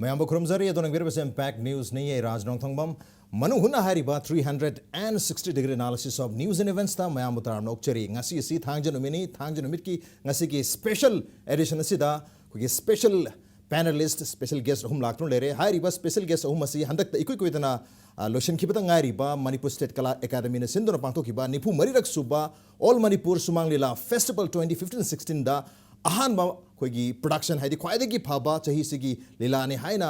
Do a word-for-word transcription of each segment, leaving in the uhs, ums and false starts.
ꯃꯌꯥꯝꯕꯨ ꯈꯨꯔꯨꯝꯖꯔꯤ꯫ ꯑꯗꯣ ꯅꯪꯕꯤꯔꯤꯕꯁꯦ Impact News ꯅꯤ꯫ ꯑꯩ ꯔꯥꯖ ꯅꯣꯡꯊꯣꯡꯕꯝ꯫ ꯃꯅꯨꯡ ꯍꯨꯠꯅ ꯍꯥꯏꯔꯤꯕ three hundred and sixty degree analysis of news and events ꯇ ꯃꯌꯥꯝꯕꯨ ꯇꯔꯥꯝꯅ ꯑꯣꯛꯆꯔꯤ꯫ ꯉꯁꯤ ꯑꯁꯤ ꯊꯥꯡꯖ ꯅꯨꯃꯤꯠꯅꯤ꯫ ꯊꯥꯡꯖ ꯅꯨꯃꯤꯠꯀꯤ ꯉꯁꯤꯒꯤ special edition ꯑꯁꯤꯗ ꯑꯩꯈꯣꯏꯒꯤ special panelist, special guest ꯑꯍꯨꯝ ꯂꯥꯛꯇꯨꯅ ꯂꯩꯔꯦ꯫ ꯍꯥꯏꯔꯤꯕ special guest ꯑꯍꯨꯝ ꯑꯁꯤ ꯍꯟꯗꯛꯇ ꯏꯀꯨꯏ ꯀꯨꯏꯗꯅ, ꯑ, ꯂꯣꯏꯁꯤꯟꯈꯤꯕꯗ ꯉꯥꯏꯔꯤꯕ ꯃꯅꯤꯄꯨꯔ State Kala Academy ꯅ ꯁꯤꯟꯗꯨꯅ ꯄꯥꯡꯊꯣꯛꯈꯤꯕ ꯅꯤꯐꯨ ꯃꯔꯤꯔꯛ ꯁꯨꯕ All Manipur Sumang Lila Festival twenty fifteen sixteen ꯗ ꯑꯍꯥꯟꯕ ꯑꯩꯈꯣꯏꯒꯤ production, ꯍꯥꯏꯗꯤ ꯈ꯭ꯋꯥꯏꯗꯒꯤ ꯐꯕ ꯆꯍꯤꯁꯤꯒꯤ ꯂꯤꯂꯥꯅꯤ ꯍꯥꯏꯅ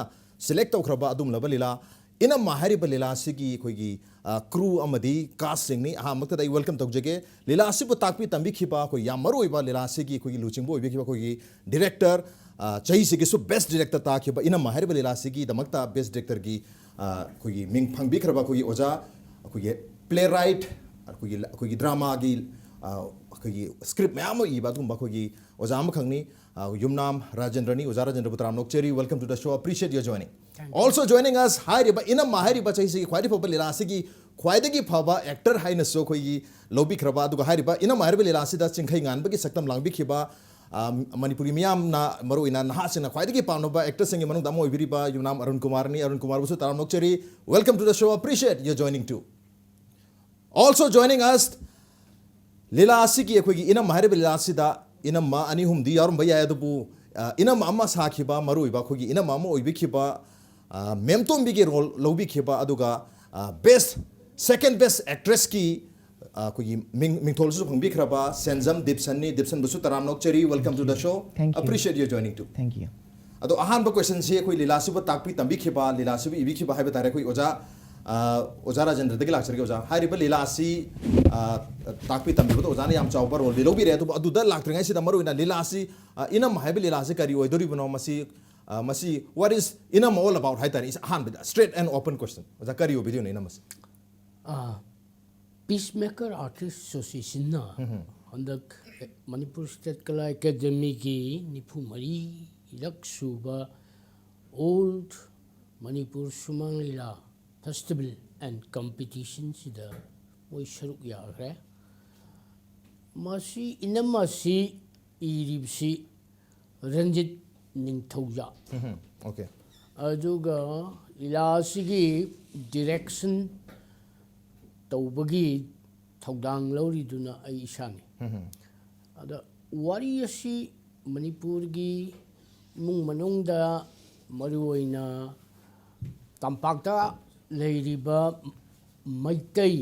select ꯇꯧꯈ꯭ꯔꯕ ꯑꯗꯨꯒꯨꯝꯂꯕ ꯂꯤꯂꯥ ꯏꯅꯝꯃ ꯍꯥꯏꯔꯤꯕ ꯂꯤꯂꯥ ꯑꯁꯤꯒꯤ ꯑꯩꯈꯣꯏꯒꯤ, ꯑ, crew ꯑꯃꯗꯤ cast ꯁꯤꯡꯅꯤ꯫ ꯑꯍꯥꯟꯕꯃꯛꯇꯗ ꯑꯩ welcome ꯇꯧꯖꯒꯦ꯫ ꯂꯤꯂꯥ ꯑꯁꯤꯕꯨ ꯇꯥꯛꯄꯤ ꯇꯝꯕꯤꯈꯤꯕ ꯑꯩꯈꯣꯏ ꯌꯥꯝ ꯃꯔꯨꯑꯣꯏꯕ ꯂꯤꯂꯥ ꯑꯁꯤꯒꯤ ꯑꯩꯈꯣꯏꯒꯤ ꯂꯨꯆꯤꯡꯕ ꯑꯣꯏꯕꯤꯈꯤꯕ ꯑꯩꯈꯣꯏꯒꯤ director, ꯑ, ꯆꯍꯤꯁꯤꯒꯤꯁꯨ best director ꯇꯥꯈꯤꯕ ꯏꯅꯝꯃ ꯍꯥꯏꯔꯤꯕ ꯂꯤꯂꯥ ꯑꯁꯤꯒꯤꯗꯃꯛꯇ best director ꯒꯤ, ꯑ, ꯑꯩꯈꯣꯏꯒꯤ ꯃꯤꯡ ꯐꯪꯕꯤꯈ꯭ꯔꯕ ꯑꯩꯈꯣꯏꯒꯤ ꯑꯣꯖꯥ, ꯑꯩꯈꯣꯏꯒꯤ playwright, ꯑꯩꯈꯣꯏꯒꯤ, ꯑꯩꯈꯣꯏꯒꯤ drama ꯒꯤ, ꯑ, ꯑꯩꯈꯣꯏꯒꯤ script ꯃꯌꯥꯝ ꯑꯃ ꯏꯕ ꯑꯗꯨꯒꯨꯝꯕ ꯑꯩꯈꯣꯏꯒꯤ ꯑꯣꯖꯥ ꯑꯃꯈꯛꯅꯤ꯫ ꯑ, ꯌꯨꯝꯅꯥꯝ ꯔꯥꯖꯦꯟꯗ꯭ꯔꯅꯤ꯫ ꯑꯣꯖꯥ ꯔꯥꯖꯦꯟꯗ꯭ꯔꯕꯨ ꯇꯔꯥꯝꯅ ꯑꯣꯛꯆꯔꯤ꯫ Welcome to the show. Appreciate your joining. Thank you. Also joining us, ꯍꯥꯏꯔꯤꯕ ꯏꯅꯝꯃ ꯍꯥꯏꯔꯤꯕ ꯆꯍꯤꯁꯤꯒꯤ ꯈ꯭ꯋꯥꯏꯗꯒꯤ ꯐꯕ ꯂꯤꯂꯥ ꯑꯁꯤꯒꯤ ꯈ꯭ꯋꯥꯏꯗꯒꯤ ꯐꯕ actor ꯍꯥꯏꯅꯁꯨ ꯑꯩꯈꯣꯏꯒꯤ ꯂꯧꯕꯤꯈ꯭ꯔꯕ, ꯑꯗꯨꯒ ꯍꯥꯏꯔꯤꯕ ꯏꯅꯝꯃ ꯍꯥꯏꯔꯤꯕ ꯂꯤꯂꯥ ꯑꯁꯤꯗ ꯆꯤꯡꯈꯩ ꯉꯥꯟꯕꯒꯤ ꯁꯛꯇꯝ ꯂꯥꯡꯕꯤꯈꯤꯕ, ꯑ, ꯃꯅꯤꯄꯨꯔꯒꯤ ꯃꯤꯌꯥꯝꯅ, ꯃꯔꯨꯑꯣꯏꯅ ꯅꯍꯥꯁꯤꯡꯅ ꯈ꯭ꯋꯥꯏꯗꯒꯤ ꯄꯥꯝꯅꯕ actor ꯁꯤꯡꯒꯤ ꯃꯅꯨꯡꯗ ꯑꯃ ꯑꯣꯏꯕꯤꯔꯤꯕ ꯌꯨꯝꯅꯥꯝ ꯑꯔꯨꯟ ꯀꯨꯃꯥꯔꯅꯤ꯫ ꯑꯔꯨꯟ ꯀꯨꯃꯥꯔꯕꯨꯁꯨ ꯇꯔꯥꯝꯅ ꯑꯣꯛꯆꯔꯤ꯫ Welcome to the show. Appreciate your joining too. Also joining us, ꯂꯤꯂꯥ ꯑꯁꯤꯒꯤ ꯑꯩꯈꯣꯏꯒꯤ ꯏꯅꯝꯃ ꯍꯥꯏꯔꯤꯕ ꯂꯤꯂꯥ ꯑꯁꯤꯗ ꯏꯅꯝꯃ ꯑꯅꯤ ꯑꯍꯨꯝꯗꯤ ꯌꯥꯎꯔꯝꯕ ꯌꯥꯏ, ꯑꯗꯨꯕꯨ, ꯑ, ꯏꯅꯝꯃ ꯑꯃ ꯁꯥꯈꯤꯕ, ꯃꯔꯨꯑꯣꯏꯕ ꯑꯩꯈꯣꯏꯒꯤ ꯏꯅꯝꯃ ꯑꯃ ꯑꯣꯏꯕꯤꯈꯤꯕ, ꯑ, ꯃꯦꯝꯇꯣꯝꯕꯤꯒꯤ role ꯂꯧꯕꯤꯈꯤꯕ, ꯑꯗꯨꯒ, ꯑ, best, second best actress ꯀꯤ, ꯑ, ꯑꯩꯈꯣꯏꯒꯤ ꯃꯤꯡ-, ꯃꯤꯡꯊꯣꯜꯁꯨ ꯐꯪꯕꯤꯈ꯭ꯔꯕ ꯁꯦꯟꯖꯝ ꯗꯤꯞꯁꯟꯅꯤ꯫ ꯗꯤꯞꯁꯟꯕꯨꯁꯨ ꯇꯔꯥꯝꯅ ꯑꯣꯛꯆꯔꯤ꯫ Welcome to the show. Thank you. Appreciate your joining too. Thank you. ꯑꯗꯣ ꯑꯍꯥꯟꯕ question ꯁꯤ ꯑꯩꯈꯣꯏ ꯂꯤꯂꯥꯁꯤꯕꯨ ꯇꯥꯛꯄꯤ ꯇꯝꯕꯤꯈꯤꯕ, ꯂꯤꯂꯥꯁꯤꯕꯨ ꯏꯕꯤꯈꯤꯕ ꯍꯥꯏꯕ ꯇꯥꯔꯦ, ꯑꯩꯈꯣꯏ ꯑꯣꯖꯥ, ꯑ, ꯑꯣꯖꯥ ꯔꯥꯖꯦꯟꯗ꯭ꯔꯗꯒꯤ ꯂꯥꯛꯆꯔꯒꯦ꯫ ꯑꯣꯖꯥ, ꯍꯥꯏꯔꯤꯕ ꯂꯤꯂꯥꯁꯤ, ꯑ, ꯇꯥꯛꯄꯤ ꯇꯝꯕꯤꯕꯗ ꯑꯣꯖꯥꯅ ꯌꯥꯝ ꯆꯥꯎꯕ role ꯗꯤ ꯂꯧꯕꯤꯔꯦ, ꯑꯗꯨꯕꯨ ꯑꯗꯨꯗ ꯂꯥꯛꯇ꯭ꯔꯤꯉꯩꯁꯤꯗ ꯃꯔꯨꯑꯣꯏꯅ ꯂꯤꯂꯥꯁꯤ, ꯑ, ꯏꯅꯝꯃ ꯍꯥꯏꯕ ꯂꯤꯂꯥꯁꯤ ꯀꯔꯤ ꯑꯣꯏꯗꯣꯔꯤꯕꯅꯣ? ꯃꯁꯤ, ꯑ, ꯃꯁꯤ what is ꯏꯅꯝꯃ all about ꯍꯥꯏ ꯇꯥꯔꯦ꯫ ꯏꯁ-, ꯑꯍꯥꯟꯕꯗ straight and open question, ꯑꯣꯖꯥ, ꯀꯔꯤ ꯑꯣꯏꯕꯤꯗꯣꯏꯅꯣ ꯏꯅꯝꯃꯁꯤ? ꯑꯥ, Peacemaker Artist Association ꯅ ꯎꯝ ꯍꯝ꯫ ꯍꯟꯗꯛ ꯃꯅꯤꯄꯨꯔ State Kala Academy ꯒꯤ ꯅꯤꯐꯨ ꯃꯔꯤꯔꯛ ꯁꯨꯕ All Manipur Sumang Lila Festival and Competition ꯁꯤꯗ ꯃꯣꯏ ꯁꯔꯨꯛ ꯌꯥꯈ꯭ꯔꯦ꯫ ꯃꯁꯤ ꯏꯅꯝꯃꯁꯤ ꯏꯔꯤꯕꯁꯤ ꯔꯟꯖꯤꯠ ꯅꯤꯡꯊꯧꯖꯥ꯫ ꯎꯝ ꯍꯝ꯫ Okay. ꯑꯗꯨꯒ ꯂꯤꯂꯥ ꯑꯁꯤꯒꯤ direction ꯇꯧꯕꯒꯤ ꯊꯧꯗꯥꯡ ꯂꯧꯔꯤꯗꯨꯅ ꯑꯩ ꯏꯁꯥꯅꯤ꯫ ꯑꯗ ꯋꯥꯔꯤ ꯑꯁꯤ ꯃꯅꯤꯄꯨꯔꯒꯤ ꯏꯃꯨꯡ ꯃꯅꯨꯡꯗ, ꯃꯔꯨꯑꯣꯏꯅ ꯇꯝꯄꯥꯛꯇ ꯂꯩꯔꯤꯕ ꯃꯩꯇꯩ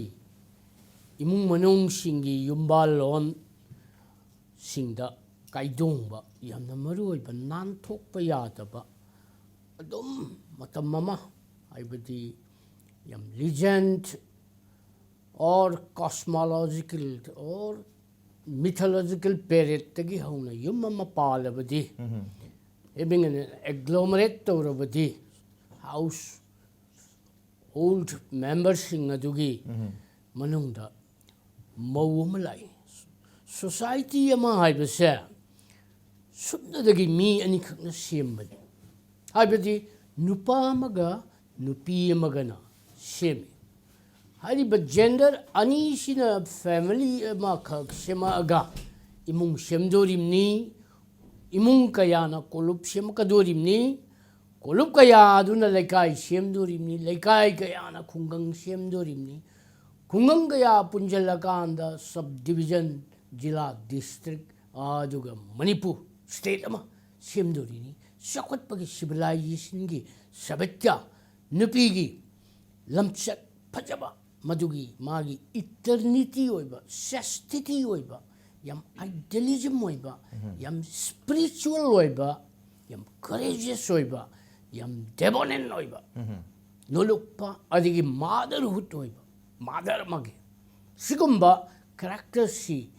ꯏꯃꯨꯡ ꯃꯅꯨꯡꯁꯤꯡꯒꯤ ꯌꯨꯝꯕꯥꯜꯂꯣꯟꯁꯤꯡꯗ ꯀꯥꯏꯗꯣꯡꯕ, ꯌꯥꯝꯅ ꯃꯔꯨꯑꯣꯏꯕ, ꯅꯥꯟꯊꯣꯛꯄ ꯌꯥꯗꯕ, ꯑꯗꯨꯝ ꯃꯇꯝ ꯑꯃ, ꯍꯥꯏꯕꯗꯤ ꯌꯥꯝ legend or cosmological or mythological periodꯇꯒꯤ ꯍꯧꯅ ꯌꯨꯝ ꯑꯃ ꯄꯥꯜꯂꯕꯗꯤ, having an agglomerate ꯇꯧꯔꯕꯗꯤ, house old memberꯁꯤꯡ ꯑꯗꯨꯒꯤ ꯃꯅꯨꯡꯗ ꯃꯧ ꯑꯃ ꯂꯥꯛꯏ꯫ Society ꯑꯃ ꯍꯥꯏꯕꯁꯦ ꯁꯨꯞꯅꯗꯒꯤ ꯃꯤ ꯑꯅꯤꯈꯛꯅ ꯁꯦꯝꯕꯅꯤ꯫ ꯍꯥꯏꯕꯗꯤ ꯅꯨꯄꯥ ꯑꯃꯒ ꯅꯨꯄꯤ ꯑꯃꯒꯅ ꯁꯦꯝꯃꯤ꯫ ꯍꯥꯏꯔꯤꯕ gender ꯑꯅꯤꯁꯤꯅ family ꯑꯃꯈꯛ ꯁꯦꯝꯃꯛꯑꯒ ꯏꯃꯨꯡ ꯁꯦꯝꯗꯣꯔꯤꯕꯅꯤ꯫ ꯏꯃꯨꯡ ꯀꯌꯥꯅ ꯀꯣꯂꯨꯞ ꯁꯦꯝꯃꯛꯀꯗꯣꯔꯤꯕꯅꯤ꯫ ꯀꯣꯂꯨꯞ ꯀꯌꯥ ꯑꯗꯨꯅ ꯂꯩꯀꯥꯏ ꯁꯦꯝꯗꯣꯔꯤꯕꯅꯤ꯫ ꯂꯩꯀꯥꯏ ꯀꯌꯥꯅ ꯈꯨꯡꯒꯪ ꯁꯦꯝꯗꯣꯔꯤꯕꯅꯤ꯫ ꯈꯨꯡꯒꯪ ꯀꯌꯥ ꯄꯨꯟꯁꯤꯜꯂꯀꯥꯟꯗ subdivision, ꯖꯤꯂꯥ, district, ꯑꯗꯨꯒ ꯃꯅꯤꯄꯨꯔ state ꯑꯃ ꯁꯦꯝꯗꯣꯔꯤꯅꯤ꯫ ꯆꯥꯎꯈꯠꯄꯒꯤ civilizationꯒꯤ ꯁꯥꯕꯦꯛꯇ ꯅꯨꯄꯤꯒꯤ ꯂꯝꯆꯠ ꯐꯖꯕ, ꯃꯗꯨꯒꯤ ꯃꯥꯒꯤ eternity ꯑꯣꯏꯕ, chastity ꯑꯣꯏꯕ, ꯌꯥꯝ idealism ꯑꯣꯏꯕ, ꯌꯥꯝ spiritual ꯑꯣꯏꯕ, ꯌꯥꯝ courageous ꯑꯣꯏꯕ, ꯌꯥꯝ debonair ꯑꯣꯏꯕ, ꯅꯣꯂꯨꯛꯄ, ꯑꯗꯒꯤ motherhood ꯑꯣꯏꯕ, mother ꯑꯃꯒꯤ ꯁꯤꯒꯨꯝꯕ characterꯁꯤ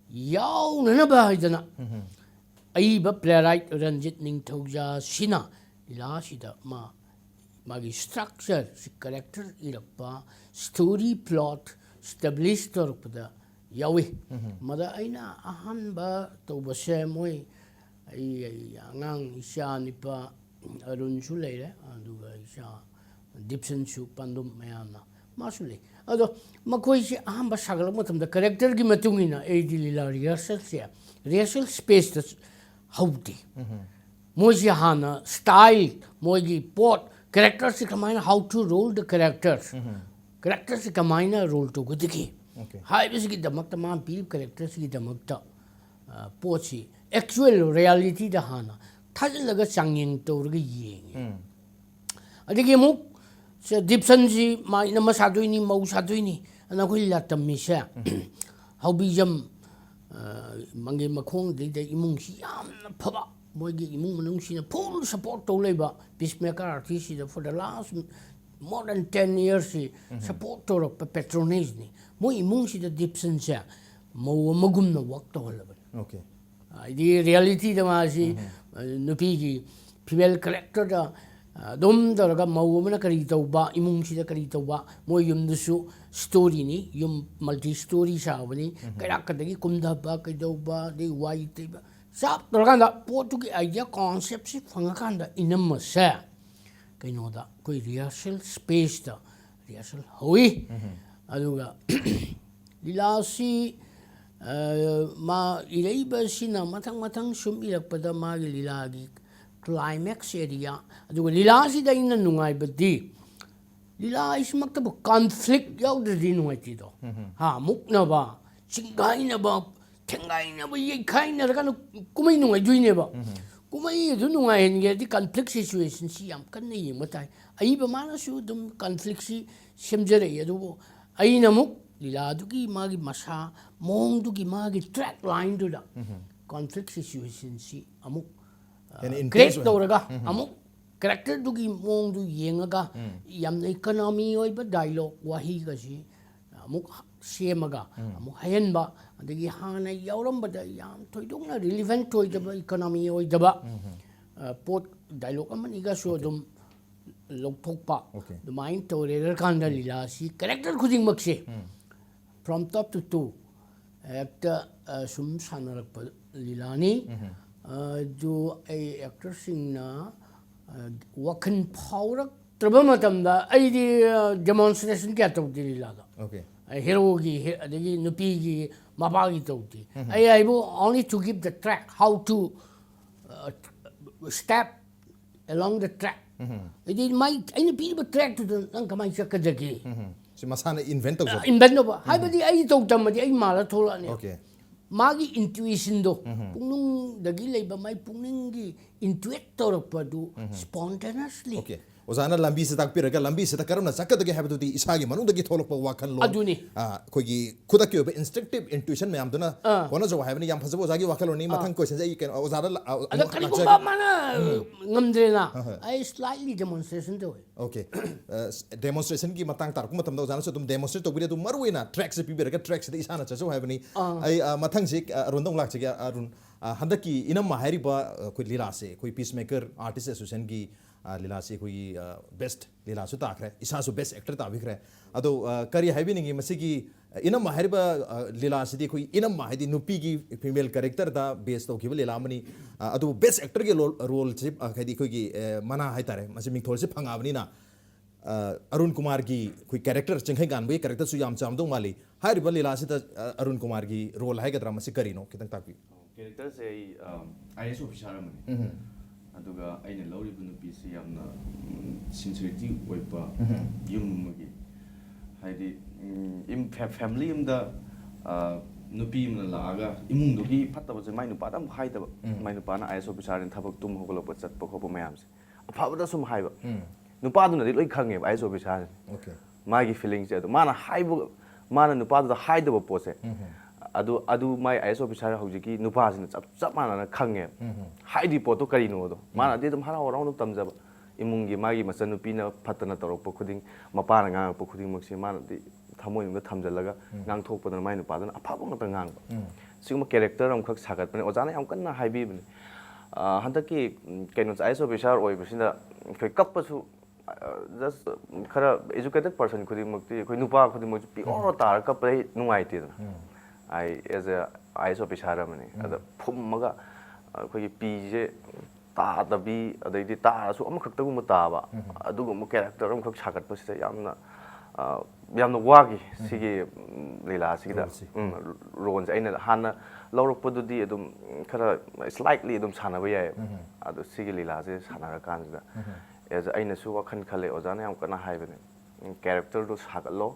ꯌꯥꯎꯅꯅꯕ ꯍꯥꯏꯗꯅ ꯑꯏꯕ playwright ꯔꯟꯖꯤꯠ ꯅꯤꯡꯊꯧꯖꯥꯁꯤꯅ ꯂꯤꯂꯥꯁꯤꯗ ꯃꯥ, ꯃꯥꯒꯤ structure, character ꯏꯔꯛꯄ, story plot establish ꯇꯧꯔꯛꯄꯗ ꯌꯥꯎꯏ꯫ ꯃꯗ ꯑꯩꯅ ꯑꯍꯥꯟꯕ ꯇꯧꯕꯁꯦ, ꯃꯣꯏ, ꯑꯩ, ꯑꯩ ꯑꯉꯥꯡ ꯏꯆꯥ ꯅꯤꯄꯥ, ꯑꯔꯨꯟꯁꯨ ꯂꯩꯔꯦ, ꯑꯗꯨꯒ ꯏꯆꯥ ꯗꯤꯞꯁꯟꯁꯨ, ꯄꯥꯟꯗꯨꯝ ꯃꯌꯥꯝꯅ ꯃꯥꯁꯨ ꯂꯩ꯫ ꯑꯗꯣ ꯃꯈꯣꯏꯁꯦ ꯑꯍꯥꯟꯕ ꯁꯥꯒꯠꯂꯛꯄ ꯃꯇꯝꯗ characterꯒꯤ ꯃꯇꯨꯡ ꯏꯟꯅ ꯑꯩꯗꯤ ꯂꯤꯂꯥ rehearsalꯁꯦ rehearsal spaceꯇ ꯍꯧꯗꯦ꯫ ꯃꯣꯏꯁꯤ ꯍꯥꯟꯅ style, ꯃꯣꯏꯒꯤ ꯄꯣꯠ, characterꯁꯤ ꯀꯃꯥꯏꯅ, how to role the characters, characterꯁꯤ ꯀꯃꯥꯏꯅ role ꯇꯧꯒꯗꯒꯦ Okay. ꯍꯥꯏꯕꯁꯤꯒꯤꯗꯃꯛꯇ ꯃꯥꯅ ꯄꯤꯔꯤꯕ characterꯁꯤꯒꯤꯗꯃꯛꯇ ꯑ, ꯄꯣꯠꯁꯤ actual realityꯗ ꯍꯥꯟꯅ ꯊꯥꯖꯤꯜꯂꯒ ꯆꯥꯡꯌꯦꯡ ꯇꯧꯔꯒ ꯌꯦꯡꯉꯤ꯫ ꯑꯗꯒꯤ ꯑꯃꯨꯛ ꯁꯦ ꯗꯤꯞꯁꯟꯁꯤ ꯃꯥ ꯏꯅꯝꯃ ꯁꯥꯗꯣꯏꯅꯤ, ꯃꯧ ꯁꯥꯗꯣꯏꯅꯤ ꯑꯅ ꯑꯩꯈꯣꯏ ꯂꯥꯇꯝꯃꯤꯁꯦ ꯍꯥꯎꯕꯤꯖꯝ, ꯑ, ꯃꯪꯒꯦ ꯃꯈꯣꯡꯗꯩꯗ ꯏꯃꯨꯡꯁꯤ ꯌꯥꯝꯅ ꯐꯕ, ꯃꯣꯏꯒꯤ ꯏꯃꯨꯡ ꯃꯅꯨꯡꯁꯤꯅ full support ꯇꯧ ꯂꯩꯕ peacemaker artistꯁꯤꯗ for the last more than ten yearsꯁꯤ support ꯇꯧꯔꯛꯄ patronageꯅꯤ꯫ ꯃꯣꯏ ꯏꯃꯨꯡꯁꯤꯗ ꯗꯤꯞꯁꯟꯁꯦ ꯃꯧ ꯑꯃꯒꯨꯝꯅ work ꯇꯧꯍꯜꯂꯕꯅꯤ꯫ Okay. ꯍꯥꯏꯗꯤ realityꯗ ꯃꯥꯁꯤ, ꯑ, ꯅꯨꯄꯤꯒꯤ female characterꯗ, ꯑ, ꯑꯗꯨꯝ ꯇꯧꯔꯒ ꯃꯧ ꯑꯃꯅ ꯀꯔꯤ ꯇꯧꯕ, ꯏꯃꯨꯡꯁꯤꯗ ꯀꯔꯤ ꯇꯧꯕ, ꯃꯣꯏ ꯌꯨꯝꯗꯨꯁꯨ storyꯅꯤ, ꯌꯨꯝ multi story ꯁꯥꯕꯅꯤ, ꯀꯩꯔꯥꯛꯀꯗꯒꯤ ꯀꯨꯝꯊꯕ, ꯀꯩꯗꯧꯕ, ꯑꯗꯩ ꯋꯥꯏ ꯇꯩꯕ, ꯆꯞ ꯇꯧꯔꯀꯥꯟꯗ ꯄꯣꯠꯇꯨꯒꯤ idea conceptꯁꯤ ꯐꯪꯉꯀꯥꯟꯗ ꯏꯅꯝꯃꯁꯦ ꯀꯩꯅꯣꯗ ꯑꯩꯈꯣꯏ rehearsal spaceꯇ rehearsal ꯍꯧꯏ꯫ ꯑꯗꯨꯒ ꯂꯤꯂꯥꯁꯤ, ꯑ, ꯃꯥ ꯏꯔꯛꯏꯕꯁꯤꯅ ꯃꯊꯪ ꯃꯊꯪ ꯁꯨꯝ ꯏꯔꯛꯄꯗ ꯃꯥꯒꯤ ꯂꯤꯂꯥꯒꯤ climax area, ꯑꯗꯨꯒ ꯂꯤꯂꯥꯁꯤꯗ ꯑꯩꯅ ꯅꯨꯡꯉꯥꯏꯕꯗꯤ ꯂꯤꯂꯥ ꯍꯥꯏꯁꯤꯃꯛꯇꯕꯨ conflict ꯌꯥꯎꯗ꯭ꯔꯗꯤ ꯅꯨꯡꯉꯥꯏꯇꯦꯗꯣ꯫ ꯍꯥ, ꯃꯨꯛꯅꯕ, ꯆꯤꯡꯒꯥꯏꯅꯕ, ꯊꯦꯡꯒꯥꯏꯅꯕ, ꯌꯩꯈꯥꯏꯅꯔꯀꯥꯟꯗ ꯀꯨꯝꯍꯩ ꯅꯨꯡꯉꯥꯏꯗꯣꯏꯅꯦꯕ꯫ ꯀꯨꯝꯍꯩ ꯑꯗꯨ ꯅꯨꯡꯉꯥꯏꯍꯟꯒꯦ ꯍꯥꯏꯔꯗꯤ conflict situationꯁꯤ ꯌꯥꯝ ꯀꯟꯅ ꯌꯦꯡꯕ ꯇꯥꯏ꯫ ꯑꯏꯕ ꯃꯥꯅꯁꯨ ꯑꯗꯨꯝ conflictꯁꯤ ꯁꯦꯝꯖꯔꯛꯏ, ꯑꯗꯨꯕꯨ ꯑꯩꯅ ꯑꯃꯨꯛ ꯂꯤꯂꯥꯗꯨꯒꯤ ꯃꯥꯒꯤ ꯃꯁꯥ, ꯃꯑꯣꯡꯗꯨꯒꯤ ꯃꯥꯒꯤ track lineꯗꯨꯗ conflict situationꯁꯤ ꯑꯃꯨꯛ, ꯑ, ꯍꯦꯟꯅ intense create ꯑꯣꯏꯅ꯫ ꯇꯧꯔꯒ ꯑꯃꯨꯛ characterꯗꯨꯒꯤ ꯃꯑꯣꯡꯗꯨ ꯌꯦꯡꯉꯒ ꯌꯥꯝꯅ economy ꯑꯣꯏꯕ dialogue ꯋꯥꯍꯩꯒꯁꯤ ꯑꯃꯨꯛ ꯁꯦꯝꯃꯒ ꯑꯃꯨꯛ ꯍꯩꯍꯟꯕ, ꯑꯗꯒꯤ ꯍꯥꯟꯅ ꯌꯥꯎꯔꯝꯕꯗ ꯌꯥꯝ ꯊꯣꯏꯗꯣꯛꯅ relevant ꯑꯣꯏꯗꯕ, economy ꯑꯣꯏꯗꯕ, ꯑ, ꯄꯣꯠ dialogue ꯑꯃꯅꯤꯒꯁꯨ ꯑꯗꯨꯝ ꯂꯧꯊꯣꯛꯄ, Okay. ꯑꯗꯨꯃꯥꯏꯅ ꯇꯧꯔꯦ꯫ ꯀꯥꯟꯗ ꯂꯤꯂꯥꯁꯤ character ꯈꯨꯗꯤꯡꯃꯛꯁꯦ from top to toe ꯍꯦꯛꯇ, ꯑ, ꯁꯨꯝ ꯁꯥꯟꯅꯔꯛꯄ ꯂꯤꯂꯥꯅꯤ꯫ ꯑ, ꯑꯗꯨ ꯑꯩ actorꯁꯤꯡꯅ, ꯑ, ꯋꯥꯈꯜ ꯐꯥꯎꯔꯛꯇ꯭ꯔꯕ ꯃꯇꯝꯗ ꯑꯩꯗꯤ, ꯑ, demonstration ꯀꯌꯥ ꯇꯧꯗꯦ ꯂꯤꯂꯥꯗ꯫ Okay. ꯑ, heroꯒꯤ, he-, ꯑꯗꯒꯤ ꯅꯨꯄꯤꯒꯤ ꯃꯄꯥꯒꯤ ꯇꯧꯗꯦ꯫ ꯑꯩ ꯍꯥꯏꯕꯨ only to give the track, how to, ꯑ, step along the track. ꯍꯥꯏꯗꯤ ꯃꯥꯏ ꯑꯩꯅ ꯄꯤꯔꯤꯕ trackꯇꯨꯗ ꯅꯪ ꯀꯃꯥꯏꯅ ꯆꯠꯀꯗꯒꯦ? ꯁꯤ ꯃꯁꯥꯅ invent ꯇꯧꯖꯕ꯫ Invent ꯇꯧꯕ ꯍꯥꯏꯕꯗꯤ ꯑꯩ ꯇꯧ ꯇꯝꯃꯗꯤ ꯑꯩ ꯃꯥꯜꯂ ꯊꯣꯛꯂꯛꯑꯅꯤ꯫ Okay. ꯃꯥꯒꯤ intuitionꯗꯣ, ꯄꯨꯛꯅꯨꯡꯗꯒꯤ ꯂꯩꯕ ꯃꯥꯏ ꯄꯨꯛꯅꯤꯡꯒꯤ intuit ꯇꯧꯔꯛꯄꯗꯨ spontaneously꯫ Okay. ꯑꯣꯖꯥꯅ ꯂꯝꯕꯤꯁꯦ ꯇꯥꯛꯄꯤꯔꯒ ꯂꯝꯕꯤꯁꯤꯗ ꯀꯔꯝꯅ ꯆꯠꯀꯗꯒꯦ ꯍꯥꯏꯕꯗꯨꯗꯤ ꯏꯁꯥꯒꯤ ꯃꯅꯨꯡꯗꯒꯤ ꯊꯣꯛꯂꯛꯄ ꯋꯥꯈꯜꯂꯣꯟ, ꯑꯗꯨꯅꯤ꯫ ꯑ, ꯑꯩꯈꯣꯏꯒꯤ ꯈꯨꯗꯛꯀꯤ ꯑꯣꯏꯕ instinctive intuition ꯃꯌꯥꯝꯗꯨꯅ ꯑꯥ꯫ ꯍꯣꯠꯅꯖꯧ ꯍꯥꯏꯕꯅꯤ꯫ ꯌꯥꯝ ꯐꯖꯕ ꯑꯣꯖꯥꯒꯤ ꯋꯥꯈꯜꯂꯣꯟꯅꯤ꯫ ꯃꯊꯪ questionꯁꯦ ꯑꯩ ꯀꯩꯅꯣ ꯑꯣꯖꯥꯗ ꯂ-, ꯑ, ꯑꯗ ꯑꯃꯨꯛ ꯀꯔꯤꯒꯨꯝꯕ ꯂꯥꯛꯆꯒꯦ꯫ ꯃꯥꯅ ꯉꯝꯗ꯭ꯔꯦꯅ ꯍꯣꯏ, ꯍꯣꯏ꯫ ꯑꯩ slightly demonstration ꯇꯧꯋꯦ꯫ Okay. ꯑ, demonstrationꯒꯤ ꯃꯇꯥꯡ ꯇꯥꯔꯛꯄ ꯃꯇꯝꯗ ꯑꯣꯖꯥꯅꯁꯨ ꯑꯗꯨꯝ demonstrate ꯇꯧꯕꯤꯔꯦ꯫ ꯑꯗꯨ ꯃꯔꯨꯑꯣꯏꯅ trackꯁꯦ ꯄꯤꯕꯤꯔꯒ trackꯁꯤꯗ ꯏꯁꯥꯅ ꯆꯠꯆꯧ ꯍꯥꯏꯕꯅꯤ꯫ ꯑꯥ꯫ ꯑꯩ, ꯑ, ꯃꯊꯪꯁꯦ, ꯑ, ꯑꯔꯨꯟꯗ ꯑꯃꯨꯛ ꯂꯥꯛꯆꯒꯦ꯫ ꯑꯔꯨꯟ, ꯑ, ꯍꯟꯗꯛꯀꯤ ꯏꯅꯝꯃ ꯍꯥꯏꯔꯤꯕ, ꯑ, ꯑꯩꯈꯣꯏ ꯂꯤꯂꯥꯁꯦ ꯑꯩꯈꯣꯏ Peacemaker Artist Associationꯒꯤ, ꯑ, ꯂꯤꯂꯥꯁꯦ ꯑꯩꯈꯣꯏꯒꯤ, ꯑ, best ꯂꯤꯂꯥꯁꯨ ꯇꯥꯈ꯭ꯔꯦ, ꯏꯁꯥꯁꯨ best actor ꯇꯥꯕꯤꯈ꯭ꯔꯦ꯫ ꯑꯗꯣ, ꯑ, ꯀꯔꯤ ꯍꯥꯏꯕꯤꯅꯤꯡꯉꯤ ꯃꯁꯤꯒꯤ, ꯑ, ꯏꯅꯝꯃ ꯍꯥꯏꯔꯤꯕ, ꯑ, ꯂꯤꯂꯥꯁꯤꯗꯤ ꯑꯩꯈꯣꯏ ꯏꯅꯝꯃ ꯍꯥꯏꯗꯤ ꯅꯨꯄꯤꯒꯤ female characterꯗ base ꯇꯧꯈꯤꯕ ꯂꯤꯂꯥ ꯑꯃꯅꯤ꯫ ꯑ, ꯑꯗꯨꯕꯨ best actorꯒꯤ ꯂꯣꯜ-, roleꯁꯤ, ꯑ, ꯍꯥꯏꯗꯤ ꯑꯩꯈꯣꯏꯒꯤ, ꯑ, ꯃꯅꯥ ꯍꯥꯏꯇꯥꯔꯦ, ꯃꯁꯤ ꯃꯤꯡꯊꯣꯜꯁꯤ ꯐꯪꯉꯛꯑꯕꯅꯤꯅ, ꯑ, ꯑꯔꯨꯟ ꯀꯨꯃꯥꯔꯒꯤ ꯑꯩꯈꯣꯏ character, ꯆꯤꯡꯈꯩꯉꯥꯟꯕꯒꯤ characterꯁꯨ ꯌꯥꯝ ꯆꯥꯎꯔꯝꯗꯧ ꯃꯥꯜꯂꯤ꯫ ꯍꯥꯏꯔꯤꯕ ꯂꯤꯂꯥꯁꯤꯗ, ꯑ, ꯑꯔꯨꯟ ꯀꯨꯃꯥꯔꯒꯤ role ꯍꯥꯏꯒꯗ꯭ꯔꯥ, ꯃꯁꯤ ꯀꯔꯤꯅꯣ ꯈꯤꯇꯪ ꯇꯥꯛꯄꯤꯌꯨ꯫ Characterꯁꯦ ꯑꯩ, ꯑ, IAS officer ꯑꯃꯅꯤ꯫ ꯎꯝ꯫ ꯑꯗꯨꯒ ꯑꯩꯅ ꯂꯧꯔꯤꯕ ꯅꯨꯄꯤꯁꯤ ꯌꯥꯝꯅ, ꯎꯝ, sincerity ꯑꯣꯏꯕ ꯎꯝ꯫ ꯌꯨꯝ ꯑꯃꯒꯤ, ꯍꯥꯏꯗꯤ, ꯎꯝ, ꯏꯝ-, fa-, family ꯑꯃꯗ, ꯑ, ꯅꯨꯄꯤ ꯑꯃꯅ ꯂꯥꯛꯑꯒ ꯏꯃꯨꯡꯗꯨꯒꯤ ꯐꯠꯇꯕꯁꯦ ꯃꯥꯏ ꯅꯨꯄꯥꯗ ꯑꯃꯨꯛ ꯍꯥꯏꯗꯕ꯫ ꯎꯝ꯫ ꯃꯥꯏ ꯅꯨꯄꯥꯅ IAS officerꯅꯤ, ꯊꯕꯛ ꯇꯨꯝ ꯍꯧꯒꯠꯂꯛꯄ, ꯆꯠꯄ ꯈꯣꯠꯄ ꯃꯌꯥꯝꯁꯦ ꯑꯐꯕꯗ ꯁꯨꯝ ꯍꯥꯏꯕ꯫ ꯎꯝ꯫ ꯅꯨꯄꯥꯗꯨꯅꯗꯤ ꯂꯣꯏ ꯈꯪꯉꯦꯕ IAS officerꯁꯦ꯫ Okay. ꯃꯥꯒꯤ feelingꯁꯦ ꯑꯗꯣ ꯃꯥꯅ ꯍꯥꯏꯕ, ꯃꯥꯅ ꯅꯨꯄꯥꯗꯨꯗ ꯍꯥꯏꯗꯕ ꯄꯣꯠꯁꯦ, ꯎꯝ꯫ ꯑꯗꯨ, ꯑꯗꯨ ꯃꯥꯏ IAS officer ꯍꯧꯖꯤꯛꯀꯤ ꯅꯨꯄꯥꯁꯤꯅ ꯆꯞ, ꯆꯞ ꯃꯥꯟꯅꯅ ꯈꯪꯉꯦꯕ꯫ ꯎꯝ꯫ ꯍꯥꯏꯗ꯭ꯔꯤ ꯄꯣꯠꯇꯣ ꯀꯔꯤꯅꯣꯗꯣ꯫ ꯃꯥꯅꯗꯤ ꯑꯗꯨꯝ ꯍꯔꯥꯎ ꯍꯔꯥꯎꯅ ꯇꯝꯖꯕ꯫ ꯏꯃꯨꯡꯒꯤ ꯃꯥꯒꯤ ꯃꯆꯟꯅꯨꯄꯤꯅ ꯐꯠꯇꯅ ꯇꯧꯔꯛꯄ ꯈꯨꯗꯤꯡ, ꯃꯄꯥꯅ ꯉꯥꯡꯉꯛꯄ ꯈꯨꯗꯤꯡꯃꯛꯁꯦ ꯃꯥꯅꯗꯤ ꯊꯃꯣꯏꯅꯨꯡꯗ ꯊꯝꯖꯤꯜꯂꯒ ꯎꯝ꯫ ꯉꯥꯡꯊꯣꯛꯄꯗꯨꯅ ꯃꯥꯏ ꯅꯨꯄꯥꯗꯨꯅ ꯑꯐꯕ ꯉꯥꯛꯇ ꯉꯥꯡꯕ꯫ ꯎꯝ꯫ ꯁꯤꯒꯨꯝꯕ character ꯑꯃꯈꯛ ꯁꯥꯒꯠꯄꯅꯦ꯫ ꯑꯣꯖꯥꯅ ꯌꯥꯝ ꯀꯟꯅ ꯍꯥꯏꯕꯤꯕꯅꯦ꯫ ꯑ, ꯍꯟꯗꯛꯀꯤ, ꯎꯝ, ꯀꯩꯅꯣꯁꯦ, IAS officer ꯑꯣꯏꯕꯁꯤꯗ ꯑꯩꯈꯣꯏ ꯀꯞꯄꯁꯨ, ꯑ, just ꯈꯔ educated person ꯈꯨꯗꯤꯡꯃꯛꯇꯤ, ꯑꯩꯈꯣꯏ ꯅꯨꯄꯥ ꯈꯨꯗꯤꯡꯃꯛꯁꯨ pure ꯇꯥꯔꯒ ꯀꯞꯄꯗ ꯑꯩ ꯅꯨꯡꯉꯥꯏꯇꯦꯗꯅ꯫ ꯎꯝ꯫ ꯑꯩ as a IAS officer ꯑꯃꯅꯤ꯫ ꯑꯗ ꯐꯨꯝꯃꯒ ꯑꯩꯈꯣꯏꯒꯤ ꯄꯤꯁꯦ ꯇꯥꯗꯕꯤ, ꯑꯗꯩꯗꯤ ꯇꯥꯔꯁꯨ ꯑꯃꯈꯛꯇꯒꯨꯝꯕ ꯇꯥꯕ, ꯑꯗꯨꯒꯨꯝꯕ character ꯑꯃꯈꯛ ꯁꯥꯒꯠꯄꯁꯤꯗ ꯌꯥꯝꯅ, ꯑ, ꯌꯥꯝꯅ ꯋꯥꯈꯤ ꯁꯤꯒꯤ ꯎꯝ, ꯂꯤꯂꯥꯁꯤꯒꯤꯗ꯫ ꯔꯣꯜꯁꯤ꯫ ꯎꯝ, ꯔꯣꯜꯁꯦ ꯑꯩꯅ ꯍꯥꯟꯅ ꯂꯧꯔꯛꯄꯗꯨꯗꯤ ꯑꯗꯨꯝ ꯈꯔ ꯁ꯭ꯂꯥꯏꯠꯂꯤ ꯑꯗꯨꯝ ꯁꯥꯟꯅꯕ ꯌꯥꯏꯌꯦꯕ꯫ ꯎꯝ꯫ ꯑꯗꯣ ꯁꯤꯒꯤ ꯂꯤꯂꯥꯁꯦ ꯁꯥꯟꯅꯔꯀꯥꯟꯁꯤꯗ ꯎꯝ꯫ ꯑꯦꯁ ꯑꯩꯅꯁꯨ ꯋꯥꯈꯜ ꯈꯜꯂꯦ, ꯑꯣꯖꯥꯅ ꯌꯥꯝ ꯀꯟꯅ ꯍꯥꯏꯕꯅꯦ, ꯀꯦꯔꯦꯛꯇꯔꯗꯣ ꯁꯥꯒꯠꯂꯣ,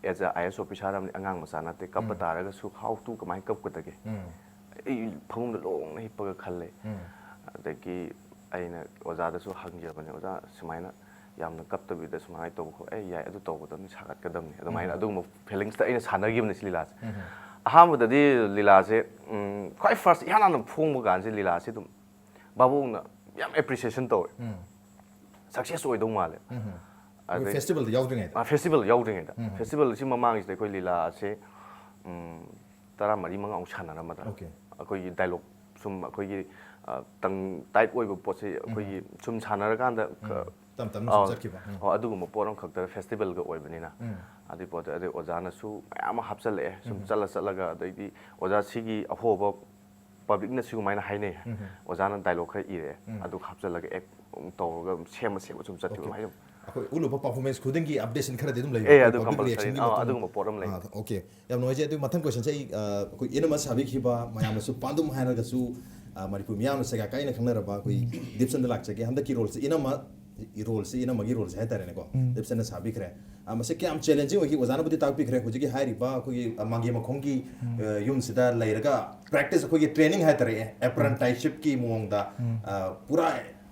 ꯑꯦꯁ ꯑꯦ ꯑꯥꯏ ꯑꯦꯁ ꯑꯣꯐꯤꯁꯥꯔ ꯑꯃꯅꯤ, ꯑꯉꯥꯡ ꯃꯆꯥ ꯅꯠꯇꯦ, ꯀꯞꯄ ꯎꯝ꯫ ꯇꯥꯔꯒꯁꯨ ꯍꯥꯎ ꯇꯨ ꯀꯃꯥꯏꯅ ꯀꯞꯀꯗꯒꯦ? ꯎꯝ꯫ ꯑꯩ ꯐꯃꯨꯡꯗ ꯂꯣꯡꯅ ꯍꯤꯞꯄꯒ ꯈꯜꯂꯦ꯫ ꯎꯝ꯫ ꯑꯗꯒꯤ ꯑꯩꯅ ꯑꯣꯖꯥꯗꯁꯨ ꯍꯪꯖꯕꯅꯦ, "ꯑꯣꯖꯥ, ꯁꯨꯃꯥꯏꯅ ꯌꯥꯝꯅ ꯀꯞꯇꯕꯤꯗ ꯁꯨꯃꯥꯏꯅ ꯇꯧꯕ ꯈꯣꯠ-, ꯑꯦ, ꯌꯥꯏ, ꯑꯗꯨ ꯇꯧꯒꯗꯕꯅꯤ, ꯁꯥꯒꯠꯀꯗꯕꯅꯤ", ꯑꯗꯨꯃꯥꯏꯅ ꯎꯝ꯫ ꯑꯗꯨꯒꯨꯝꯕ ꯐꯤꯂꯤꯡꯁꯇ ꯑꯩꯅ ꯁꯥꯟꯅꯈꯤꯕꯅꯤ ꯁꯤ ꯂꯤꯂꯥꯁꯦ꯫ ꯎꯝ꯫ ꯑꯍꯥꯟꯕꯗꯗꯤ ꯂꯤꯂꯥꯁꯦ, ꯎꯝ, ꯈ꯭ꯋꯥꯏ ꯐꯥꯔꯁ ꯏꯍꯥꯟ ꯍꯥꯟꯅ ꯐꯣꯡꯕ ꯀꯥꯟꯁꯦ ꯂꯤꯂꯥꯁꯦ ꯑꯗꯨꯝ ꯚꯥꯕꯣꯛꯅ ꯌꯥꯝ ꯑꯦꯄ꯭ꯔꯤꯁꯤꯌꯦꯁꯟ ꯇꯧꯋꯦ, ꯎꯝ꯫ ꯁꯛꯁꯦꯁ ꯑꯣꯏꯗꯧ ꯃꯥꯜꯂꯦ꯫ ꯎꯝ꯫ ꯑꯩꯈꯣꯏ ꯑꯗꯩ- ꯐꯦꯁꯇꯤꯚꯦꯜꯗ ꯌꯥꯎꯗ꯭ꯔꯤꯉꯩꯗ꯫ ꯑꯥ, ꯐꯦꯁꯇꯤꯚꯦꯜ ꯌꯥꯎꯗ꯭ꯔꯤꯉꯩꯗ꯫ ꯎꯝ꯫ ꯐꯦꯁꯇꯤꯚꯦꯜꯁꯤ ꯃꯃꯥꯡꯁꯤꯗ ꯑꯩꯈꯣꯏ ꯂꯤꯂꯥꯁꯦ, ꯎꯝ, ꯇꯔꯥꯃꯔꯤ ꯃꯉꯥꯃꯨꯛ ꯁꯥꯟꯅꯔꯝꯃꯗ꯭ꯔꯥ꯫ ꯑꯣꯀꯦ꯫ ꯑꯩꯈꯣꯏꯒꯤ ꯗꯥꯏꯂꯣꯛ ꯁꯨꯝ ꯑꯩꯈꯣꯏꯒꯤ, ꯑ, ꯇꯪ ꯇꯥꯏꯠ ꯑꯣꯏꯕ ꯄꯣꯠꯁꯦ ꯑꯩꯈꯣꯏꯒꯤ ꯁꯨꯝ ꯁꯥꯟꯅꯔꯀꯥꯟꯗ ꯈ-, ꯎꯝ꯫ ꯇꯞ ꯇꯞꯅ ꯁꯨꯝ ꯑꯥ, ꯆꯠꯈꯤꯕ꯫ ꯎꯝ꯫ ꯍꯣꯏ, ꯑꯗꯨꯒꯨꯝꯕ ꯄꯣꯠ ꯑꯃꯈꯛꯇ ꯐꯦꯁꯇꯤꯚꯦꯜꯒ ꯑꯣꯏꯕꯅꯤꯅ꯫ ꯎꯝ꯫ ꯑꯗꯨꯒꯤ ꯄꯣꯠꯇꯣ, ꯑꯗꯩ ꯑꯣꯖꯥꯅꯁꯨ ꯃꯌꯥꯝ ꯑꯃ ꯍꯥꯞꯆꯜꯂꯛꯑꯦ, ꯁꯨꯝ ꯎꯝ꯫ ꯆꯠꯂ ꯆꯠꯂꯒ, ꯑꯗꯩꯗꯤ ꯑꯣꯖꯥ ꯁꯤꯒꯤ ꯑꯍꯣꯕ ꯄꯕ꯭ꯂꯤꯛꯅ ꯁꯤꯒꯨꯃꯥꯏꯅ ꯍꯥꯏꯅꯩ, ꯎꯝ꯫ ꯑꯣꯖꯥꯅ ꯗꯥꯏꯂꯣꯛ ꯈꯔ ꯏꯔꯛꯑꯦ, ꯎꯝ꯫ ꯑꯗꯨꯒ ꯍꯥꯞꯆꯜꯂꯒ ꯑꯦꯛ ꯇꯧꯔꯒ ꯁꯦꯝꯃ ꯁꯦꯝꯃ ꯁꯨꯝ ꯆꯠꯈꯤꯕ ꯑꯣꯀꯦ꯫ ꯑꯗꯨꯃꯥꯏꯅ꯫ ꯑꯩꯈꯣꯏ ꯎꯠꯂꯨꯕ ꯄꯔꯐꯣꯔꯃꯦꯟꯁ ꯈꯨꯗꯤꯡꯒꯤ ꯑꯞꯗꯦꯁꯟ ꯈꯔꯗꯤ ꯑꯗꯨꯝ ꯂꯩꯕ꯫ ꯑꯦ, ꯑꯩꯈꯣꯏ ꯑꯗꯨ ꯄꯕ꯭ꯂꯤꯛ ꯀꯝꯄꯜꯁꯔꯤ, ꯔꯤꯌꯦꯛꯁꯟꯒꯤ ꯑꯥ, ꯃꯇꯨꯡ ꯑꯗꯨꯒꯨꯝꯕ ꯄꯣꯠ ꯑꯃ ꯂꯩ꯫ ꯑꯥ, ꯑꯣꯀꯦ꯫ ꯌꯥꯝ ꯅꯨꯡꯉꯥꯏꯖꯩ꯫ ꯑꯗꯨ ꯃꯊꯪ ꯀꯣꯏꯁꯟꯁꯦ ꯑꯩ, ꯑ, ꯑꯩꯈꯣꯏ ꯏꯅꯝꯃ ꯁꯥꯕꯤꯈꯤꯕ, ꯃꯌꯥꯝꯅꯁꯨ ꯄꯥꯟꯗꯨꯝ ꯍꯥꯏꯔꯒꯁꯨ, ꯑ, ꯃꯅꯤꯄꯨꯔ ꯃꯤꯌꯥꯝꯅ ꯁꯦꯒꯥ ꯀꯥꯏꯅ ꯈꯪꯅꯔꯕ ꯑꯩꯈꯣꯏ ꯗꯤꯞꯁꯟꯗ ꯂꯥꯛꯆꯒꯦ꯫ ꯍꯟꯗꯛꯀꯤ ꯔꯣꯜꯁꯦ ꯏꯅꯝꯃ, ꯔꯣꯜꯁꯦ ꯏꯅꯝꯃꯒꯤ ꯔꯣꯜꯁꯦ ꯍꯥꯏꯇꯥꯔꯦꯅꯦꯀꯣ꯫ ꯗꯤꯞꯁꯟꯅ ꯁꯥꯕꯤꯈ꯭ꯔꯦ꯫ ꯑ, ꯃꯁꯤ ꯀꯌꯥꯝ ꯆꯦꯂꯦꯟꯖꯤꯡ ꯑꯣꯏꯈꯤ? ꯑꯣꯖꯥꯅꯕꯨꯗꯤ ꯇꯥꯛꯄꯤꯈ꯭ꯔꯦ꯫ ꯍꯧꯖꯤꯛꯀꯤ ꯍꯥꯏꯔꯤꯕ ꯑꯩꯈꯣꯏꯒꯤ, ꯑ, ꯃꯥꯡꯒꯦ ꯃꯈꯣꯡꯒꯤ, ꯑ, ꯌꯨꯝꯁꯤꯗ ꯂꯩꯔꯒ ꯄ꯭ꯔꯦꯛꯇꯤꯁ, ꯑꯩꯈꯣꯏꯒꯤ ꯇ꯭ꯔꯦꯅꯤꯡ ꯍꯥꯏꯇꯥꯔꯦ, ꯑꯦꯄ꯭ꯔꯦꯟꯇꯥꯏꯁꯁꯤꯞꯀꯤ ꯃꯑꯣꯡꯗ, ꯑ, ꯄꯨꯔꯥ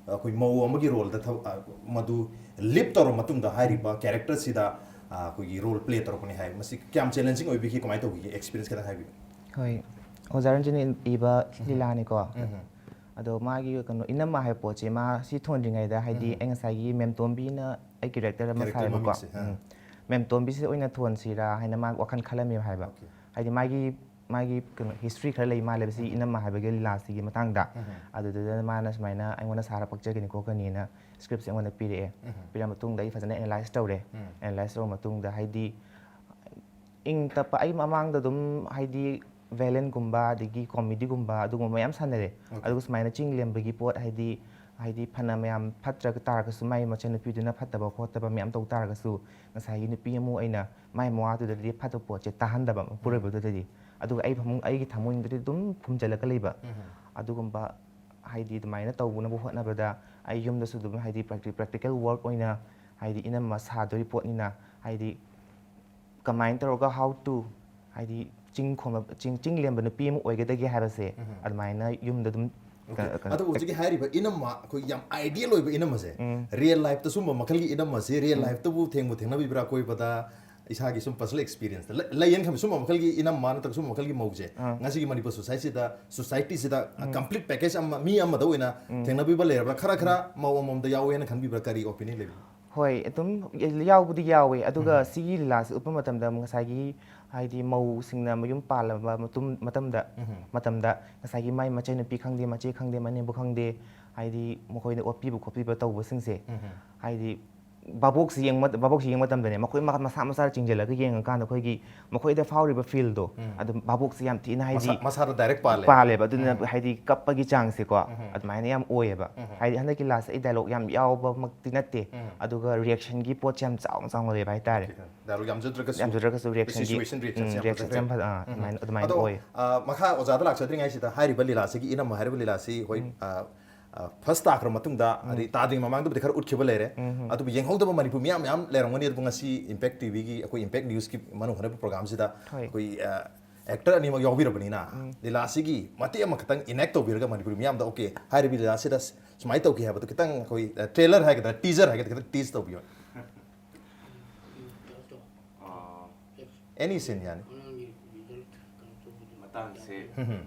ꯑꯩꯈꯣꯏ ꯃꯧ ꯑꯃꯒꯤ ꯔꯣꯜꯗ ꯊꯕꯛ, ꯑ, ꯃꯗꯨ ꯂꯤꯞ ꯇꯧꯔꯕ ꯃꯇꯨꯡꯗ ꯍꯥꯏꯔꯤꯕ ꯀꯦꯔꯦꯛꯇꯔꯁꯤꯗ, ꯑ, ꯑꯩꯈꯣꯏꯒꯤ ꯔꯣꯜ ꯄ꯭ꯂꯦ ꯇꯧꯔꯛꯄꯅꯤ ꯍꯥꯏ꯫ ꯃꯁꯤ ꯀꯌꯥꯝ ꯆꯦꯂꯦꯟꯖꯤꯡ ꯑꯣꯏꯕꯤꯈꯤ? ꯀꯃꯥꯏꯅ ꯇꯧꯈꯤꯒꯦ? ꯑꯦꯛꯁꯄꯤꯔꯤꯌꯦꯟꯁ ꯈꯤꯇꯪ ꯍꯥꯏꯕꯤꯌꯨ꯫ ꯍꯣꯏ, ꯑꯣꯖꯥ ꯔꯟꯖꯟꯅ ꯏꯕ ꯂꯤꯂꯥꯅꯤꯀꯣ꯫ ꯎꯝ꯫ ꯑꯗꯣ ꯃꯥꯒꯤ ꯀꯩꯅꯣ ꯏꯅꯝꯃ ꯍꯥꯏꯕ ꯄꯣꯠꯁꯦ ꯃꯥ ꯁꯤ ꯊꯣꯟꯗ꯭ꯔꯤꯉꯩꯗ, ꯍꯥꯏꯗꯤ, ꯎꯝ꯫ ꯑꯩ ꯉꯁꯥꯏꯒꯤ ꯃꯦꯝꯇꯣꯝꯕꯤꯅ ꯑꯩ ꯀꯦꯔꯦꯛꯇꯔ ꯑꯃ ꯀꯦꯔꯦꯛꯇꯔ ꯁꯥꯏꯕꯀꯣ꯫ ꯃꯃꯤꯡꯁꯦ, ꯑꯥ꯫ ꯎꯝ꯫ ꯃꯦꯝꯇꯣꯝꯕꯤꯁꯦ ꯑꯣꯏꯅ ꯊꯣꯟꯁꯤꯔꯥ ꯍꯥꯏꯅ ꯃꯥ ꯋꯥꯈꯜ ꯈꯜꯂꯝꯃꯦꯕ ꯍꯥꯏꯕ꯫ ꯑꯣꯀꯦ꯫ ꯍꯥꯏꯗꯤ ꯃꯥꯒꯤ, ꯃꯥꯒꯤ ꯀꯩꯅꯣ ꯍꯤꯁꯇ꯭ꯔꯤ ꯈꯔ ꯂꯩ ꯃꯥꯜꯂꯦꯕ ꯁꯤ ꯏꯅꯝꯃ ꯍꯥꯏꯕꯒꯤ ꯂꯤꯂꯥꯁꯤꯒꯤ ꯃꯇꯥꯡꯗ꯫ ꯎꯝ꯫ ꯑꯗꯨꯗꯨꯗ ꯃꯥꯅ ꯁꯨꯃꯥꯏꯅ ꯑꯩꯉꯣꯟꯗ ꯁꯥꯔ ꯄꯛꯆꯒꯅꯤ ꯈꯣꯠꯀꯅꯤꯅ ꯁ꯭ꯀ꯭ꯔꯤꯞꯁꯦ ꯑꯩꯉꯣꯟꯗ ꯄꯤꯔꯛꯑꯦ꯫ ꯎꯝ꯫ ꯄꯤꯔꯛꯑ ꯃꯇꯨꯡꯗ ꯑꯩ ꯐꯖꯅ ꯑꯦꯅꯥꯂꯥꯏꯁ ꯇꯧꯔꯦ꯫ ꯎꯝ꯫ ꯑꯦꯅꯥꯂꯥꯏꯁ ꯇꯧꯔ ꯃꯇꯨꯡꯗ, ꯍꯥꯏꯗꯤ, ꯏꯪ ꯇꯞꯄ, ꯑꯩ ꯃꯃꯥꯡꯗ ꯑꯗꯨꯝ, ꯍꯥꯏꯗꯤ, ꯚꯦꯂꯦꯟꯒꯨꯝꯕ ꯑꯗꯒꯤ ꯀꯣꯃꯦꯗꯤꯒꯨꯝꯕ ꯑꯗꯨꯒꯨꯝꯕ ꯃꯌꯥꯝ ꯁꯥꯟꯅꯔꯦ꯫ ꯑꯣꯀꯦ꯫ ꯑꯗꯨꯒ ꯁꯨꯃꯥꯏꯅ ꯆꯤꯡ ꯂꯦꯝꯕꯒꯤ ꯄꯣꯠ, ꯍꯥꯏꯗꯤ, ꯍꯥꯏꯗꯤ ꯐꯅ ꯃꯌꯥꯝ ꯐꯠꯇ꯭ꯔꯒ ꯇꯥꯔꯒꯁꯨ, ꯃꯥꯏ ꯃꯆꯟꯅꯨꯄꯤꯗꯨꯅ ꯐꯠꯇꯕ ꯈꯣꯠꯇꯕ ꯃꯌꯥꯝ ꯇꯧ ꯇꯥꯔꯒꯁꯨ, ꯉꯁꯥꯏꯒꯤ ꯅꯨꯄꯤ ꯑꯃ ꯑꯣꯏꯅ ꯃꯥꯏ ꯃꯋꯥꯗꯨꯗꯗꯤ ꯐꯠꯇꯕ ꯄꯣꯠꯁꯦ ꯇꯥꯍꯟꯗꯕ, ꯃꯄꯨꯔꯣꯏꯕꯗꯨꯗꯗꯤ꯫ ꯑꯗꯨꯒ ꯑꯩ ꯐꯃꯨꯡ, ꯑꯩꯒꯤ ꯊꯃꯣꯏꯅꯨꯡꯗꯗꯤ ꯑꯗꯨꯝ ꯐꯨꯝꯖꯤꯜꯂꯒ ꯂꯩꯕ꯫ ꯑꯗꯨꯒꯨꯝꯕ ꯍꯥꯏꯗꯤ ꯑꯗꯨꯃꯥꯏꯅ ꯇꯧꯅꯕ ꯍꯣꯠꯅꯕꯗ, ꯑꯩ ꯌꯨꯝꯗꯁꯨ ꯑꯗꯨꯝ ꯍꯥꯏꯗꯤ practi-, practical work ꯑꯣꯏꯅ, ꯍꯥꯏꯗꯤ ꯏꯅꯝꯃ ꯁꯥꯗꯣꯔꯤ ꯄꯣꯠꯅꯤꯅ, ꯍꯥꯏꯗꯤ ꯀꯃꯥꯏꯅ ꯇꯧꯔꯒ how to, ꯍꯥꯏꯗꯤ ꯆꯤꯡ ꯈꯣꯝꯕ, ꯆꯤꯡ, ꯆꯤꯡ ꯂꯦꯝꯕ ꯅꯨꯄꯤ ꯑꯃ ꯑꯣꯏꯒꯗꯒꯦ ꯍꯥꯏꯕꯁꯦ, ꯑꯗꯨꯃꯥꯏꯅ ꯌꯨꯝꯗ ꯑꯗꯨꯝ ꯀ-, ꯀ-, ꯑꯗꯨꯕꯨ ꯍꯧꯖꯤꯛꯀꯤ ꯍꯥꯏꯔꯤꯕ ꯏꯅꯝꯃ, ꯑꯩꯈꯣꯏ ꯌꯥꯝ ideal ꯑꯣꯏꯕ ꯏꯅꯝꯃꯁꯦ, real lifeꯇ ꯁꯨꯝꯕ ꯃꯈꯜꯒꯤ ꯏꯅꯝꯃꯁꯦ real lifeꯇꯕꯨ ꯊꯦꯡꯕꯨ ꯊꯦꯡꯅꯕꯤꯕ꯭ꯔꯥ? ꯑꯀꯣꯏꯕꯗ ꯏꯁꯥꯒꯤ ꯁꯨꯝ personal experienceꯇ ꯂꯩ-, ꯂꯩꯌꯦꯅ ꯈꯟꯕ, ꯁꯨꯝꯕ ꯃꯈꯜꯒꯤ ꯏꯅꯝꯃ ꯅꯠꯇ꯭ꯔꯒ ꯁꯨꯝꯕ ꯃꯈꯜꯒꯤ ꯃꯧꯁꯦ ꯉꯁꯤꯒꯤ ꯃꯅꯤꯄꯨꯔ societyꯁꯤꯗ, societyꯁꯤꯗ complete package ꯑꯃ, ꯃꯤ ꯑꯃꯗ ꯑꯣꯏꯅ ꯊꯦꯡꯅꯕꯤꯕ ꯂꯩꯔꯕ꯭ꯔꯥ? ꯈꯔ ꯈꯔ ꯃꯧ ꯑꯃꯃꯝꯗ ꯌꯥꯎꯋꯦꯅ ꯈꯟꯕꯤꯕ꯭ꯔꯥ? ꯀꯔꯤ opinion ꯂꯩꯕꯤꯕ꯭ꯔꯥ? ꯍꯣꯏ, ꯑꯗꯨꯝ ꯌꯥꯎꯕꯗꯤ ꯌꯥꯎꯋꯦ꯫ ꯑꯗꯨꯒ ꯁꯤꯒꯤ ꯂꯤꯂꯥꯁꯤ ꯎꯠꯄ ꯃꯇꯝꯗ ꯉꯁꯥꯏꯒꯤ ꯍꯥꯏꯗꯤ ꯃꯧꯁꯤꯡꯅ ꯃꯌꯨꯝ ꯄꯥꯜꯂꯕ ꯃꯇꯨꯡ, ꯃꯇꯝꯗ, ꯃꯇꯝꯗ ꯉꯁꯥꯏꯒꯤ ꯃꯥꯏ ꯃꯆꯟꯅꯨꯄꯤ ꯈꯪꯗꯦ, ꯃꯆꯦ ꯈꯪꯗꯦ, ꯃꯅꯦꯝꯕꯨ ꯈꯪꯗꯦ, ꯍꯥꯏꯗꯤ ꯃꯈꯣꯏꯅ ꯑꯣꯠꯄꯤꯕ ꯈꯣꯠꯄꯤꯕ ꯇꯧꯕꯁꯤꯡꯁꯦ, ꯍꯥꯏꯗꯤ ꯚꯥꯕꯣꯛꯁꯤ ꯌꯦꯡꯕ, ꯚꯥꯕꯣꯛꯁꯤ ꯌꯦꯡꯕ ꯃꯇꯝꯗꯅꯦ, ꯃꯈꯣꯏ ꯃꯁꯥ ꯃꯁꯥꯗ ꯆꯤꯡꯁꯤꯜꯂꯒ ꯌꯦꯡꯉꯀꯥꯟꯗ ꯑꯩꯈꯣꯏꯒꯤ ꯃꯈꯣꯏꯗ ꯐꯥꯎꯔꯤꯕ feelꯗꯣ, ꯑꯗꯨꯝ ꯚꯥꯕꯣꯛꯁꯤ ꯌꯥꯝ ꯊꯤꯅ ꯍꯥꯏꯗꯤ ꯃꯁꯥ-, ꯃꯁꯥꯗ direct ꯄꯥꯜꯂꯦ꯫ ꯄꯥꯜꯂꯦꯕ꯫ ꯑꯗꯨꯅ ꯍꯥꯏꯗꯤ ꯀꯞꯄꯒꯤ ꯆꯥꯡꯁꯦꯀꯣ, ꯑꯗꯨꯃꯥꯏꯅ ꯌꯥꯝ ꯑꯣꯏꯌꯦꯕ꯫ ꯍꯥꯏꯗꯤ ꯍꯟꯗꯛꯀꯤ ꯂꯤꯂꯥꯁꯦ ꯑꯩ dialogue ꯌꯥꯝ ꯌꯥꯎꯕꯃꯛꯇꯤ ꯅꯠꯇꯦ, ꯑꯗꯨꯒ reactionꯒꯤ ꯄꯣꯠꯁꯦ ꯌꯥꯝ ꯆꯥꯎꯅ ꯆꯥꯎꯅ ꯂꯩꯕ ꯍꯥꯏꯇꯥꯔꯦ꯫ Dialogue ꯌꯥꯝꯖꯗ꯭ꯔꯒꯁꯨ, ꯌꯥꯝꯖꯗ꯭ꯔꯒꯁꯨ reactionꯒꯤ, situation reactionꯁꯦ ꯎꯝ, ꯌꯥꯝ reactionꯁꯦ ꯐꯖꯈ꯭ꯔꯦ꯫ ꯌꯥꯝ ꯐꯖ-, ꯑꯥ, ꯑꯗꯨꯃꯥꯏꯅ, ꯑꯗꯨꯃꯥꯏꯅ ꯑꯗꯣ, ꯑꯣꯏ꯫ ꯑ, ꯃꯈꯥ ꯑꯣꯖꯥꯗ ꯂꯥꯛꯆꯗ꯭ꯔꯤꯉꯩꯁꯤꯗ ꯍꯥꯏꯔꯤꯕ ꯂꯤꯂꯥꯁꯤꯒꯤ ꯏꯅꯝꯃ ꯍꯥꯏꯔꯤꯕ ꯂꯤꯂꯥꯁꯤ ꯍꯣꯏ, ꯑ, ꯑ, first ꯇꯥꯈ꯭ꯔ ꯃꯇꯨꯡꯗ, ꯑꯗꯩ ꯇꯥꯗ꯭ꯔꯤꯉꯩ ꯃꯃꯥꯡꯗꯕꯨꯗꯤ ꯈꯔ ꯎꯠꯈꯤꯕ ꯂꯩꯔꯦ꯫ ꯑꯗꯨꯕꯨ ꯌꯦꯡꯍꯧꯗꯕ ꯃꯅꯤꯄꯨꯔ ꯃꯤꯌꯥꯝ ꯃꯌꯥꯝ ꯂꯩꯔꯝꯒꯅꯤ꯫ ꯑꯗꯨꯕꯨ ꯉꯁꯤ Impact TVꯒꯤ ꯑꯩꯈꯣꯏ Impact Newsꯀꯤ ꯃꯅꯨꯡ ꯍꯟꯅꯕ programꯁꯤꯗ ꯍꯣꯏ꯫ ꯑꯩꯈꯣꯏ, ꯑ, actor ꯑꯅꯤꯃꯛ ꯌꯥꯎꯕꯤꯔꯕꯅꯤꯅ, ꯂꯤꯂꯥꯁꯤꯒꯤ ꯃꯇꯦꯛ ꯑꯃꯈꯛꯇꯪ enact ꯇꯧꯕꯤꯔꯒ ꯃꯅꯤꯄꯨꯔꯤ ꯃꯤꯌꯥꯝꯗ, okay, ꯍꯥꯏꯔꯤꯕ ꯂꯤꯂꯥꯁꯤꯗ ꯁꯨꯃꯥꯏꯅ ꯇꯧꯈꯤ ꯍꯥꯏꯕꯗꯣ ꯈꯤꯇꯪ ꯑꯩꯈꯣꯏ, ꯑ, trailer ꯍꯥꯏꯒꯗ꯭ꯔꯥ, teaser ꯍꯥꯏꯒꯗ꯭ꯔꯥ, ꯈꯤꯇꯪ tease ꯇꯧꯕꯤꯌꯣ꯫ ꯑꯥ, Any scene ꯌꯥꯅꯤ꯫ ꯃꯇꯥꯡꯁꯦ, ꯎꯝ,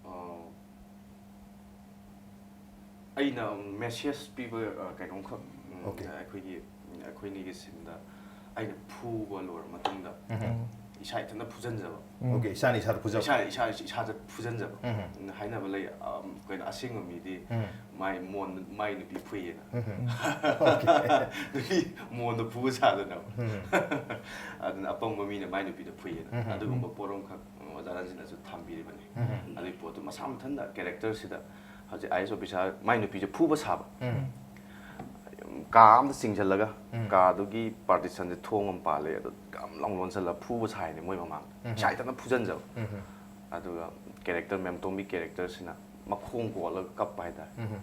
ꯑꯥ, ꯑꯩꯅ message ꯄꯤꯕ, ꯑ, ꯀꯩꯅꯣꯝꯈꯛ, ꯎꯝ, Okay. ꯑꯩꯈꯣꯏꯒꯤ, ꯑꯩꯈꯣꯏꯅꯤꯒꯤ sceneꯗ ꯑꯩꯅ ꯐꯨꯕ ꯂꯣꯏꯔ ꯃꯇꯨꯡꯗ, ꯎꯝ꯫ ꯏꯁꯥ ꯏꯊꯟꯇ ꯐꯨꯖꯟꯖꯕ꯫ ꯑꯣꯀꯦ, ꯏꯁꯥꯅ ꯏꯁꯥꯗ ꯐꯨꯖꯕ꯫ ꯏꯁꯥ ꯏꯁꯥ ꯏꯁꯥꯗ ꯐꯨꯖꯟꯖꯕ꯫ ꯎꯝ꯫ ꯍꯥꯏꯅꯕ ꯂꯩ, ꯑꯝ, ꯀꯩꯅꯣ, ꯑꯁꯦꯡꯕ ꯃꯤꯗꯤ ꯎꯝ꯫ ꯃꯥꯏ ꯃꯣꯟ ꯃꯥꯏ ꯅꯨꯄꯤ ꯐꯨꯏꯌꯦꯅ꯫ ꯎꯝ꯫ ꯅꯨꯄꯤ ꯃꯣꯟꯗ ꯐꯨꯕ ꯁꯥꯗꯅ꯫ ꯎꯝ꯫ ꯑꯗꯨꯅ ꯑꯄꯪꯕ ꯃꯤꯅ ꯃꯥꯏ ꯅꯨꯄꯤꯗ ꯐꯨꯏꯌꯦꯅ꯫ ꯎꯝ꯫ ꯑꯗꯨꯒꯨꯝꯕ ꯄꯣꯠ ꯑꯃꯈꯛ ꯑꯣꯖꯥ ꯔꯟꯖꯤꯠꯅꯁꯨ ꯊꯝꯕꯤꯔꯤꯕꯅꯤ꯫ ꯎꯝ꯫ ꯑꯗꯨꯒꯤ ꯄꯣꯠꯇꯨ ꯃꯁꯥ ꯃꯊꯟꯇ ꯀꯦꯔꯦꯛꯇꯔꯁꯤꯗ ꯍꯧꯖꯤꯛ ꯑꯥꯏ ꯑꯦꯁ ꯑꯣꯐꯤꯁꯥꯔ ꯃꯥꯏ ꯅꯨꯄꯤꯁꯦ ꯐꯨꯕ ꯁꯥꯕ꯫ ꯎꯝ꯫ ꯀꯥ ꯑꯃꯗ ꯆꯤꯡꯁꯤꯜꯂꯒ ꯎꯝ꯫ ꯀꯥꯗꯨꯒꯤ ꯄꯥꯔꯇꯤꯁꯟꯁꯦ ꯊꯣꯡ ꯑꯃ ꯄꯥꯜꯂꯦ, ꯑꯗꯣ ꯒꯝ ꯂꯥꯎ ꯂꯣꯟꯁꯤꯜꯂꯒ ꯐꯨꯕ ꯁꯥꯏꯅꯦ ꯃꯣꯏ ꯃꯃꯥꯡꯗ꯫ ꯎꯝ꯫ ꯏꯁꯥ ꯏꯊꯟꯇ ꯐꯨꯖꯟꯖꯕ꯫ ꯎꯝ꯫ ꯑꯗꯨꯒ ꯀꯦꯔꯦꯛꯇꯔ, ꯃꯦꯝꯇꯣꯝꯒꯤ ꯀꯦꯔꯦꯛꯇꯔꯁꯤꯅ ꯃꯈꯣꯡ ꯀꯣꯜꯂꯒ ꯀꯞꯄ ꯍꯥꯏꯇꯥꯔꯦ꯫ ꯎꯝ꯫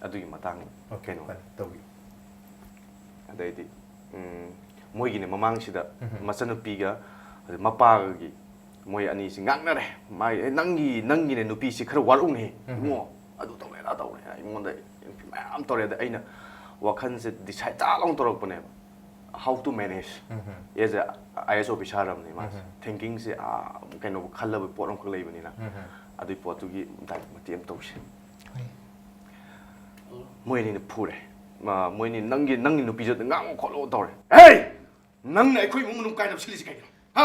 ꯑꯗꯨꯒꯤ ꯃꯇꯥꯡ ꯑꯣꯀꯦ, ꯀꯩꯅꯣ꯫ ꯐꯔꯦ, ꯇꯧꯕꯤꯌꯨ꯫ ꯑꯗꯩꯗꯤ, ꯎꯝ, ꯃꯣꯏꯒꯤꯅꯦ ꯃꯃꯥꯡꯁꯤꯗ ꯎꯝ꯫ ꯃꯆꯟꯅꯨꯄꯤꯒ ꯑꯗꯩ ꯃꯄꯥꯒꯒꯤ ꯃꯣꯏ ꯑꯅꯤꯁꯤ ꯉꯥꯡꯅꯔꯦ꯫ ꯃꯥꯒꯤ, "ꯑꯦ, ꯅꯪꯒꯤ, ꯅꯪꯒꯤꯅꯦ ꯅꯨꯄꯤꯁꯤ ꯈꯔ ꯋꯥꯔꯧꯅꯦ ꯎꯝ꯫ ꯏꯕꯨꯡꯉꯣ꯫ ꯑꯗꯨ ꯇꯧꯔꯦ, ꯑꯗꯥ ꯇꯧꯔꯦ", ꯑꯩꯉꯣꯟꯗ ꯃꯌꯥꯝ ꯇꯧꯔꯦ꯫ ꯑꯗ ꯑꯩꯅ ꯋꯥꯈꯜꯁꯦ ꯗꯤꯁꯥꯏꯠ ꯇꯥ ꯂꯥꯎꯅ ꯇꯧꯔꯛꯄꯅꯦꯕ꯫ How to manage um. as a I A S officer ꯑꯃꯅꯤ ꯃꯥꯁꯦ꯫ ꯎꯝ꯫ ꯊꯤꯡꯀꯤꯡꯁꯦ, ꯑꯥ, ꯀꯩꯅꯣ ꯈꯜꯂꯕ ꯄꯣꯠ ꯑꯃꯈꯛ ꯂꯩꯕꯅꯤꯅ꯫ ꯎꯝ꯫ ꯑꯗꯨꯒꯤ ꯄꯣꯠꯇꯨꯒꯤ ꯗꯥꯏꯔꯦꯛ ꯃꯇꯦꯛ ꯑꯃ ꯇꯧꯁꯦ꯫ ꯍꯣꯏ꯫ ꯃꯣꯏ ꯑꯅꯤꯅ ꯐꯨꯔꯦ꯫ ꯃ-, ꯃꯣꯏ ꯑꯅꯤ, "ꯅꯪꯒꯤ, ꯅꯪꯒꯤ ꯅꯨꯄꯤꯁꯨ ꯉꯥꯡꯉꯣ ꯈꯣꯠꯂꯣ" ꯇꯧꯔꯦ꯫ "ꯍꯦ! ꯅꯪꯅ ꯑꯩꯈꯣꯏ ꯏꯃꯨꯡ ꯃꯅꯨꯡ ꯀꯥꯏꯅꯕ ꯁꯤꯜꯂꯤꯁꯤ ꯀꯩꯒꯤꯅꯣ? ꯍꯥ?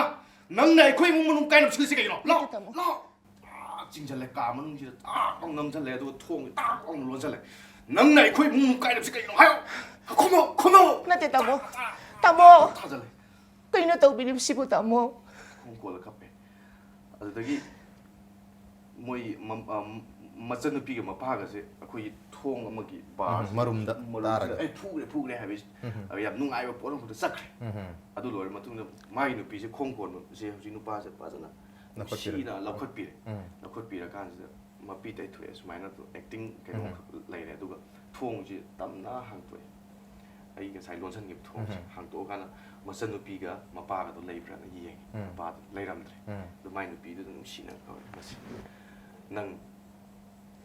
ꯅꯪꯅ ꯑꯩꯈꯣꯏ ꯏꯃꯨꯡ ꯃꯅꯨꯡ ꯀꯥꯏꯅꯕ ꯁꯤꯜꯂꯤꯁꯤ ꯀꯩꯒꯤꯅꯣ? ꯂꯥꯛꯑꯣ, ꯅꯠꯇꯦ, ꯇꯥꯃꯣ꯫ ꯂꯥꯛꯑꯣ!" ꯇꯥꯛ ꯆꯤꯡꯁꯤꯜꯂꯦ, ꯀꯥ ꯃꯅꯨꯡꯁꯤꯗ ꯇꯥꯛ ꯂꯥꯎ ꯅꯝꯁꯤꯜꯂꯦ, ꯑꯗꯨꯒ ꯊꯣꯡꯁꯦ ꯇꯥꯛ ꯂꯥꯎ ꯂꯣꯟꯁꯤꯜꯂꯦ꯫ "ꯅꯪꯅ ꯑꯩꯈꯣꯏ ꯏꯃꯨꯡ ꯃꯅꯨꯡ ꯀꯥꯏꯅꯕꯁꯤ ꯀꯩꯒꯤꯅꯣ? ꯍꯥꯏꯌꯣ! ꯈꯨꯝꯃꯣ, ꯈꯨꯝꯃꯣ!" ꯅꯠꯇꯦ, ꯇꯥꯃꯣ꯫ ꯇꯥꯛ, ꯇꯥꯛ, ꯇꯥꯃꯣ! ꯊꯥꯖꯤꯜꯂꯦ꯫ ꯀꯩꯅꯣ ꯇꯧꯕꯤꯔꯤꯕꯁꯤꯕꯨ, ꯇꯥꯃꯣ? ꯈꯣꯡ ꯀꯣꯜꯂ ꯀꯞꯄꯦ꯫ ꯑꯗꯨꯗꯒꯤ ꯃꯣꯏ ꯃꯝ-, ꯑꯝ, ꯃꯆꯟꯅꯨꯄꯤꯒ ꯃꯄꯥꯒꯁꯦ ꯑꯩꯈꯣꯏꯒꯤ ꯊꯣꯡ ꯑꯃꯒꯤ ꯕꯥꯔꯁꯦ ꯎꯝ, ꯃꯔꯨꯝꯗ ꯃꯔꯨꯝꯁꯤꯗ, ꯇꯥꯔꯒ꯫ "ꯑꯩ ꯐꯨꯈ꯭ꯔꯦ, ꯐꯨꯈ꯭ꯔꯦ" ꯍꯥꯏꯕꯁꯤ, ꯎꯝ꯫ ꯑ, ꯌꯥꯝ ꯅꯨꯡꯉꯥꯏꯕ ꯄꯣꯠ ꯑꯃꯈꯛꯇ ꯆꯠꯈ꯭ꯔꯦ꯫ ꯎꯝ꯫ ꯑꯗꯨ ꯂꯣꯏꯔ ꯃꯇꯨꯡꯗ ꯃꯥꯒꯤ ꯅꯨꯄꯤꯁꯦ ꯈꯣꯡ ꯀꯣꯟꯕꯁꯦ ꯍꯧꯖꯤꯛ ꯅꯨꯄꯥꯁꯦ ꯐꯖꯅ ꯂꯧꯈꯠꯄꯤꯔꯦ꯫ ꯅꯨꯡꯁꯤꯅ ꯂꯧꯈꯠꯄꯤꯔꯦ꯫ ꯎꯝ꯫ ꯂꯧꯈꯠꯄꯤꯔꯀꯥꯟꯁꯤꯗ ꯃꯄꯤ ꯇꯩꯊꯣꯛꯑꯦ, ꯁꯨꯃꯥꯏꯅ ꯑꯦꯛꯇꯤꯡ ꯀꯩꯅꯣ ꯎꯝ꯫ ꯈꯛ ꯂꯩꯔꯦ꯫ ꯑꯗꯨꯒ ꯊꯣꯡꯁꯤ ꯇꯞꯅ ꯍꯥꯡꯇꯣꯛꯑꯦ꯫ ꯑꯩ ꯉꯁꯥꯏ ꯂꯣꯟꯁꯤꯟꯈꯤꯕ ꯊꯣꯡꯁꯦ ꯎꯝ꯫ ꯍꯥꯡꯇꯣꯛꯑꯀꯥꯟꯗ ꯃꯆꯟꯅꯨꯄꯤꯒ ꯃꯄꯥꯒꯗꯣ ꯂꯩꯕ꯭ꯔꯥꯅ ꯌꯦꯡꯉꯦ꯫ ꯎꯝ꯫ ꯃꯄꯥꯗꯣ ꯂꯩꯔꯝꯗ꯭ꯔꯦ꯫ ꯎꯝ꯫ ꯑꯗꯨ ꯃꯥꯏ ꯅꯨꯄꯤꯗꯨꯗ ꯅꯨꯡꯁꯤꯅ ꯀꯧꯔꯦ, "ꯃꯁꯤ ꯅꯪ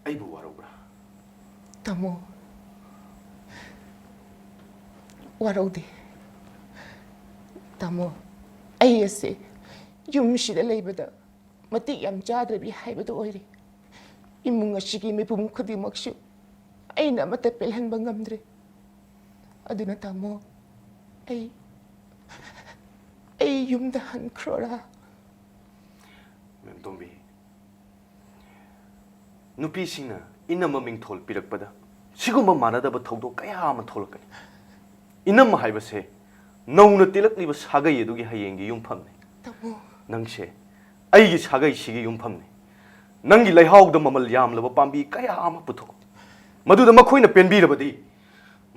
ꯑꯩꯕꯨ ꯋꯥꯔꯧꯕ꯭ꯔꯥ?" ꯇꯥꯃꯣ, ꯋꯥꯔꯧꯗꯦ꯫ ꯇꯥꯃꯣ, ꯑꯩ ꯑꯁꯦ ꯌꯨꯝꯁꯤꯗ ꯂꯩꯕꯗ ꯃꯇꯤꯛ ꯌꯥꯝ ꯆꯥꯗ꯭ꯔꯕꯤ ꯍꯥꯏꯕꯗꯨ ꯑꯣꯏꯔꯦ꯫ ꯏꯃꯨꯡ ꯑꯁꯤꯒꯤ ꯃꯤꯄꯨꯝ ꯈꯨꯗꯤꯡꯃꯛꯁꯨ ꯑꯩꯅ ꯑꯃꯠꯇ ꯄꯦꯜꯍꯟꯕ ꯉꯝꯗ꯭ꯔꯦ꯫ ꯑꯗꯨꯅ ꯇꯥꯃꯣ, ꯑꯩ, ꯑꯩ ꯌꯨꯝꯗ ꯍꯟꯈ꯭ꯔꯣꯔꯥ? ꯃꯦꯝ ꯇꯣꯝꯕꯤ, ꯅꯨꯄꯤꯁꯤꯡꯅ ꯏꯅꯝꯃ ꯃꯤꯡꯊꯣꯜ ꯄꯤꯔꯛꯄꯗ ꯁꯤꯒꯨꯝꯕ ꯃꯥꯟꯅꯗꯕ ꯊꯧꯗꯣꯛ ꯀꯌꯥ ꯑꯃ ꯊꯣꯛꯂꯛꯀꯅꯤ꯫ ꯏꯅꯝꯃ ꯍꯥꯏꯕꯁꯦ ꯅꯧꯅ ꯇꯦꯜꯂꯛꯂꯤꯕ ꯁꯥꯒꯩ ꯑꯗꯨꯒꯤ ꯍꯌꯦꯡꯒꯤ ꯌꯨꯝꯐꯝꯅꯤ꯫ ꯇꯥꯃꯣ꯫ ꯅꯪꯁꯦ ꯑꯩꯒꯤ ꯁꯥꯒꯩꯁꯤꯒꯤ ꯌꯨꯝꯐꯝꯅꯤ꯫ ꯅꯪꯒꯤ ꯂꯩꯍꯥꯎꯗ ꯃꯃꯜ ꯌꯥꯝꯂꯕ ꯄꯥꯝꯕꯤ ꯀꯌꯥ ꯑꯃ ꯄꯨꯊꯣꯛꯎ꯫ ꯃꯗꯨꯗ ꯃꯈꯣꯏꯅ ꯄꯦꯟꯕꯤꯔꯕꯗꯤ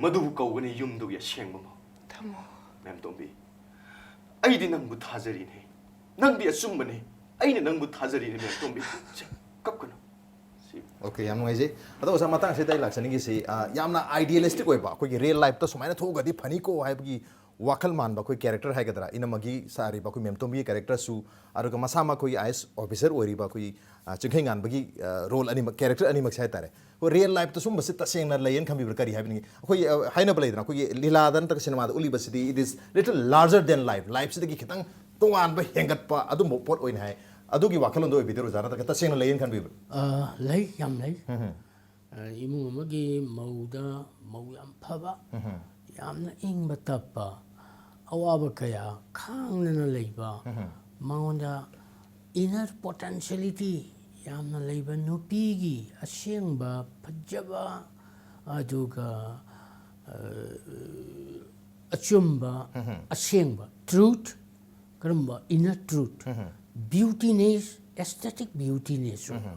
ꯃꯗꯨꯕꯨ ꯀꯧꯒꯅꯤ ꯌꯨꯝꯗꯨꯒꯤ ꯑꯁꯦꯡꯕ ꯃꯧ꯫ ꯇꯥꯃꯣ꯫ ꯃꯦꯝ ꯇꯣꯝꯕꯤ, ꯑꯩꯗꯤ ꯅꯪꯕꯨ ꯊꯥꯖꯔꯤꯅꯦ꯫ ꯅꯪꯗꯤ ꯑꯆꯨꯝꯕꯅꯦ꯫ ꯑꯩꯅ ꯅꯪꯕꯨ ꯊꯥꯖꯔꯤꯅꯦ ꯃꯦꯝ ꯇꯣꯝꯕꯤ꯫ ꯁꯦ, ꯀꯞꯀꯅꯨ꯫ ꯁꯤ ꯑꯣꯀꯦ, ꯌꯥꯝ ꯅꯨꯡꯉꯥꯏꯖꯩ꯫ ꯑꯗꯣ ꯑꯣꯖꯥ, ꯃꯇꯥꯡꯁꯤꯗ ꯑꯩ ꯂꯥꯛꯆꯅꯤꯡꯉꯤꯁꯤ, ꯑ, ꯌꯥꯝꯅ ꯑꯥꯏꯗꯤꯌꯦꯂꯤꯁꯇꯤꯛ ꯑꯣꯏꯕ, ꯑꯩꯈꯣꯏꯒꯤ ꯔꯤꯌꯦꯜ ꯂꯥꯏꯐꯇ ꯁꯨꯃꯥꯏꯅ ꯊꯣꯛꯑꯒꯗꯤ ꯐꯅꯤꯀꯣ ꯍꯥꯏꯕꯒꯤ ꯋꯥꯈꯜ ꯃꯥꯟꯕ ꯑꯩꯈꯣꯏ ꯀꯦꯔꯦꯛꯇꯔ ꯍꯥꯏꯒꯗ꯭ꯔꯥ, ꯏꯅꯝꯃꯒꯤ ꯁꯥꯔꯤꯕ ꯑꯩꯈꯣꯏ ꯃꯦꯝ ꯇꯣꯝꯕꯤꯒꯤ ꯀꯦꯔꯦꯛꯇꯔꯁꯨ, ꯑꯗꯨꯒ ꯃꯁꯥꯃꯛ ꯑꯩꯈꯣꯏꯒꯤ ꯑꯥꯏ ꯑꯦꯁ ꯑꯣꯐꯤꯁꯔ ꯑꯣꯏꯔꯤꯕ ꯑꯩꯈꯣꯏ, ꯑ, ꯆꯤꯡꯈꯩꯉꯥꯟꯕꯒꯤ, ꯑ, ꯔꯣꯜ ꯑꯅꯤꯃꯛ, ꯀꯦꯔꯦꯛꯇꯔ ꯑꯅꯤꯃꯛꯁꯦ ꯍꯥꯏꯇꯥꯔꯦ, ꯑꯩꯈꯣꯏ ꯔꯤꯌꯦꯜ ꯂꯥꯏꯐꯇ ꯁꯨꯝꯕꯁꯤ ꯇꯁꯦꯡꯅ ꯂꯩꯌꯦꯅ ꯈꯟꯕꯤꯕ꯭ꯔꯥ? ꯀꯔꯤ ꯍꯥꯏꯕꯅꯤ? ꯑꯩꯈꯣꯏ, ꯑ, ꯍꯥꯏꯅꯕ ꯂꯩꯗꯅ, ꯑꯩꯈꯣꯏꯒꯤ ꯂꯤꯂꯥꯗ ꯅꯠꯇ꯭ꯔꯒ ꯁꯤꯅꯦꯃꯥꯗ ꯎꯠꯂꯤꯕꯁꯤꯗꯤ it is little larger than life, ꯂꯥꯏꯐꯁꯤꯗꯒꯤ ꯈꯤꯇꯪ ꯇꯣꯉꯥꯟꯕ, ꯍꯦꯟꯒꯠꯄ ꯑꯗꯨꯝꯕ ꯄꯣꯠ ꯑꯣꯏꯅ ꯍꯥꯏ꯫ ꯑꯗꯨꯒꯤ ꯋꯥꯈꯜꯂꯣꯟꯗꯣ ꯑꯣꯏꯕꯤꯗꯣꯏꯔꯣ, ꯑꯣꯖꯥ? ꯅꯠꯇ꯭ꯔꯒ ꯇꯁꯦꯡꯅ ꯂꯩꯌꯦꯅ ꯈꯟꯕꯤꯕ꯭ꯔꯥ? ꯑ, ꯂꯩ, ꯌꯥꯝ ꯂꯩ꯫ ꯑ, ꯏꯃꯨꯡ ꯑꯃꯒꯤ ꯃꯧꯗ, ꯃꯧ ꯌꯥꯝ ꯐꯕ, ꯌꯥꯝꯅ ꯏꯪꯕ ꯇꯞꯄ, ꯑꯋꯥꯕ ꯀꯌꯥ ꯈꯥꯡꯗꯅ ꯂꯩꯕ, ꯃꯉꯣꯟꯗ inner potentiality ꯌꯥꯝꯅ ꯂꯩꯕ ꯅꯨꯄꯤꯒꯤ ꯑꯁꯦꯡꯕ ꯐꯖꯕ, ꯑꯗꯨꯒ, ꯑ, ꯑꯆꯨꯝꯕ, ꯑꯁꯦꯡꯕ truth, ꯀꯔꯝꯕ inner truth, beautiness, aesthetic beautiness ꯑꯣꯏꯕ,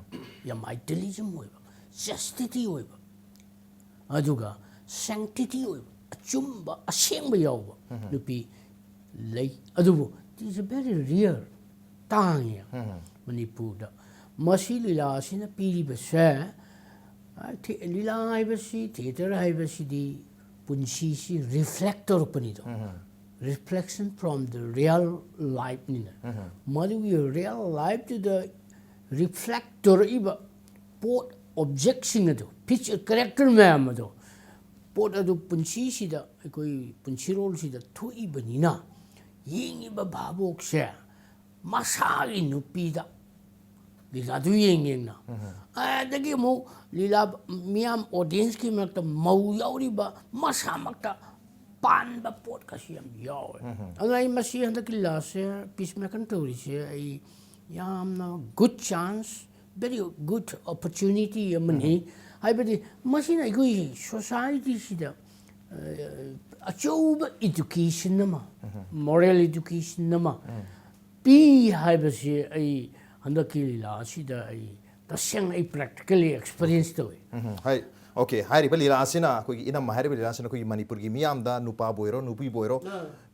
ꯌꯥꯝ idealism ꯑꯣꯏꯕ, chastity ꯑꯣꯏꯕ, ꯑꯗꯨꯒ sanctity ꯑꯣꯏꯕ, ꯑꯆꯨꯝꯕ, ꯑꯁꯦꯡꯕ ꯌꯥꯎꯕ ꯅꯨꯄꯤ ꯂꯩ꯫ ꯑꯗꯨꯕꯨ it is very rare, ꯇꯥꯡꯉꯤ ꯃꯅꯤꯄꯨꯔꯗ꯫ ꯃꯁꯤ ꯂꯤꯂꯥ ꯑꯁꯤꯅ ꯄꯤꯔꯤꯕꯁꯦ, ꯑ, ꯊꯤ-, ꯂꯤꯂꯥ ꯍꯥꯏꯕꯁꯤ, ꯊꯤꯌꯦꯇꯔ ꯍꯥꯏꯕꯁꯤꯗꯤ ꯄꯨꯟꯁꯤꯁꯤ reflect ꯇꯧꯔꯛꯄꯅꯤꯗꯣ꯫ Reflection from the real life ꯅꯤꯅ꯫ ꯃꯗꯨꯒꯤ ꯔꯤꯌꯦꯜ ꯂꯥꯏꯐꯇꯨꯗ ꯔꯤꯐ꯭ꯂꯦꯛ ꯇꯧꯔꯛꯏꯕ ꯄꯣꯠ, ꯑꯣꯕꯖꯦꯛꯁꯤꯡ ꯑꯗꯣ, ꯐꯤꯆꯔ, ꯀꯦꯔꯦꯛꯇꯔ ꯃꯌꯥꯝ ꯑꯗꯣ, ꯄꯣꯠ ꯑꯗꯨ ꯄꯨꯟꯁꯤꯁꯤꯗ, ꯑꯩꯈꯣꯏ ꯄꯨꯟꯁꯤꯔꯣꯜꯁꯤꯗ ꯊꯣꯛꯏꯕꯅꯤꯅ, ꯌꯦꯡꯉꯤꯕ ꯚꯥꯕꯣꯛꯁꯦ ꯃꯁꯥꯒꯤ ꯅꯨꯄꯤꯗ ꯂꯤꯂꯥꯗꯨ ꯌꯦꯡ ꯌꯦꯡꯅ, ꯑꯗꯒꯤ ꯑꯃꯨꯛ ꯂꯤꯂꯥ ꯃꯤꯌꯥꯝ ꯑꯣꯗꯤꯌꯦꯟꯁꯀꯤ ꯃꯔꯛꯇ ꯃꯧ ꯌꯥꯎꯔꯤꯕ ꯃꯁꯥꯃꯛꯇ ꯄꯥꯟꯕ ꯄꯣꯠꯀꯁꯨ ꯌꯥꯝ ꯌꯥꯎꯋꯦ꯫ ꯑꯗꯨꯅ ꯑꯩ ꯃꯁꯤ ꯍꯟꯗꯛꯀꯤ ꯂꯤꯂꯥꯁꯦ, ꯄꯤꯁ ꯃꯦꯀꯔ ꯇꯧꯔꯤꯁꯦ, ꯑꯩ ꯌꯥꯝꯅ good chance, very good opportunity ꯑꯃꯅꯤ꯫ ꯍꯥꯏꯕꯗꯤ ꯃꯁꯤꯅ ꯑꯩꯈꯣꯏ ꯁꯣꯁꯥꯏꯇꯤꯁꯤꯗ ꯑꯆꯧꯕ ꯏꯗꯨꯀꯦꯁꯟ ꯑꯃ, ꯃꯣꯔꯦꯜ ꯏꯗꯨꯀꯦꯁꯟ ꯑꯃ ꯄꯤ ꯍꯥꯏꯕꯁꯤ ꯑꯩ ꯍꯟꯗꯛꯀꯤ ꯂꯤꯂꯥ ꯑꯁꯤꯗ ꯑꯩ ꯇꯁꯦꯡꯅ ꯑꯩ ꯄ꯭ꯔꯦꯛꯇꯤꯀꯦꯜꯂꯤ ꯑꯦꯛꯁꯄꯤꯔꯤꯌꯦꯟꯁ ꯇꯧꯏ꯫ ꯎꯝ, ꯍꯥꯏ ꯑꯣꯀꯦ꯫ ꯍꯥꯏꯔꯤꯕ ꯂꯤꯂꯥ ꯑꯁꯤꯅ, ꯑꯩꯈꯣꯏꯒꯤ ꯏꯅꯝꯃ ꯍꯥꯏꯔꯤꯕ ꯂꯤꯂꯥ ꯑꯁꯤꯅ ꯑꯩꯈꯣꯏꯒꯤ ꯃꯅꯤꯄꯨꯔꯒꯤ ꯃꯤꯌꯥꯝꯗ, ꯅꯨꯄꯥꯕꯨ ꯑꯣꯏꯔꯣ ꯅꯨꯄꯤꯕꯨ ꯑꯣꯏꯔꯣ,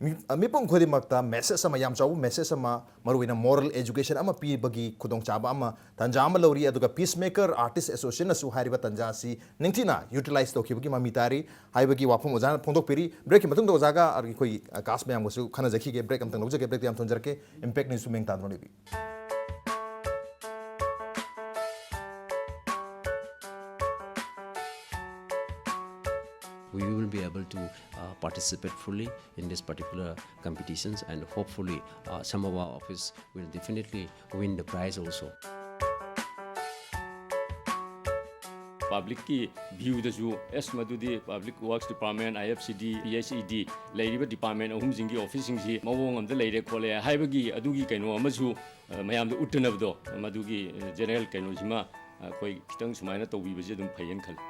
ꯃꯤ- ꯑ, ꯃꯤꯄꯨꯝ ꯈꯨꯗꯤꯡꯃꯛꯇ ꯃꯦꯁꯦꯖ ꯑꯃ, ꯌꯥꯝ ꯆꯥꯎꯕ ꯃꯦꯁꯦꯖ ꯑꯃ, ꯃꯔꯨꯑꯣꯏꯅ ꯃꯣꯔꯦꯜ ꯑꯦꯖꯨꯀꯦꯁꯟ ꯑꯃ ꯄꯤꯕꯒꯤ ꯈꯨꯗꯣꯡꯆꯥꯕ ꯑꯃ, ꯇꯥꯟꯖꯥ ꯑꯃ ꯂꯧꯔꯤ꯫ ꯑꯗꯨꯒ ꯄꯤꯁ ꯃꯦꯀꯔ ꯑꯥꯔꯇꯤꯁ ꯑꯦꯁꯣꯁꯤꯌꯦꯁꯟꯅꯁꯨ ꯍꯥꯏꯔꯤꯕ ꯇꯥꯟꯖꯥ ꯑꯁꯤ ꯅꯤꯡꯊꯤꯅ ꯌꯨꯇꯤꯂꯥꯏꯁ ꯇꯧꯈꯤꯕꯒꯤ ꯃꯃꯤ ꯇꯥꯔꯤ ꯍꯥꯏꯕꯒꯤ ꯋꯥꯐꯝ ꯑꯣꯖꯥꯅ ꯐꯣꯡꯗꯣꯛꯄꯤꯔꯤ꯫ ꯕ꯭ꯔꯦꯛꯀꯤ ꯃꯇꯨꯡꯗ ꯑꯣꯖꯥꯒ ꯑꯩꯈꯣꯏ ꯀꯥꯁ ꯃꯌꯥꯝꯒꯁꯨ ꯈꯟꯅꯖꯈꯤꯒꯦ꯫ ꯕ꯭ꯔꯦꯛ ꯑꯃꯇꯪ ꯂꯧꯖꯒꯦ꯫ ꯕ꯭ꯔꯦꯛꯇ ꯌꯥꯝ ꯊꯝꯖꯔꯛꯀꯦ꯫ ꯏꯝꯄꯦꯛ ꯅ꯭ꯌꯨꯁ ꯃꯤꯡ ꯇꯥꯗꯨꯅ ꯂꯩꯕꯤ꯫ We will be able to uh, participate fully in this particular competitions, and hopefully uh, some of our office will definitely win the prize also. ꯄꯕ꯭ꯂꯤꯛꯀꯤ ꯚ꯭ꯌꯨꯗꯁꯨ ꯑꯦꯁ ꯃꯗꯨꯗꯤ ꯄꯕ꯭ꯂꯤꯛ ꯋꯥꯔꯛꯁ ꯗꯤꯄꯥꯔꯠꯃꯦꯟ, ꯑꯥꯏ ꯑꯦꯐ ꯁꯤ ꯗꯤ, P H E ꯗꯤ ꯂꯩꯔꯤꯕ department ꯑꯍꯨꯝꯁꯤꯡꯒꯤ ꯑꯣꯐꯤꯁꯁꯤꯡꯁꯤ ꯃꯑꯣꯡ ꯑꯃꯗ ꯂꯩꯔꯦ ꯈꯣꯠꯂꯦ ꯍꯥꯏꯕꯒꯤ ꯑꯗꯨꯒꯤ ꯀꯩꯅꯣ ꯑꯃꯁꯨ ꯑ, ꯃꯌꯥꯝꯗ ꯎꯠꯇꯅꯕꯗꯣ ꯃꯗꯨꯒꯤ ꯖꯦꯅꯔꯦꯜ ꯀꯩꯅꯣꯁꯤꯃ ꯑꯩꯈꯣꯏ ꯈꯤꯇꯪ ꯁꯨꯃꯥꯏꯅ ꯇꯧꯕꯤꯕꯁꯦ ꯑꯗꯨꯝ ꯐꯩꯌꯦꯅ ꯈꯜꯂꯤ꯫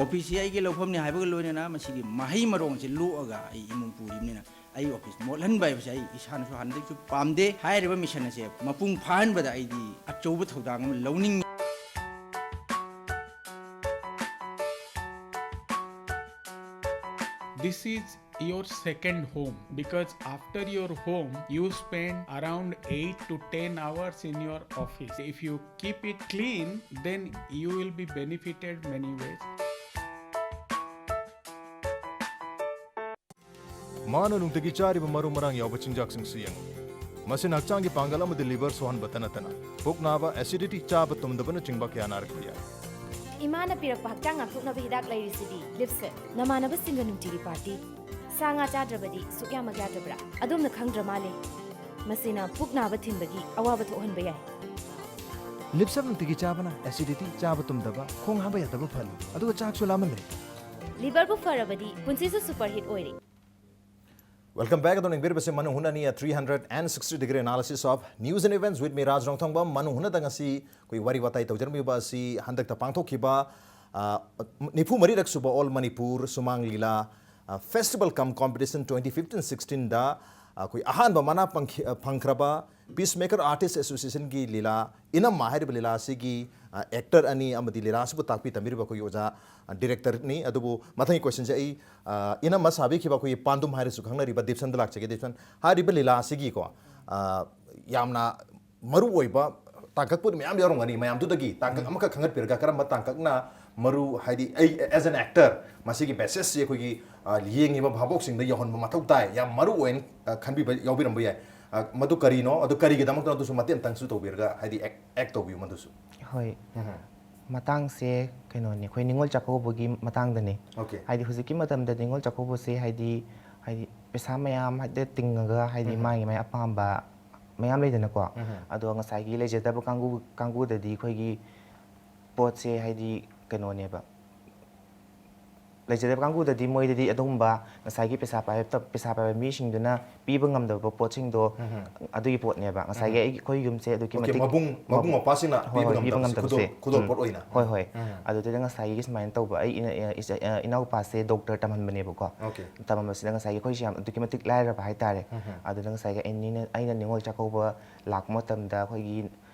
ꯑꯣꯐꯤꯁꯁꯤ ꯑꯩꯒꯤ ꯂꯧꯐꯝꯅꯤ ꯍꯥꯏꯕꯒ ꯂꯣꯏꯅꯅ ꯃꯁꯤꯒꯤ ꯃꯍꯩ ꯃꯔꯣꯡꯁꯦ ꯂꯣꯛꯑꯒ ꯑꯩ ꯏꯃꯨꯡ ꯄꯨꯔꯤꯕꯅꯤꯅ ꯑꯩ ꯑꯣꯐꯤꯁ ꯃꯣꯠꯍꯟꯕ ꯍꯥꯏꯕꯁꯦ ꯑꯩ ꯏꯁꯥꯅꯁꯨ ꯍꯥꯟꯅꯗꯒꯤꯁꯨ ꯄꯥꯝꯗꯦ꯫ ꯍꯥꯏꯔꯤꯕ ꯃꯤꯁꯟ ꯑꯁꯦ ꯃꯄꯨꯡ ꯐꯥꯍꯟꯕꯗ ꯑꯩꯗꯤ ꯑꯆꯧꯕ ꯊꯧꯗꯥꯡ ꯑꯃ ꯂꯧꯅꯤꯡꯉꯤ꯫ This is your second home, because after your home you spend around eight to ten hours in your office. If you keep it clean, then you will be benefited many ways. ꯃꯥꯅ ꯅꯨꯡꯇꯤꯒꯤ ꯆꯥꯔꯤꯕ ꯃꯔꯨ ꯃꯔꯥꯡ ꯌꯥꯎꯕ ꯆꯤꯟꯖꯥꯛꯁꯤꯡꯁꯤ ꯌꯦꯡꯉꯨ꯫ ꯃꯁꯤꯅ ꯍꯛꯆꯥꯡꯒꯤ ꯄꯥꯡꯒꯜ ꯑꯃꯗꯤ ꯂꯤꯚꯔ ꯁꯣꯛꯍꯟꯕꯇ ꯅꯠꯇꯅ ꯄꯨꯛ ꯅꯥꯕ, ꯑꯦꯁꯤꯗꯤꯇꯤ, ꯆꯥꯕ ꯇꯨꯝꯗꯕꯅꯆꯤꯡꯕ ꯀꯌꯥ ꯅꯥꯔꯛꯄ ꯌꯥꯏ꯫ ꯏꯃꯥꯅ ꯄꯤꯔꯛꯄ ꯍꯛꯆꯥꯡ ꯉꯥꯛꯊꯣꯛꯅꯕ ꯍꯤꯗꯥꯛ ꯂꯩꯔꯤꯁꯤꯗꯤ꯫ ꯂꯤꯞꯁꯤꯠ꯫ ꯅꯃꯥꯟꯅꯕꯁꯤꯡꯒ ꯅꯨꯡꯇꯤꯒꯤ ꯄꯥꯔꯇꯤ꯫ ꯁꯥ ꯉꯥ ꯆꯥꯗ꯭ꯔꯕꯗꯤ ꯁꯨꯛꯌꯥꯃꯛ ꯌꯥꯗ꯭ꯔꯕ꯭ꯔꯥ? ꯑꯗꯣꯝꯅ ꯈꯪꯗ꯭ꯔ ꯃꯥꯜꯂꯦ꯫ ꯃꯁꯤꯅ ꯄꯨꯛ ꯅꯥꯕ ꯊꯤꯟꯕꯒꯤ ꯑꯋꯥꯕ ꯊꯣꯛꯍꯟꯕ ꯌꯥꯏ꯫ ꯂꯤꯞꯁꯝ ꯅꯨꯡꯇꯤꯒꯤ ꯆꯥꯕꯅ ꯑꯦꯁꯤꯗꯤꯇꯤ, ꯆꯥꯕ ꯇꯨꯝꯗꯕ, ꯈꯣꯡ ꯍꯥꯝꯕ ꯌꯥꯗꯕ ꯐꯍꯜꯂꯤ, ꯑꯗꯨꯒ ꯆꯥꯛꯁꯨ ꯂꯥꯝꯍꯜꯂꯦ꯫ ꯂꯤꯚꯔꯕꯨ ꯐꯔꯕꯗꯤ ꯄꯨꯟꯁꯤꯁꯨ ꯁꯨꯄꯔ ꯍꯤꯠ ꯑꯣꯏꯔꯦ꯫ Welcome back. ꯑꯗꯣ ꯌꯦꯡꯕꯤꯔꯤꯕꯁꯤ ꯃꯅꯨꯡ ꯍꯨꯠꯅꯅꯤ, a three hundred and sixty degree analysis of news and events with me, ꯔꯥꯖ ꯔꯣꯡꯊꯣꯡꯕꯝ꯫ ꯃꯅꯨꯡ ꯍꯨꯠꯅꯗ ꯉꯁꯤ ꯑꯩꯈꯣꯏ ꯋꯥꯔꯤ ꯋꯥꯇꯥꯏ ꯇꯧꯖꯔꯝꯃꯤꯕ ꯑꯁꯤ ꯍꯟꯗꯛꯇ ꯄꯥꯡꯊꯣꯛꯈꯤꯕ, ꯑ, ꯅꯤꯐꯨ ꯃꯔꯤꯔꯛ ꯁꯨꯕ All Manipur Sumang Lila, ꯑ, Festival cum Competition twenty fifteen sixteenꯗ ꯑꯩꯈꯣꯏ ꯑꯍꯥꯟꯕ ꯃꯅꯥ ꯄꯪꯈꯤ-, ꯑ, ꯐꯪꯈ꯭ꯔꯕ Peacemaker Artist Associationꯒꯤ ꯂꯤꯂꯥ ꯏꯅꯝꯃ ꯍꯥꯏꯔꯤꯕ ꯂꯤꯂꯥ ꯑꯁꯤꯒꯤ, ꯑ, actor ꯑꯅꯤ ꯑꯃꯗꯤ ꯂꯤꯂꯥ ꯑꯁꯤꯕꯨ ꯇꯥꯛꯄꯤ ꯇꯝꯕꯤꯔꯤꯕ ꯑꯩꯈꯣꯏꯒꯤ ꯑꯣꯖꯥ, ꯑ, directorꯅꯤ꯫ ꯑꯗꯨꯕꯨ ꯃꯊꯪꯒꯤ questionꯁꯦ ꯑꯩ, ꯑ, ꯏꯅꯝꯃ ꯁꯥꯕꯤꯈꯤꯕ ꯑꯩꯈꯣꯏꯒꯤ ꯄꯥꯟꯗꯨꯝ ꯍꯥꯏꯔꯁꯨ ꯈꯪꯅꯔꯤꯕ ꯗꯤꯞꯁꯟꯗ ꯂꯥꯛꯆꯒꯦ꯫ ꯗꯤꯞꯁꯟ, ꯍꯥꯏꯔꯤꯕ ꯂꯤꯂꯥ ꯑꯁꯤꯒꯤꯀꯣ, ꯑ, ꯌꯥꯝꯅ ꯃꯔꯨ ꯑꯣꯏꯕ ꯇꯥꯡꯀꯛꯄꯨꯗꯤ ꯃꯌꯥꯝ ꯌꯥꯎꯔꯝꯒꯅꯤ, ꯃꯌꯥꯝꯗꯨꯗꯒꯤ ꯇꯥꯡꯀꯛ ꯑꯃꯈꯛ ꯈꯪꯒꯠꯄꯤꯔꯒ ꯀꯔꯝꯕ ꯇꯥꯡꯀꯛꯅ ꯃꯔꯨ, ꯍꯥꯏꯗꯤ ꯑꯩ as an actor ꯃꯁꯤꯒꯤ messageꯁꯤ ꯑꯩꯈꯣꯏꯒꯤ, ꯑ, ꯌꯦꯡꯉꯤꯕ ꯚꯥꯕꯣꯛꯁꯤꯡꯗ ꯌꯧꯍꯟꯕ ꯃꯊꯧ ꯇꯥꯏ, ꯌꯥꯝ ꯃꯔꯨ ꯑꯣꯏꯅ, ꯑ, ꯈꯟꯕꯤꯕ ꯌꯥꯎꯕꯤꯔꯝꯕ ꯌꯥꯏ꯫ ꯑ, ꯃꯗꯨ ꯀꯔꯤꯅꯣ, ꯑꯗꯨ ꯀꯔꯤꯒꯤꯗꯃꯛꯇꯅꯣ, ꯑꯗꯨꯁꯨ ꯃꯇꯦꯛ ꯑꯃꯇꯪꯁꯨ ꯇꯧꯕꯤꯔꯒ, ꯍꯥꯏꯗꯤ act, act ꯇꯧꯕꯤꯌꯨ ꯃꯗꯨꯁꯨ꯫ ꯍꯣꯏ꯫ ꯃꯇꯥꯡꯁꯦ ꯀꯩꯅꯣꯅꯦ, ꯑꯩꯈꯣꯏ ꯅꯤꯉꯣꯜ ꯆꯥꯛꯀꯧꯕꯒꯤ ꯃꯇꯥꯡꯗꯅꯦ꯫ Okay. ꯍꯥꯏꯗꯤ ꯍꯧꯖꯤꯛꯀꯤ ꯃꯇꯝꯗ ꯅꯤꯉꯣꯜ ꯆꯥꯛꯀꯧꯕꯁꯦ ꯍꯥꯏꯗꯤ, ꯍꯥꯏꯗꯤ ꯄꯩꯁꯥ ꯃꯌꯥꯝ ꯍꯦꯛꯇ ꯇꯤꯡꯉꯒ ꯍꯥꯏꯗꯤ ꯃꯥꯒꯤ ꯃꯥꯒꯤ ꯑꯄꯥꯝꯕ ꯃꯌꯥꯝ ꯂꯩꯗꯅꯀꯣ꯫ ꯑꯗꯣ ꯉꯁꯥꯏꯒꯤ ꯂꯩꯖꯗꯕ ꯀꯥꯡꯕꯨ, ꯀꯥꯡꯕꯨꯗꯗꯤ ꯑꯩꯈꯣꯏꯒꯤ ꯄꯣꯠꯁꯦ ꯍꯥꯏꯗꯤ ꯀꯩꯅꯣꯅꯦꯕ, ꯂꯩꯖꯗꯕ ꯀꯥꯡꯕꯨꯗꯗꯤ ꯃꯣꯏꯗꯗꯤ ꯑꯗꯨꯒꯨꯝꯕ ꯉꯁꯥꯏꯒꯤ ꯄꯩꯁꯥ ꯄꯥꯏꯕ, ꯄꯩꯁꯥ ꯄꯥꯏꯕ ꯃꯤꯁꯤꯡꯗꯨꯅ ꯄꯤꯕ ꯉꯝꯗꯕ ꯄꯣꯠꯁꯤꯡꯗꯣ, ꯑꯗꯨꯒꯤ ꯄꯣꯠꯅꯦꯕ꯫ ꯉꯁꯥꯏꯒꯤ ꯑꯩꯒꯤ, ꯑꯩꯈꯣꯏ ꯌꯨꯝꯁꯦ ꯑꯗꯨꯛꯀꯤ Okay, ꯃꯇꯤꯛ ꯃꯕꯨꯡ, ꯃꯕꯨꯡ ꯃꯧꯄ꯭ꯋꯥꯁꯤꯡꯅ ꯍꯣꯏ, ꯄꯤꯕ ꯍꯣꯏ, ꯄꯤꯕ ꯉꯝꯗꯕꯁꯦ, ꯉꯝꯗꯕꯁꯦ꯫ ꯈꯨꯗꯣꯜ, ꯎꯝ꯫ ꯈꯨꯗꯣꯜ ꯄꯣꯠ ꯑꯣꯏꯅ꯫ ꯍꯣꯏ, ꯍꯣꯏ꯫ ꯑꯗꯨꯗꯨꯗ ꯉꯁꯥꯏꯒꯤ ꯁꯨꯃꯥꯏꯅ ꯇꯧꯕ, ꯑꯩ ꯏꯅ-, ꯏ-, ꯏꯆ-, ꯑ, ꯏꯅꯥꯎꯄꯥꯁꯦ ꯗꯣꯛꯇꯔ ꯇꯝꯍꯟꯕꯅꯦꯕꯀꯣ꯫ Okay. ꯇꯝꯍꯟꯕꯁꯤꯗ ꯉꯁꯥꯏꯒꯤ ꯑꯩꯈꯣꯏꯁꯦ ꯌꯥꯝ ꯑꯗꯨꯛꯀꯤ ꯃꯇꯤꯛ ꯂꯥꯏꯔꯕ ꯍꯥꯏꯇꯥꯔꯦ꯫ ꯑꯗꯨꯗ ꯉꯁꯥꯏꯒꯤ ꯑꯩꯅ, ꯑꯩꯅ ꯅꯤꯉꯣꯜ ꯆꯥꯛꯀꯧꯕ ꯂꯥꯛꯄ ꯃꯇꯝꯗ ꯑꯩꯈꯣꯏꯒꯤ,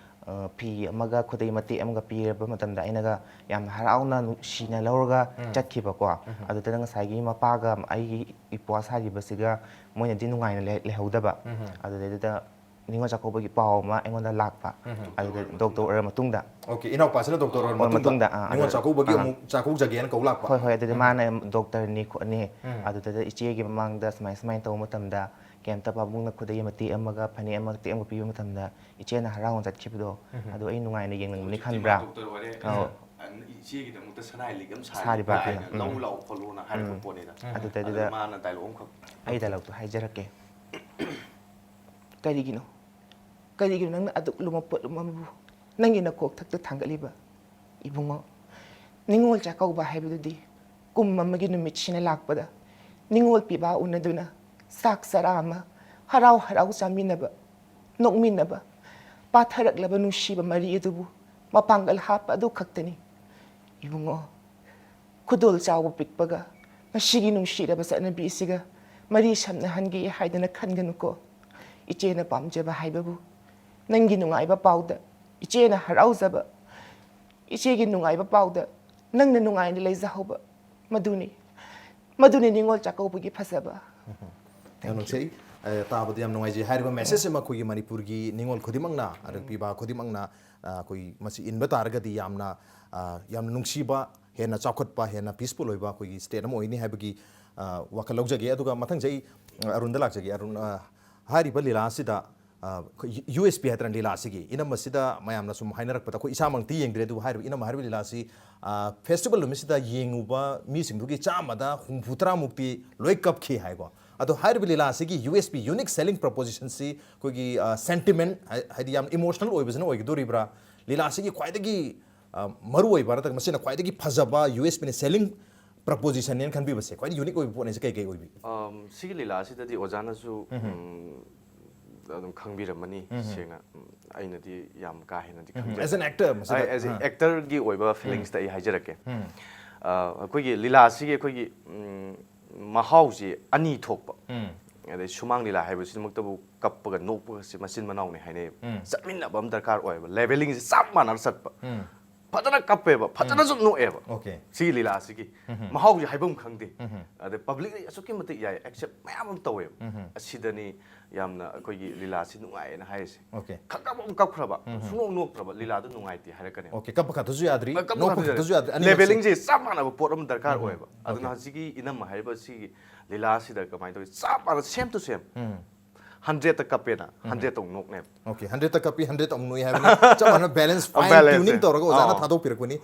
ꯑ, ꯐꯤ ꯑꯃꯒ ꯈꯨꯗꯩ ꯃꯇꯦꯛ ꯑꯃꯒ ꯄꯤꯔꯕ ꯃꯇꯝꯗ ꯑꯩꯅꯒ ꯌꯥꯝꯅ ꯍꯔꯥꯎꯅ ꯅꯨꯡꯁꯤꯅ ꯂꯧꯔꯒ ꯆꯠꯈꯤꯕꯀꯣ꯫ ꯑꯗꯨꯗ ꯉꯁꯥꯏꯒꯤ ꯃꯄꯥꯒ ꯑꯩꯒꯤ ꯏꯄ꯭ꯋꯥ ꯁꯥꯈꯤꯕꯁꯤꯒ ꯃꯣꯏꯅꯗꯤ ꯅꯨꯡꯉꯥꯏꯅ ꯂꯩ-, ꯂꯩꯍꯧꯗꯕ꯫ ꯑꯗꯨꯗꯩꯗꯨꯗ ꯅꯤꯉꯣꯜ ꯆꯥꯛꯀꯧꯕꯒꯤ ꯄꯥꯎ ꯑꯃ ꯑꯩꯉꯣꯟꯗ ꯂꯥꯛꯄ꯫ ꯑꯗꯨꯗ ꯗꯣꯛꯇꯔ ꯑꯣꯏꯔ ꯃꯇꯨꯡꯗ꯫ Okay, ꯏꯅꯥꯎꯄꯥꯁꯤꯅ ꯗꯣꯛꯇꯔ ꯑꯣꯏꯔ ꯑꯣꯏꯔ ꯃꯇꯨꯡꯗ, ꯃꯇꯨꯡꯗ, ꯑꯥ, ꯅꯤꯉꯣꯜ ꯑꯗꯨ, ꯆꯥꯛꯀꯧꯕꯒꯤ ꯑꯥ꯫ ꯑꯃꯨꯛ ꯆꯥꯛꯀꯧꯖꯒꯦꯅ ꯀꯧ ꯂꯥꯛꯄ꯫ ꯍꯣꯏ, ꯍꯣꯏ, ꯑꯗꯨꯗꯤ ꯃꯥꯅ ꯗꯣꯛꯇꯔꯅꯤ ꯈꯣꯠꯅꯤ꯫ ꯑꯗꯨꯗꯨꯗ ꯏꯆꯦꯒꯤ ꯃꯃꯥꯡꯗ ꯁꯨꯃꯥꯏ, ꯁꯨꯃꯥꯏꯅ ꯇꯧꯕ ꯃꯇꯝꯗ ꯀꯩꯝꯇ ꯄꯥꯕꯨꯡꯅ ꯈꯨꯗꯩ ꯃꯇꯦꯛ ꯑꯃꯒ ꯐꯅꯦꯛ ꯑꯃ ꯃꯇꯦꯛ ꯑꯃꯒ ꯄꯤꯕ ꯃꯇꯝꯗ ꯏꯆꯦꯅ ꯍꯔꯥꯎꯅ ꯆꯠꯈꯤꯕꯗꯣ ꯑꯗꯨ ꯑꯩ ꯅꯨꯡꯉꯥꯏꯅ ꯌꯦꯡꯂꯝꯒꯅꯤ ꯈꯟꯕ꯭ꯔꯥ? ꯗꯣꯛꯇꯔ ꯑꯣꯏꯔꯦ꯫ ꯑꯧ꯫ ꯑ, ꯏꯆꯦꯒꯤꯗꯃꯛꯇ ꯁꯅꯥꯏ ꯂꯤꯛ ꯑꯃ ꯁꯥꯔꯤꯕ ꯁꯥꯔꯤꯕ ꯀꯥꯏꯅ ꯀꯥꯏꯅ, ꯎꯝ꯫ ꯂꯧ ꯂꯥꯛꯑꯣ ꯈꯣꯠꯂꯣꯅ ꯍꯥꯏꯔꯛꯄ ꯎꯝ꯫ ꯄꯣꯠꯅꯤꯗ꯫ ꯑꯗꯨꯗꯩꯗꯨꯗ ꯑꯗꯨꯗ ꯃꯥꯅ ꯗꯥꯏꯂꯣꯛ ꯑꯃꯈꯛ ꯑꯩ ꯗꯥꯏꯂꯣꯛꯇꯣ ꯍꯥꯏꯖꯔꯛꯀꯦ꯫ ꯀꯔꯤꯒꯤꯅꯣ? ꯀꯔꯤꯒꯤꯅꯣ ꯅꯪꯅ ꯑꯗꯨꯛ ꯂꯨꯝꯕ ꯄꯣꯠꯂꯨꯝ ꯑꯃꯕꯨ ꯅꯪꯒꯤ ꯅꯀꯣꯛꯊꯛꯇ ꯊꯥꯡꯒꯠꯂꯤꯕ꯫ ꯏꯕꯨꯡꯉꯣ, ꯅꯤꯉꯣꯜ ꯆꯥꯛꯀꯧꯕ ꯍꯥꯏꯕꯗꯨꯗꯤ ꯀꯨꯝ ꯑꯃꯒꯤ ꯅꯨꯃꯤꯠꯁꯤꯅ ꯂꯥꯛꯄꯗ ꯅꯤꯉꯣꯜ ꯄꯤꯕꯥ ꯎꯅꯗꯨꯅ ꯆꯥꯛ ꯆꯔꯥ ꯑꯃ ꯍꯔꯥꯎ ꯍꯔꯥꯎ ꯆꯥꯃꯤꯟꯅꯕ, ꯅꯣꯛꯃꯤꯟꯅꯕ, ꯄꯥꯊꯔꯛꯂꯕ ꯅꯨꯡꯁꯤꯕ ꯃꯔꯤ ꯑꯗꯨꯕꯨ ꯃꯄꯥꯡꯒꯜ ꯍꯥꯞꯄ ꯑꯗꯨ ꯈꯛꯇꯅꯤ꯫ ꯏꯕꯨꯡꯉꯣ, ꯈꯨꯗꯣꯜ ꯆꯥꯎꯕ ꯄꯤꯛꯄꯒ ꯃꯁꯤꯒꯤ ꯅꯨꯡꯁꯤꯔꯕ ꯆꯠꯅꯕꯤ ꯑꯁꯤꯒ ꯃꯔꯤ ꯁꯝꯅꯍꯟꯒꯦ ꯍꯥꯏꯗꯅ ꯈꯟꯒꯅꯨꯀꯣ꯫ ꯏꯆꯦꯅ ꯄꯥꯝꯖꯕ ꯍꯥꯏꯕꯕꯨ ꯅꯪꯒꯤ ꯅꯨꯡꯉꯥꯏꯕ ꯄꯥꯎꯗ ꯏꯆꯦꯅ ꯍꯔꯥꯎꯖꯕ, ꯏꯆꯦꯒꯤ ꯅꯨꯡꯉꯥꯏꯕ ꯄꯥꯎꯗ ꯅꯪꯅ ꯅꯨꯡꯉꯥꯏꯅ ꯂꯩꯖꯍꯧꯕ, ꯃꯗꯨꯅꯤ, ꯃꯗꯨꯅꯤ ꯅꯤꯉꯣꯜ ꯆꯥꯛꯀꯧꯕꯒꯤ ꯐꯖꯕ꯫ Thank you. ꯌꯥꯝ ꯅꯨꯡꯁꯤ꯫ ꯑꯦ, ꯇꯥꯕꯗ ꯌꯥꯝ ꯅꯨꯡꯉꯥꯏꯖꯩ꯫ ꯍꯥꯏꯔꯤꯕ message ꯑꯃ ꯑꯩꯈꯣꯏꯒꯤ ꯃꯅꯤꯄꯨꯔꯒꯤ ꯅꯤꯉꯣꯜ ꯈꯨꯗꯤꯡꯃꯛꯅ, ꯑꯔꯛꯄꯤꯕ ꯈꯨꯗꯤꯡꯃꯛꯅ, ꯑ, ꯑꯩꯈꯣꯏ ꯃꯁꯤ ꯏꯟꯕ ꯇꯥꯔꯒꯗꯤ ꯌꯥꯝꯅ, ꯑ, ꯌꯥꯝꯅ ꯅꯨꯡꯁꯤꯕ, ꯍꯦꯟꯅ ꯆꯥꯎꯈꯠꯄ, ꯍꯦꯟꯅ peaceful ꯑꯣꯏꯕ ꯑꯩꯈꯣꯏꯒꯤ state ꯑꯃ ꯑꯣꯏꯅꯤ ꯍꯥꯏꯕꯒꯤ, ꯑ, ꯋꯥꯈꯜ ꯂꯧꯖꯒꯦ꯫ ꯑꯗꯨꯒ ꯃꯊꯪꯁꯦ ꯑꯩ, ꯑ, ꯑꯔꯨꯟꯗ ꯂꯥꯛꯆꯒꯦ꯫ ꯑꯔꯨꯟ, ꯑ, ꯍꯥꯏꯔꯤꯕ ꯂꯤꯂꯥ ꯑꯁꯤꯗ, ꯑ, ꯑꯩꯈꯣꯏ ꯌꯨ ꯑꯦꯁ ꯄꯤ ꯍꯥꯏꯇꯥꯔꯦ ꯂꯤꯂꯥ ꯑꯁꯤꯒꯤ, ꯏꯅꯝꯃ ꯑꯁꯤꯗ ꯃꯌꯥꯝꯅ ꯁꯨꯝ ꯍꯥꯏꯅꯔꯛꯄꯗ, ꯑꯩꯈꯣꯏ ꯏꯁꯥꯃꯛꯇꯤ ꯌꯦꯡꯗ꯭ꯔꯦ, ꯑꯗꯨꯕꯨ ꯍꯥꯏꯔꯤꯕ ꯏꯅꯝꯃ ꯍꯥꯏꯔꯤꯕ ꯂꯤꯂꯥ ꯑꯁꯤ, ꯑ, festival ꯅꯨꯃꯤꯠꯁꯤꯗ ꯌꯦꯡꯉꯨꯕ ꯃꯤꯁꯤꯡꯗꯨꯒꯤ ꯆꯥꯝꯃꯗ ꯍꯨꯝꯐꯨ ꯇꯔꯥꯃꯨꯛꯇꯤ ꯂꯣꯏ ꯀꯞꯈꯤ ꯍꯥꯏꯀꯣ꯫ ꯑꯗꯣ ꯍꯥꯏꯔꯤꯕ ꯂꯤꯂꯥ ꯑꯁꯤꯒꯤ U S P, unique selling proposition ꯁꯤ ꯑꯩꯈꯣꯏꯒꯤ, ꯑ, sentiment, ꯍꯥꯏ-, ꯍꯥꯏꯗꯤ ꯌꯥꯝ emotional ꯑꯣꯏꯕꯁꯤꯅ ꯑꯣꯏꯒꯗꯣꯔꯤꯕ꯭ꯔꯥ? ꯂꯤꯂꯥ ꯑꯁꯤꯒꯤ ꯈ꯭ꯋꯥꯏꯗꯒꯤ, ꯑ, ꯃꯔꯨꯑꯣꯏꯕ ꯅꯠꯇ꯭ꯔꯒ ꯃꯁꯤꯅ ꯈ꯭ꯋꯥꯏꯗꯒꯤ ꯐꯖꯕ ꯌꯨ ꯑꯦꯁ ꯄꯤꯅ selling proposition ꯅꯦꯅ ꯈꯟꯕꯤꯕꯁꯦ ꯈ꯭ꯋꯥꯏꯗꯒꯤ unique ꯑꯣꯏꯕ ꯄꯣꯠꯅꯦꯁꯦ ꯀꯩ ꯀꯩ ꯑꯣꯏꯕꯤ? ꯑꯝ, ꯁꯤꯒꯤ ꯂꯤꯂꯥ ꯑꯁꯤꯗꯗꯤ ꯑꯣꯖꯥꯅꯁꯨ, ꯎꯝ, ꯑꯗꯨꯝ ꯈꯪꯕꯤꯔꯝꯃꯅꯤ, ꯁꯦꯡꯅ꯫ ꯎꯝ, ꯑꯩꯅꯗꯤ ꯌꯥꯝ ꯀꯥ ꯍꯦꯟꯅꯗꯤ ꯎꯝ, ꯈꯪꯖꯗꯦ꯫ As an actor, ꯃꯁꯤꯗ, ꯑꯩ, as an ꯎꯝ, actor ꯒꯤ ꯑꯣꯏꯕ ꯎꯝ, feelings ꯇ ꯑꯩ ꯍꯥꯏꯖꯔꯛꯀꯦ꯫ ꯎꯝ, ꯑ, ꯑꯩꯈꯣꯏꯒꯤ ꯂꯤꯂꯥ ꯑꯁꯤꯒꯤ ꯑꯩꯈꯣꯏꯒꯤ, ꯎꯝ, ꯃꯍꯥꯎꯁꯤ ꯑꯅꯤ ꯊꯣꯛꯄ꯫ ꯎꯝ, ꯑꯗꯩ ꯁꯨꯃꯥꯡ ꯂꯤꯂꯥ ꯍꯥꯏꯕꯁꯤꯃꯛꯇꯕꯨ ꯀꯞꯄꯒ ꯅꯣꯛꯄꯒꯁꯤ ꯃꯆꯤꯟ ꯃꯅꯥꯎꯅꯤ ꯍꯥꯏꯅꯩꯕ꯫ ꯎꯝ, ꯆꯠꯃꯤꯟꯅꯕ ꯑꯃ ꯗꯔꯀꯥꯔ ꯑꯣꯏꯌꯦꯕ, leveling ꯁꯤ ꯆꯞ ꯃꯥꯟꯅꯅ ꯆꯠꯄ꯫ ꯎꯝ, ꯐꯖꯅ ꯀꯞꯄꯦꯕ, ꯐꯖꯅꯁꯨ ꯅꯣꯛꯑꯦꯕ꯫ Okay. ꯁꯤꯒꯤ ꯂꯤꯂꯥ ꯑꯁꯤꯒꯤ, ꯎꯝ, ꯃꯍꯥꯎꯁꯦ ꯍꯥꯏꯐꯝ ꯈꯪꯗꯦ꯫ ꯎꯝ, ꯑꯗꯩ public ꯅ ꯑꯁꯨꯛꯀꯤ ꯃꯇꯤꯛ ꯌꯥꯏ, accept ꯃꯌꯥꯝ ꯑꯃ ꯇꯧꯋꯦꯕ꯫ ꯎꯝ, ꯑꯁꯤꯗꯅꯤ ꯌꯥꯝꯅ ꯑꯩꯈꯣꯏꯒꯤ ꯂꯤꯂꯥꯁꯤ ꯅꯨꯡꯉꯥꯏꯌꯦꯅ ꯍꯥꯏꯔꯤꯁꯦ꯫ Okay. ꯈꯪꯀꯞ ꯑꯃ ꯀꯞꯈ꯭ꯔꯕ, ꯎꯝ, ꯁꯨꯡꯅꯣꯛ ꯅꯣꯛꯇ꯭ꯔꯕ, ꯂꯤꯂꯥꯗꯣ ꯅꯨꯡꯉꯥꯏꯇꯦ ꯍꯥꯏꯔꯛꯀꯅꯦꯕ꯫ Okay, ꯀꯞꯄ ꯈꯛꯇꯁꯨ ꯌꯥꯗ꯭ꯔꯤ, ꯀꯞꯄ ꯅꯣꯛꯄ ꯈꯛꯇꯁꯨ ꯈꯛꯇꯁꯨ ꯌꯥꯗ꯭ꯔꯤ, ꯑꯅꯤꯃꯛꯁꯦ꯫ Leveling ꯁꯦ ꯆꯞ ꯃꯥꯟꯅꯕ ꯄꯣꯠ ꯑꯃ ꯗꯔꯀꯥꯔ, ꯎꯝ, ꯑꯣꯏꯌꯦꯕ꯫ ꯑꯗꯨꯅ, okay, ꯍꯧꯖꯤꯛꯀꯤ ꯏꯅꯝꯃ ꯍꯥꯏꯔꯤꯕ ꯁꯤꯒꯤ ꯂꯤꯂꯥꯁꯤꯗ ꯀꯃꯥꯏꯅ ꯇꯧꯋꯤ? ꯆꯞ ꯃꯥꯟꯅ, same to same꯫ Um, hundred ꯇ ꯀꯞꯄꯦꯅ, ꯎꯝ, hundred ꯇ ꯑꯃꯨꯛ ꯅꯣꯛꯅꯦꯕ꯫ Okay, hundred ꯇ ꯀꯞꯄꯤ, hundred ꯇ ꯑꯃꯨꯛ ꯅꯣꯛꯏ ꯍꯥꯏꯕꯅꯤ꯫ ꯆꯞ ꯃꯥꯟꯅ balance, fine balance tuning ꯁꯦ ꯇꯧꯔꯒ ꯑꯣꯖꯥꯅ, ꯑꯣ, ꯊꯥꯗꯣꯛꯄꯤꯔꯛꯄꯅꯤ꯫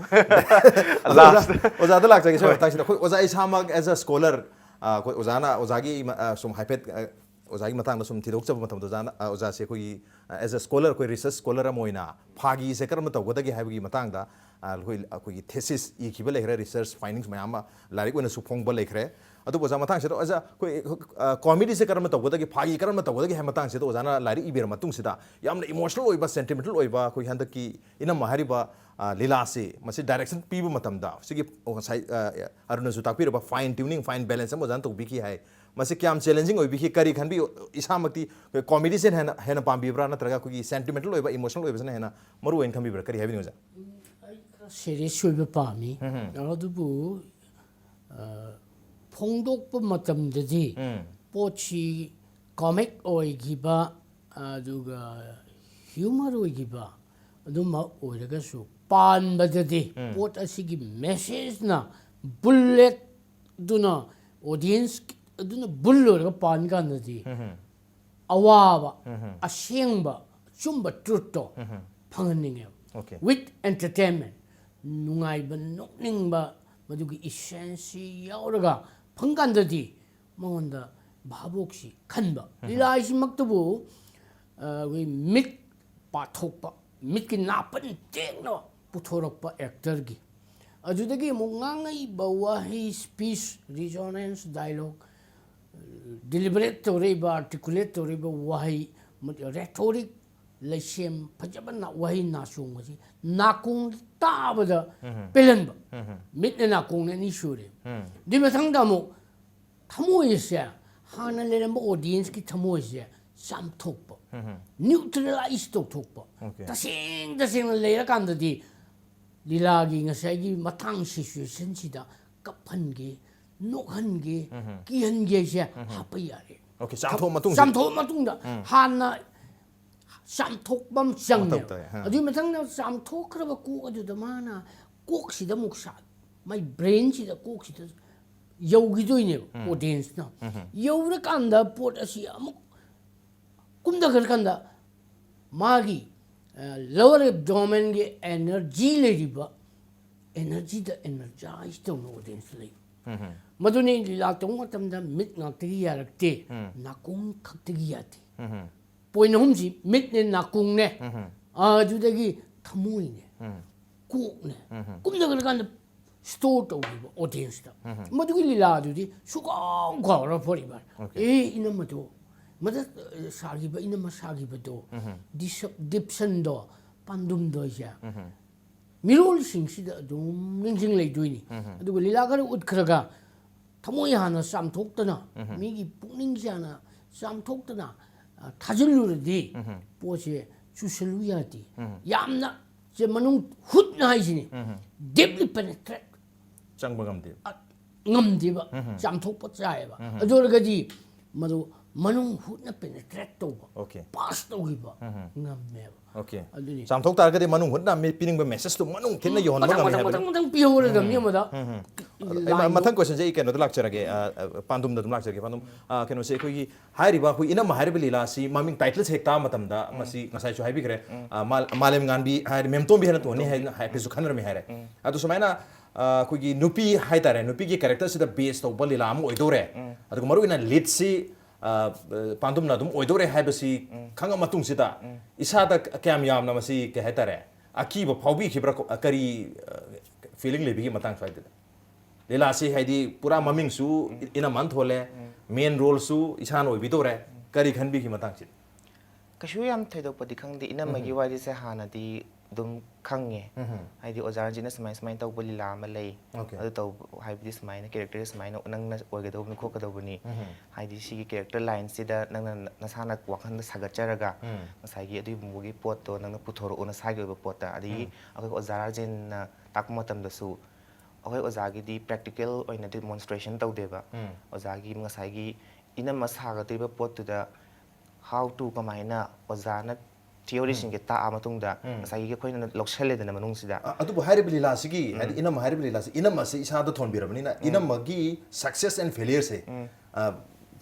ꯑꯗꯣ ꯑꯣꯖꯥ, last ꯑꯣꯖꯥꯗ ꯂꯥꯛꯆꯒꯦ, ꯁ꯭ꯋꯥꯏ, ꯍꯣꯏ, ꯃꯇꯥꯡꯁꯤꯗ ꯑꯩꯈꯣꯏ ꯑꯣꯖꯥ ꯏꯁꯥꯃꯛ as a scholar, ꯑ, ꯑꯩꯈꯣꯏ ꯑꯣꯖꯥꯅ, ꯑꯣꯖꯥꯒꯤ ꯏꯃ-, ꯑ, ꯁꯨꯝ ꯍꯥꯏꯐꯦꯠ, ꯑ, ꯑꯣꯖꯥꯒꯤ ꯃꯇꯥꯡꯗ ꯁꯨꯝ ꯊꯤꯗꯣꯛꯆꯕ ꯃꯇꯝꯗ ꯑꯣꯖꯥꯅ ꯑ, ꯑꯣꯖꯥꯁꯦ ꯑꯩꯈꯣꯏꯒꯤ ꯑꯦꯁ ꯑꯦ ꯁ꯭ꯀꯣꯂꯔ, ꯑꯩꯈꯣꯏ ꯔꯤꯁꯔꯁ ꯁ꯭ꯀꯣꯂꯔ ꯑꯃ ꯑꯣꯏꯅ ꯐꯥꯒꯤꯁꯦ ꯀꯔꯝꯅ ꯇꯧꯒꯗꯒꯦ ꯍꯥꯏꯕꯒꯤ ꯃꯇꯥꯡꯗ ꯑ, ꯑꯩꯈꯣꯏ ꯑꯩꯈꯣꯏꯒꯤ ꯊꯦꯁꯤꯁ ꯏꯈꯤꯕ ꯂꯩꯈ꯭ꯔꯦ, ꯔꯤꯁꯔꯁ ꯐꯥꯏꯟꯗꯤꯡꯁ ꯃꯌꯥꯝ ꯑꯃ ꯂꯥꯏꯔꯤꯛ ꯑꯣꯏꯅꯁꯨ ꯐꯣꯡꯕ ꯂꯩꯈ꯭ꯔꯦ꯫ ꯑꯗꯨꯕꯨ ꯑꯣꯖꯥ, ꯃꯇꯥꯡꯁꯤꯗ ꯑꯣꯖꯥ, ꯑꯩꯈꯣꯏ ꯀꯣꯃꯦꯗꯤꯁꯦ ꯀꯔꯝꯅ ꯇꯧꯒꯗꯒꯦ, ꯐꯥꯒꯤ ꯀꯔꯝꯅ ꯇꯧꯒꯗꯒꯦ ꯍꯥꯏꯕ ꯃꯇꯥꯡꯁꯤꯗ ꯑꯣꯖꯥꯅ ꯂꯥꯏꯔꯤꯛ ꯏꯕꯤꯔ ꯃꯇꯨꯡꯁꯤꯗ ꯌꯥꯝꯅ ꯏꯃꯣꯁꯅꯦꯜ ꯑꯣꯏꯕ, ꯁꯦꯟꯇꯤꯃꯦꯟꯇꯦꯜ ꯑꯣꯏꯕ ꯑꯩꯈꯣꯏ ꯍꯟꯗꯛꯀꯤ ꯏꯅꯝꯃ ꯍꯥꯏꯔꯤꯕ ꯑ, ꯂꯤꯂꯥꯁꯤ ꯃꯁꯤ ꯗꯥꯏꯔꯦꯛꯁꯟ ꯄꯤꯕ ꯃꯇꯝꯗ ꯁꯤꯒꯤ ꯉꯁꯥꯏ ꯑ, ꯑꯔꯨꯅꯁꯨ ꯇꯥꯛꯄꯤꯔꯕ ꯐꯥꯏꯟ ꯇ꯭ꯌꯨꯅꯤꯡ, ꯐꯥꯏꯟ ꯕꯦꯂꯦꯟꯁ ꯑꯃ ꯑꯣꯖꯥꯅ ꯇꯧꯕꯤꯈꯤ ꯍꯥꯏ꯫ ꯃꯁꯤ ꯀꯌꯥꯝ ꯆꯦꯂꯦꯟꯖꯤꯡ ꯑꯣꯏꯕꯤꯈꯤ? ꯀꯔꯤ ꯈꯟꯕꯤ? ꯏꯁꯥꯃꯛꯇꯤ ꯑꯩꯈꯣꯏ ꯀꯣꯃꯦꯗꯤꯁꯤꯅ ꯍꯦꯟꯅ ꯍꯦꯟꯅ ꯄꯥꯝꯕꯤꯕ꯭ꯔꯥ, ꯅꯠꯇ꯭ꯔꯒ ꯑꯩꯈꯣꯏꯒꯤ ꯁꯦꯟꯇꯤꯃꯦꯟꯇꯦꯜ ꯑꯣꯏꯕ, ꯏꯃꯣꯁꯅꯦꯜ ꯑꯣꯏꯕꯁꯤꯅ ꯍꯦꯟꯅ ꯃꯔꯨ ꯑꯣꯏꯅ ꯈꯟꯕꯤꯕ꯭ꯔꯥ? ꯀꯔꯤ ꯍꯥꯏꯕꯤꯅꯤꯡꯉꯤ ꯑꯣꯖꯥ? ꯑꯩ ꯈꯔ ꯁꯦꯔꯤꯌꯁ ꯑꯣꯏꯕ ꯄꯥꯝꯃꯤ꯫ ꯑꯗꯨꯕꯨ ꯑ, ꯐꯣꯡꯗꯣꯛꯄ ꯃꯇꯝꯗꯗꯤ ꯄꯣꯠꯁꯤ ꯀꯣꯃꯤꯛ ꯑꯣꯏꯈꯤꯕ, ꯑꯗꯨꯒ ꯍ꯭ꯌꯨꯃꯔ ꯑꯣꯏꯈꯤꯕ, ꯑꯗꯨꯝꯕ ꯑꯣꯏꯔꯒꯁꯨ ꯄꯥꯟꯕꯗꯗꯤ ꯄꯣꯠ ꯑꯁꯤꯒꯤ ꯃꯦꯁꯦꯖꯅ ꯕꯨꯜꯂꯦꯠꯇꯨꯅ ꯑꯣꯗꯤꯌꯦꯟꯁ ꯑꯗꯨꯅ ꯕꯨꯜ ꯑꯣꯏꯔꯒ ꯄꯥꯟ ꯀꯥꯟꯗꯗꯤ ꯑꯋꯥꯕ, ꯑꯁꯦꯡꯕ, ꯑꯆꯨꯝꯕ ꯇ꯭ꯔꯨꯠꯇꯣ ꯐꯪꯍꯟꯅꯤꯡꯉꯦꯕ꯫ Okay. With entertainment, ꯅꯨꯡꯉꯥꯏꯕ, ꯅꯣꯛꯅꯤꯡꯕ, ꯃꯗꯨꯒꯤ ꯏꯁꯦꯟꯁꯁꯤ ꯌꯥꯎꯔꯒ ꯐꯪꯀꯥꯟꯗꯗꯤ ꯃꯉꯣꯟꯗ ꯚꯥꯕꯣꯛꯁꯤ ꯈꯟꯕ꯫ ꯂꯤꯂꯥ ꯍꯥꯏꯁꯤꯃꯛꯇꯕꯨ ꯑ, ꯑꯩꯈꯣꯏ ꯃꯤꯠ ꯄꯥꯊꯣꯛꯄ, ꯃꯤꯠꯀꯤ ꯅꯥꯄꯟ ꯇꯦꯛꯅ ꯄꯨꯊꯣꯔꯛꯄ ꯑꯦꯛꯇꯔꯒꯤ, ꯑꯗꯨꯗꯒꯤ ꯑꯃꯨꯛ ꯉꯥꯡꯉꯛꯏꯕ ꯋꯥꯍꯩ, ꯁ꯭ꯄꯤꯁ, ꯔꯤꯖꯣꯅꯦꯟꯁ, ꯗꯥꯏꯂꯣꯛ, ꯗꯤꯂꯤꯕꯔꯦꯠ ꯇꯧꯔꯛꯏꯕ, ꯑꯥꯔꯇꯤꯀꯨꯂꯦꯠ ꯇꯧꯔꯛꯏꯕ ꯋꯥꯍꯩ, ꯔꯦꯊꯣꯔꯤꯛ, ꯂꯩꯁꯦꯝ ꯐꯖꯕ ꯋꯥꯍꯩ ꯅꯥꯆꯣꯡꯕꯁꯤ ꯅꯥꯀꯣꯡ ꯇꯥꯕꯗ ꯄꯦꯜꯍꯟꯕ꯫ ꯃꯤꯠꯅ ꯅꯥꯀꯣꯡꯅ ꯑꯅꯤ ꯁꯨꯔꯦ꯫ ꯑꯗꯨꯏ ꯃꯊꯪꯗ ꯑꯃꯨꯛ ꯊꯃꯣꯏꯁꯦ, ꯍꯥꯟꯅ ꯂꯩꯔꯝꯕ ꯑꯣꯗꯤꯌꯦꯟꯁꯀꯤ ꯊꯃꯣꯏꯁꯦ ꯆꯥꯝꯊꯣꯛꯄ, ꯅ꯭ꯌꯨꯇ꯭ꯔꯦꯂꯥꯏꯁ ꯇꯧꯊꯣꯛꯄ, Okay. ꯇꯁꯦꯡ ꯇꯁꯦꯡꯅ ꯂꯩꯔꯀꯥꯟꯗꯗꯤ ꯂꯤꯂꯥꯒꯤ ꯉꯁꯥꯏꯒꯤ ꯃꯇꯥꯡ ꯁꯤꯆꯨꯋꯦꯁꯟꯁꯤꯗ ꯀꯞꯍꯟꯒꯦ, ꯅꯣꯛꯍꯟꯒꯦ, ꯀꯤꯍꯟꯒꯦ ꯍꯥꯏꯁꯦ ꯍꯥꯞꯄ ꯌꯥꯔꯦ꯫ Okay, ꯆꯥꯝꯊꯣꯛꯑ ꯃꯇꯨꯡꯗ꯫ ꯆꯥꯝꯊꯣꯛꯑ ꯃꯇꯨꯡꯗ ꯍꯥꯟꯅ ꯆꯥꯝꯊꯣꯛꯄ ꯑꯃ ꯆꯪꯉꯦꯕ꯫ ꯃꯊꯧ ꯇꯥꯏ, ꯍꯥ꯫ ꯑꯗꯨꯒꯤ ꯃꯊꯪꯗ ꯆꯥꯝꯊꯣꯛꯈ꯭ꯔꯕ ꯀꯣꯛ ꯑꯗꯨꯗ ꯃꯥꯅ ꯀꯣꯛꯁꯤꯗ ꯑꯃꯨꯛ ꯁꯥ-, ꯃꯥꯏ ꯕ꯭ꯔꯦꯟꯁꯤꯗ, ꯀꯣꯛꯁꯤꯗ ꯌꯧꯈꯤꯗꯣꯏꯅꯦꯕ ꯑꯣꯗꯤꯌꯦꯟꯁꯅ꯫ ꯌꯧꯔꯀꯥꯟꯗ ꯄꯣꯠ ꯑꯁꯤ ꯑꯃꯨꯛ ꯀꯨꯝꯊꯈ꯭ꯔꯀꯥꯟꯗ ꯃꯥꯒꯤ ꯂꯋꯔ ꯑꯦꯕꯗꯣꯃꯦꯟꯒꯤ ꯑꯦꯅꯔꯖꯤ ꯂꯩꯔꯤꯕ ꯑꯦꯅꯔꯖꯤꯗ ꯑꯦꯅꯔꯖꯥꯏꯁ ꯇꯧꯅ ꯑꯣꯗꯤꯌꯦꯟꯁ ꯂꯩꯕ꯫ ꯃꯗꯨꯅꯤ ꯂꯤꯂꯥ ꯇꯧꯕ ꯃꯇꯝꯗ ꯃꯤꯠ ꯉꯥꯛꯇꯒꯤ ꯌꯥꯔꯛꯇꯦ, ꯎꯝ꯫ ꯅꯥꯀꯣꯡ ꯈꯛꯇꯒꯤ ꯌꯥꯗꯦ꯫ ꯎꯝ꯫ ꯄꯣꯏꯟ ꯑꯍꯨꯝꯁꯤ ꯃꯤꯠꯅꯦ, ꯅꯥꯀꯣꯡꯅꯦ, ꯎꯝ꯫ ꯑꯗꯨꯗꯒꯤ ꯊꯃꯣꯏꯅꯦ, ꯎꯝ꯫ ꯀꯣꯛꯅꯦ꯫ ꯎꯝ꯫ ꯀꯨꯝꯊꯈ꯭ꯔꯀꯥꯟꯗ ꯁ꯭ꯇꯣꯔ ꯇꯧꯈꯤꯕ ꯑꯣꯗꯤꯌꯟꯁꯇ꯫ ꯎꯝ꯫ ꯃꯗꯨꯒꯤ ꯂꯤꯂꯥꯗꯨꯗꯤ ꯁꯨꯀꯥꯎ ꯀꯥꯎꯔ ꯐꯣꯔꯤꯕ꯫ Okay. ꯑꯦ, ꯏꯅꯝꯃꯗꯣ, ꯃꯗ ꯑ, ꯁꯥꯈꯤꯕ, ꯏꯅꯝꯃ ꯁꯥꯈꯤꯕꯗꯣ, ꯎꯝ꯫ ꯗꯤꯁꯞ-, ꯗꯤꯞꯁꯟꯗꯣ, ꯄꯥꯟꯗꯨꯝꯗꯣ ꯑꯩꯁꯦ꯫ ꯎꯝ꯫ ꯃꯤꯔꯣꯜꯁꯤꯡꯁꯤꯗ ꯑꯗꯨꯝ ꯅꯤꯡꯁꯤꯡ ꯂꯩꯗꯣꯏꯅꯤ꯫ ꯎꯝ꯫ ꯑꯗꯨꯒ ꯂꯤꯂꯥ ꯈꯔ ꯎꯠꯈ꯭ꯔꯒ ꯊꯃꯣꯏ ꯍꯥꯟꯅ ꯆꯥꯝꯊꯣꯛꯇꯅ, ꯎꯝ꯫ ꯃꯤꯒꯤ ꯄꯨꯛꯅꯤꯡꯁꯦ ꯍꯥꯟꯅ ꯆꯥꯝꯊꯣꯛꯇꯅ, ꯑ, ꯊꯥꯖꯤꯜꯂꯨꯔꯗꯤ ꯎꯝ꯫ ꯄꯣꯠꯁꯦ ꯆꯨꯁꯜꯂꯨ ꯌꯥꯗꯦ꯫ ꯎꯝ꯫ ꯌꯥꯝꯅ ꯁꯦ ꯃꯅꯨꯡ ꯍꯨꯠꯅ ꯍꯥꯏꯁꯤꯅꯤ꯫ ꯎꯝ꯫ ꯗꯤꯞꯂꯤ ꯄꯦꯅꯦꯇ꯭ꯔꯦꯠ ꯆꯪꯕ ꯉꯝꯗꯦ꯫ ꯉꯝꯗꯦꯕ, ꯎꯝ꯫ ꯆꯥꯝꯊꯣꯛꯄ ꯆꯥꯏꯌꯦꯕ꯫ ꯎꯝ꯫ ꯑꯗꯨ ꯑꯣꯏꯔꯒꯗꯤ ꯃꯗꯨ ꯃꯅꯨꯡ ꯍꯨꯠꯅ ꯄꯦꯅꯦꯇ꯭ꯔꯦꯠ ꯇꯧꯕ, Okay. ꯄꯥꯁ ꯇꯧꯈꯤꯕ ꯎꯝ꯫ ꯉꯝꯃꯦꯕ꯫ Okay. ꯑꯗꯨꯅꯤ꯫ ꯆꯥꯝꯊꯣꯛ ꯇꯥꯔꯒꯗꯤ ꯃꯅꯨꯡ ꯍꯨꯠꯅ ꯃꯤ ꯄꯤꯅꯤꯡꯕ ꯃꯦꯁꯦꯖꯇꯨ ꯃꯅꯨꯡ ꯊꯤꯟꯅ ꯌꯧꯍꯟꯕ ꯃꯊꯪ, ꯉꯝꯃꯤ ꯃꯊꯪ, ꯍꯥꯏꯕꯗꯣ꯫ ꯃꯊꯪ, ꯃꯊꯪ ꯄꯤꯍꯧꯔꯗꯕꯅꯤ ꯑꯃꯗ꯫ ꯎꯝ꯫ ꯑꯩ ꯂꯥꯏꯟꯗꯨ ꯃꯊꯪ ꯀꯣꯏꯁꯟꯁꯦ ꯑꯩ ꯀꯩꯅꯣꯗ ꯂꯥꯛꯆꯔꯒꯦ, ꯑ, ꯑ, ꯄꯥꯟꯗꯨꯝꯗ ꯑꯗꯨꯝ ꯂꯥꯛꯆꯔꯒꯦ꯫ ꯄꯥꯟꯗꯨꯝ, ꯑ, ꯀꯩꯅꯣꯁꯦ, ꯑꯩꯈꯣꯏꯒꯤ ꯍꯥꯏꯔꯤꯕ ꯑꯩꯈꯣꯏ ꯏꯅꯝꯃ ꯍꯥꯏꯔꯤꯕ ꯂꯤꯂꯥꯁꯤ ꯃꯃꯤꯡ ꯇꯥꯏꯇꯜꯁꯦ ꯍꯦꯛ ꯇꯥꯕ ꯃꯇꯝꯗ ꯃꯁꯤ ꯉꯁꯥꯏꯁꯨ ꯍꯥꯏꯕꯤꯈ꯭ꯔꯦ, ꯑ, ꯃꯥ-, ꯃꯥꯂꯦꯝꯉꯥꯟꯕꯤ ꯍꯥꯏꯔꯦ, ꯃꯦꯝꯇꯣꯝꯕꯤ ꯍꯥꯏꯅ ꯇꯣꯟꯅꯤ ꯍꯥꯏꯅ ꯍꯥꯏꯐꯦꯠꯁꯨ ꯈꯟꯅꯔꯝꯃꯤ ꯍꯥꯏꯔꯦ꯫ ꯑꯗꯨ ꯁꯨꯃꯥꯏꯅ, ꯑ, ꯑꯩꯈꯣꯏꯒꯤ ꯅꯨꯄꯤ ꯍꯥꯏꯇꯥꯔꯦ, ꯅꯨꯄꯤꯒꯤ ꯀꯦꯔꯦꯛꯇꯔꯁꯤꯗ ꯕꯦꯁ ꯇꯧꯕ ꯂꯤꯂꯥ ꯑꯃ ꯑꯣꯏꯗꯧꯔꯦ꯫ ꯑꯗꯨꯒ ꯃꯔꯨꯑꯣꯏꯅ ꯂꯤꯗꯁꯤ, ꯑ, ꯑ, ꯄꯥꯟꯗꯨꯝꯅ ꯑꯗꯨꯝ ꯑꯣꯏꯗꯧꯔꯦ ꯍꯥꯏꯕꯁꯤ ꯈꯪꯉ ꯃꯇꯨꯡꯁꯤꯗ ꯏꯁꯥꯗ ꯀꯌꯥꯝ ꯌꯥꯝꯅ ꯃꯁꯤ, ꯀꯩ ꯍꯥꯏꯇꯥꯔꯦ, ꯑꯀꯤꯕ ꯐꯥꯎꯕꯤꯈꯤꯕ꯭ꯔꯥ? ꯀ-, ꯀꯔꯤ, ꯑ, ꯐꯤꯂꯤꯡ ꯂꯩꯕꯤꯒꯤ ꯃꯇꯥꯡ ꯁ꯭ꯋꯥꯏꯗ? ꯂꯤꯂꯥꯁꯤ ꯍꯥꯏꯗꯤ ꯄꯨꯔꯥ ꯃꯃꯤꯡꯁꯨ ꯏꯅꯝꯃꯅ ꯊꯣꯜꯂꯦ, ꯃꯦꯟ ꯔꯣꯜꯁꯨ ꯏꯁꯥꯅ ꯑꯣꯏꯕꯤꯗꯧꯔꯦ, ꯀꯔꯤ ꯈꯟꯕꯤꯒꯤ ꯃꯇꯥꯡꯁꯤꯗ? ꯀꯩꯁꯨ ꯌꯥꯝ ꯊꯣꯏꯗꯣꯛꯄꯗꯤ ꯈꯪꯗꯦ꯫ ꯏꯅꯝꯃꯒꯤ ꯋꯥꯔꯤꯁꯦ ꯍꯥꯟꯅꯗꯤ ꯑꯗꯨꯝ ꯈꯪꯉꯦ꯫ ꯍꯥꯏꯗꯤ ꯑꯣꯖꯥ ꯔꯟꯖꯤꯠꯅ ꯁꯨꯃꯥꯏ ꯁꯨꯃꯥꯏꯅ ꯇꯧꯕ ꯂꯤꯂꯥ ꯑꯃ ꯂꯩ꯫ Okay. ꯑꯗꯨ ꯇꯧꯕ ꯍꯥꯏꯕꯗꯤ ꯁꯨꯃꯥꯏꯅ ꯀꯦꯔꯦꯛꯇꯔ ꯁꯨꯃꯥꯏꯅ ꯅꯪꯅ ꯑꯣꯏꯒꯗꯧꯕꯅꯤ ꯈꯣꯠꯀꯗꯧꯕꯅꯤ꯫ ꯍꯥꯏꯗꯤ ꯁꯤꯒꯤ ꯀꯦꯔꯦꯛꯇꯔ ꯂꯥꯏꯟꯁꯤꯗ ꯅꯪꯅ ꯅꯁꯥꯅ ꯋꯥꯈꯜꯗ ꯁꯥꯒꯠꯆꯔꯒ ꯉꯁꯥꯏꯒꯤ ꯑꯗꯨꯒꯨꯝꯕꯒꯤ ꯄꯣꯠꯇꯣ ꯅꯪꯅ ꯄꯨꯊꯣꯔꯛꯑꯣ ꯅꯁꯥꯒꯤ ꯑꯣꯏꯕ ꯄꯣꯠꯇ꯫ ꯑꯗꯒꯤ ꯑꯩꯈꯣꯏ ꯑꯣꯖꯥ ꯔꯥꯖꯦꯟꯅ ꯇꯥꯛꯄ ꯃꯇꯝꯗꯁꯨ ꯑꯩꯈꯣꯏ ꯑꯣꯖꯥꯒꯤꯗꯤ ꯄ꯭ꯔꯦꯛꯇꯤꯀꯦꯜ ꯑꯣꯏꯅ ꯗꯤꯃꯣꯟꯁꯇ꯭ꯔꯦꯁꯟ ꯇꯧꯗꯦꯕ꯫ ꯑꯣꯖꯥꯒꯤ ꯉꯁꯥꯏꯒꯤ ꯏꯅꯝꯃ ꯁꯥꯒꯗꯧꯔꯤꯕ ꯄꯣꯠꯇꯨꯗ how to ꯀꯃꯥꯏꯅ ꯑꯣꯖꯥꯅ ꯊꯤꯑꯣꯔꯤꯁꯤꯡꯁꯦ ꯇꯥꯛꯑ ꯃꯇꯨꯡꯗ ꯉꯁꯥꯏꯒꯤ ꯑꯩꯈꯣꯏꯅ ꯂꯧꯁꯜꯂꯦꯗꯅ ꯃꯅꯨꯡꯁꯤꯗ꯫ ꯑ-, ꯑꯗꯨꯕꯨ ꯍꯥꯏꯔꯤꯕ ꯂꯤꯂꯥꯁꯤꯒꯤ, ꯍꯥꯏꯗꯤ ꯏꯅꯝꯃ ꯍꯥꯏꯔꯤꯕ ꯂꯤꯂꯥꯁꯤ, ꯏꯅꯝꯃꯁꯤ ꯏꯁꯥꯗ ꯊꯣꯟꯕꯤꯔꯕꯅꯤꯅ ꯏꯅꯝꯃꯒꯤ success and failure ꯁꯦ, ꯑ,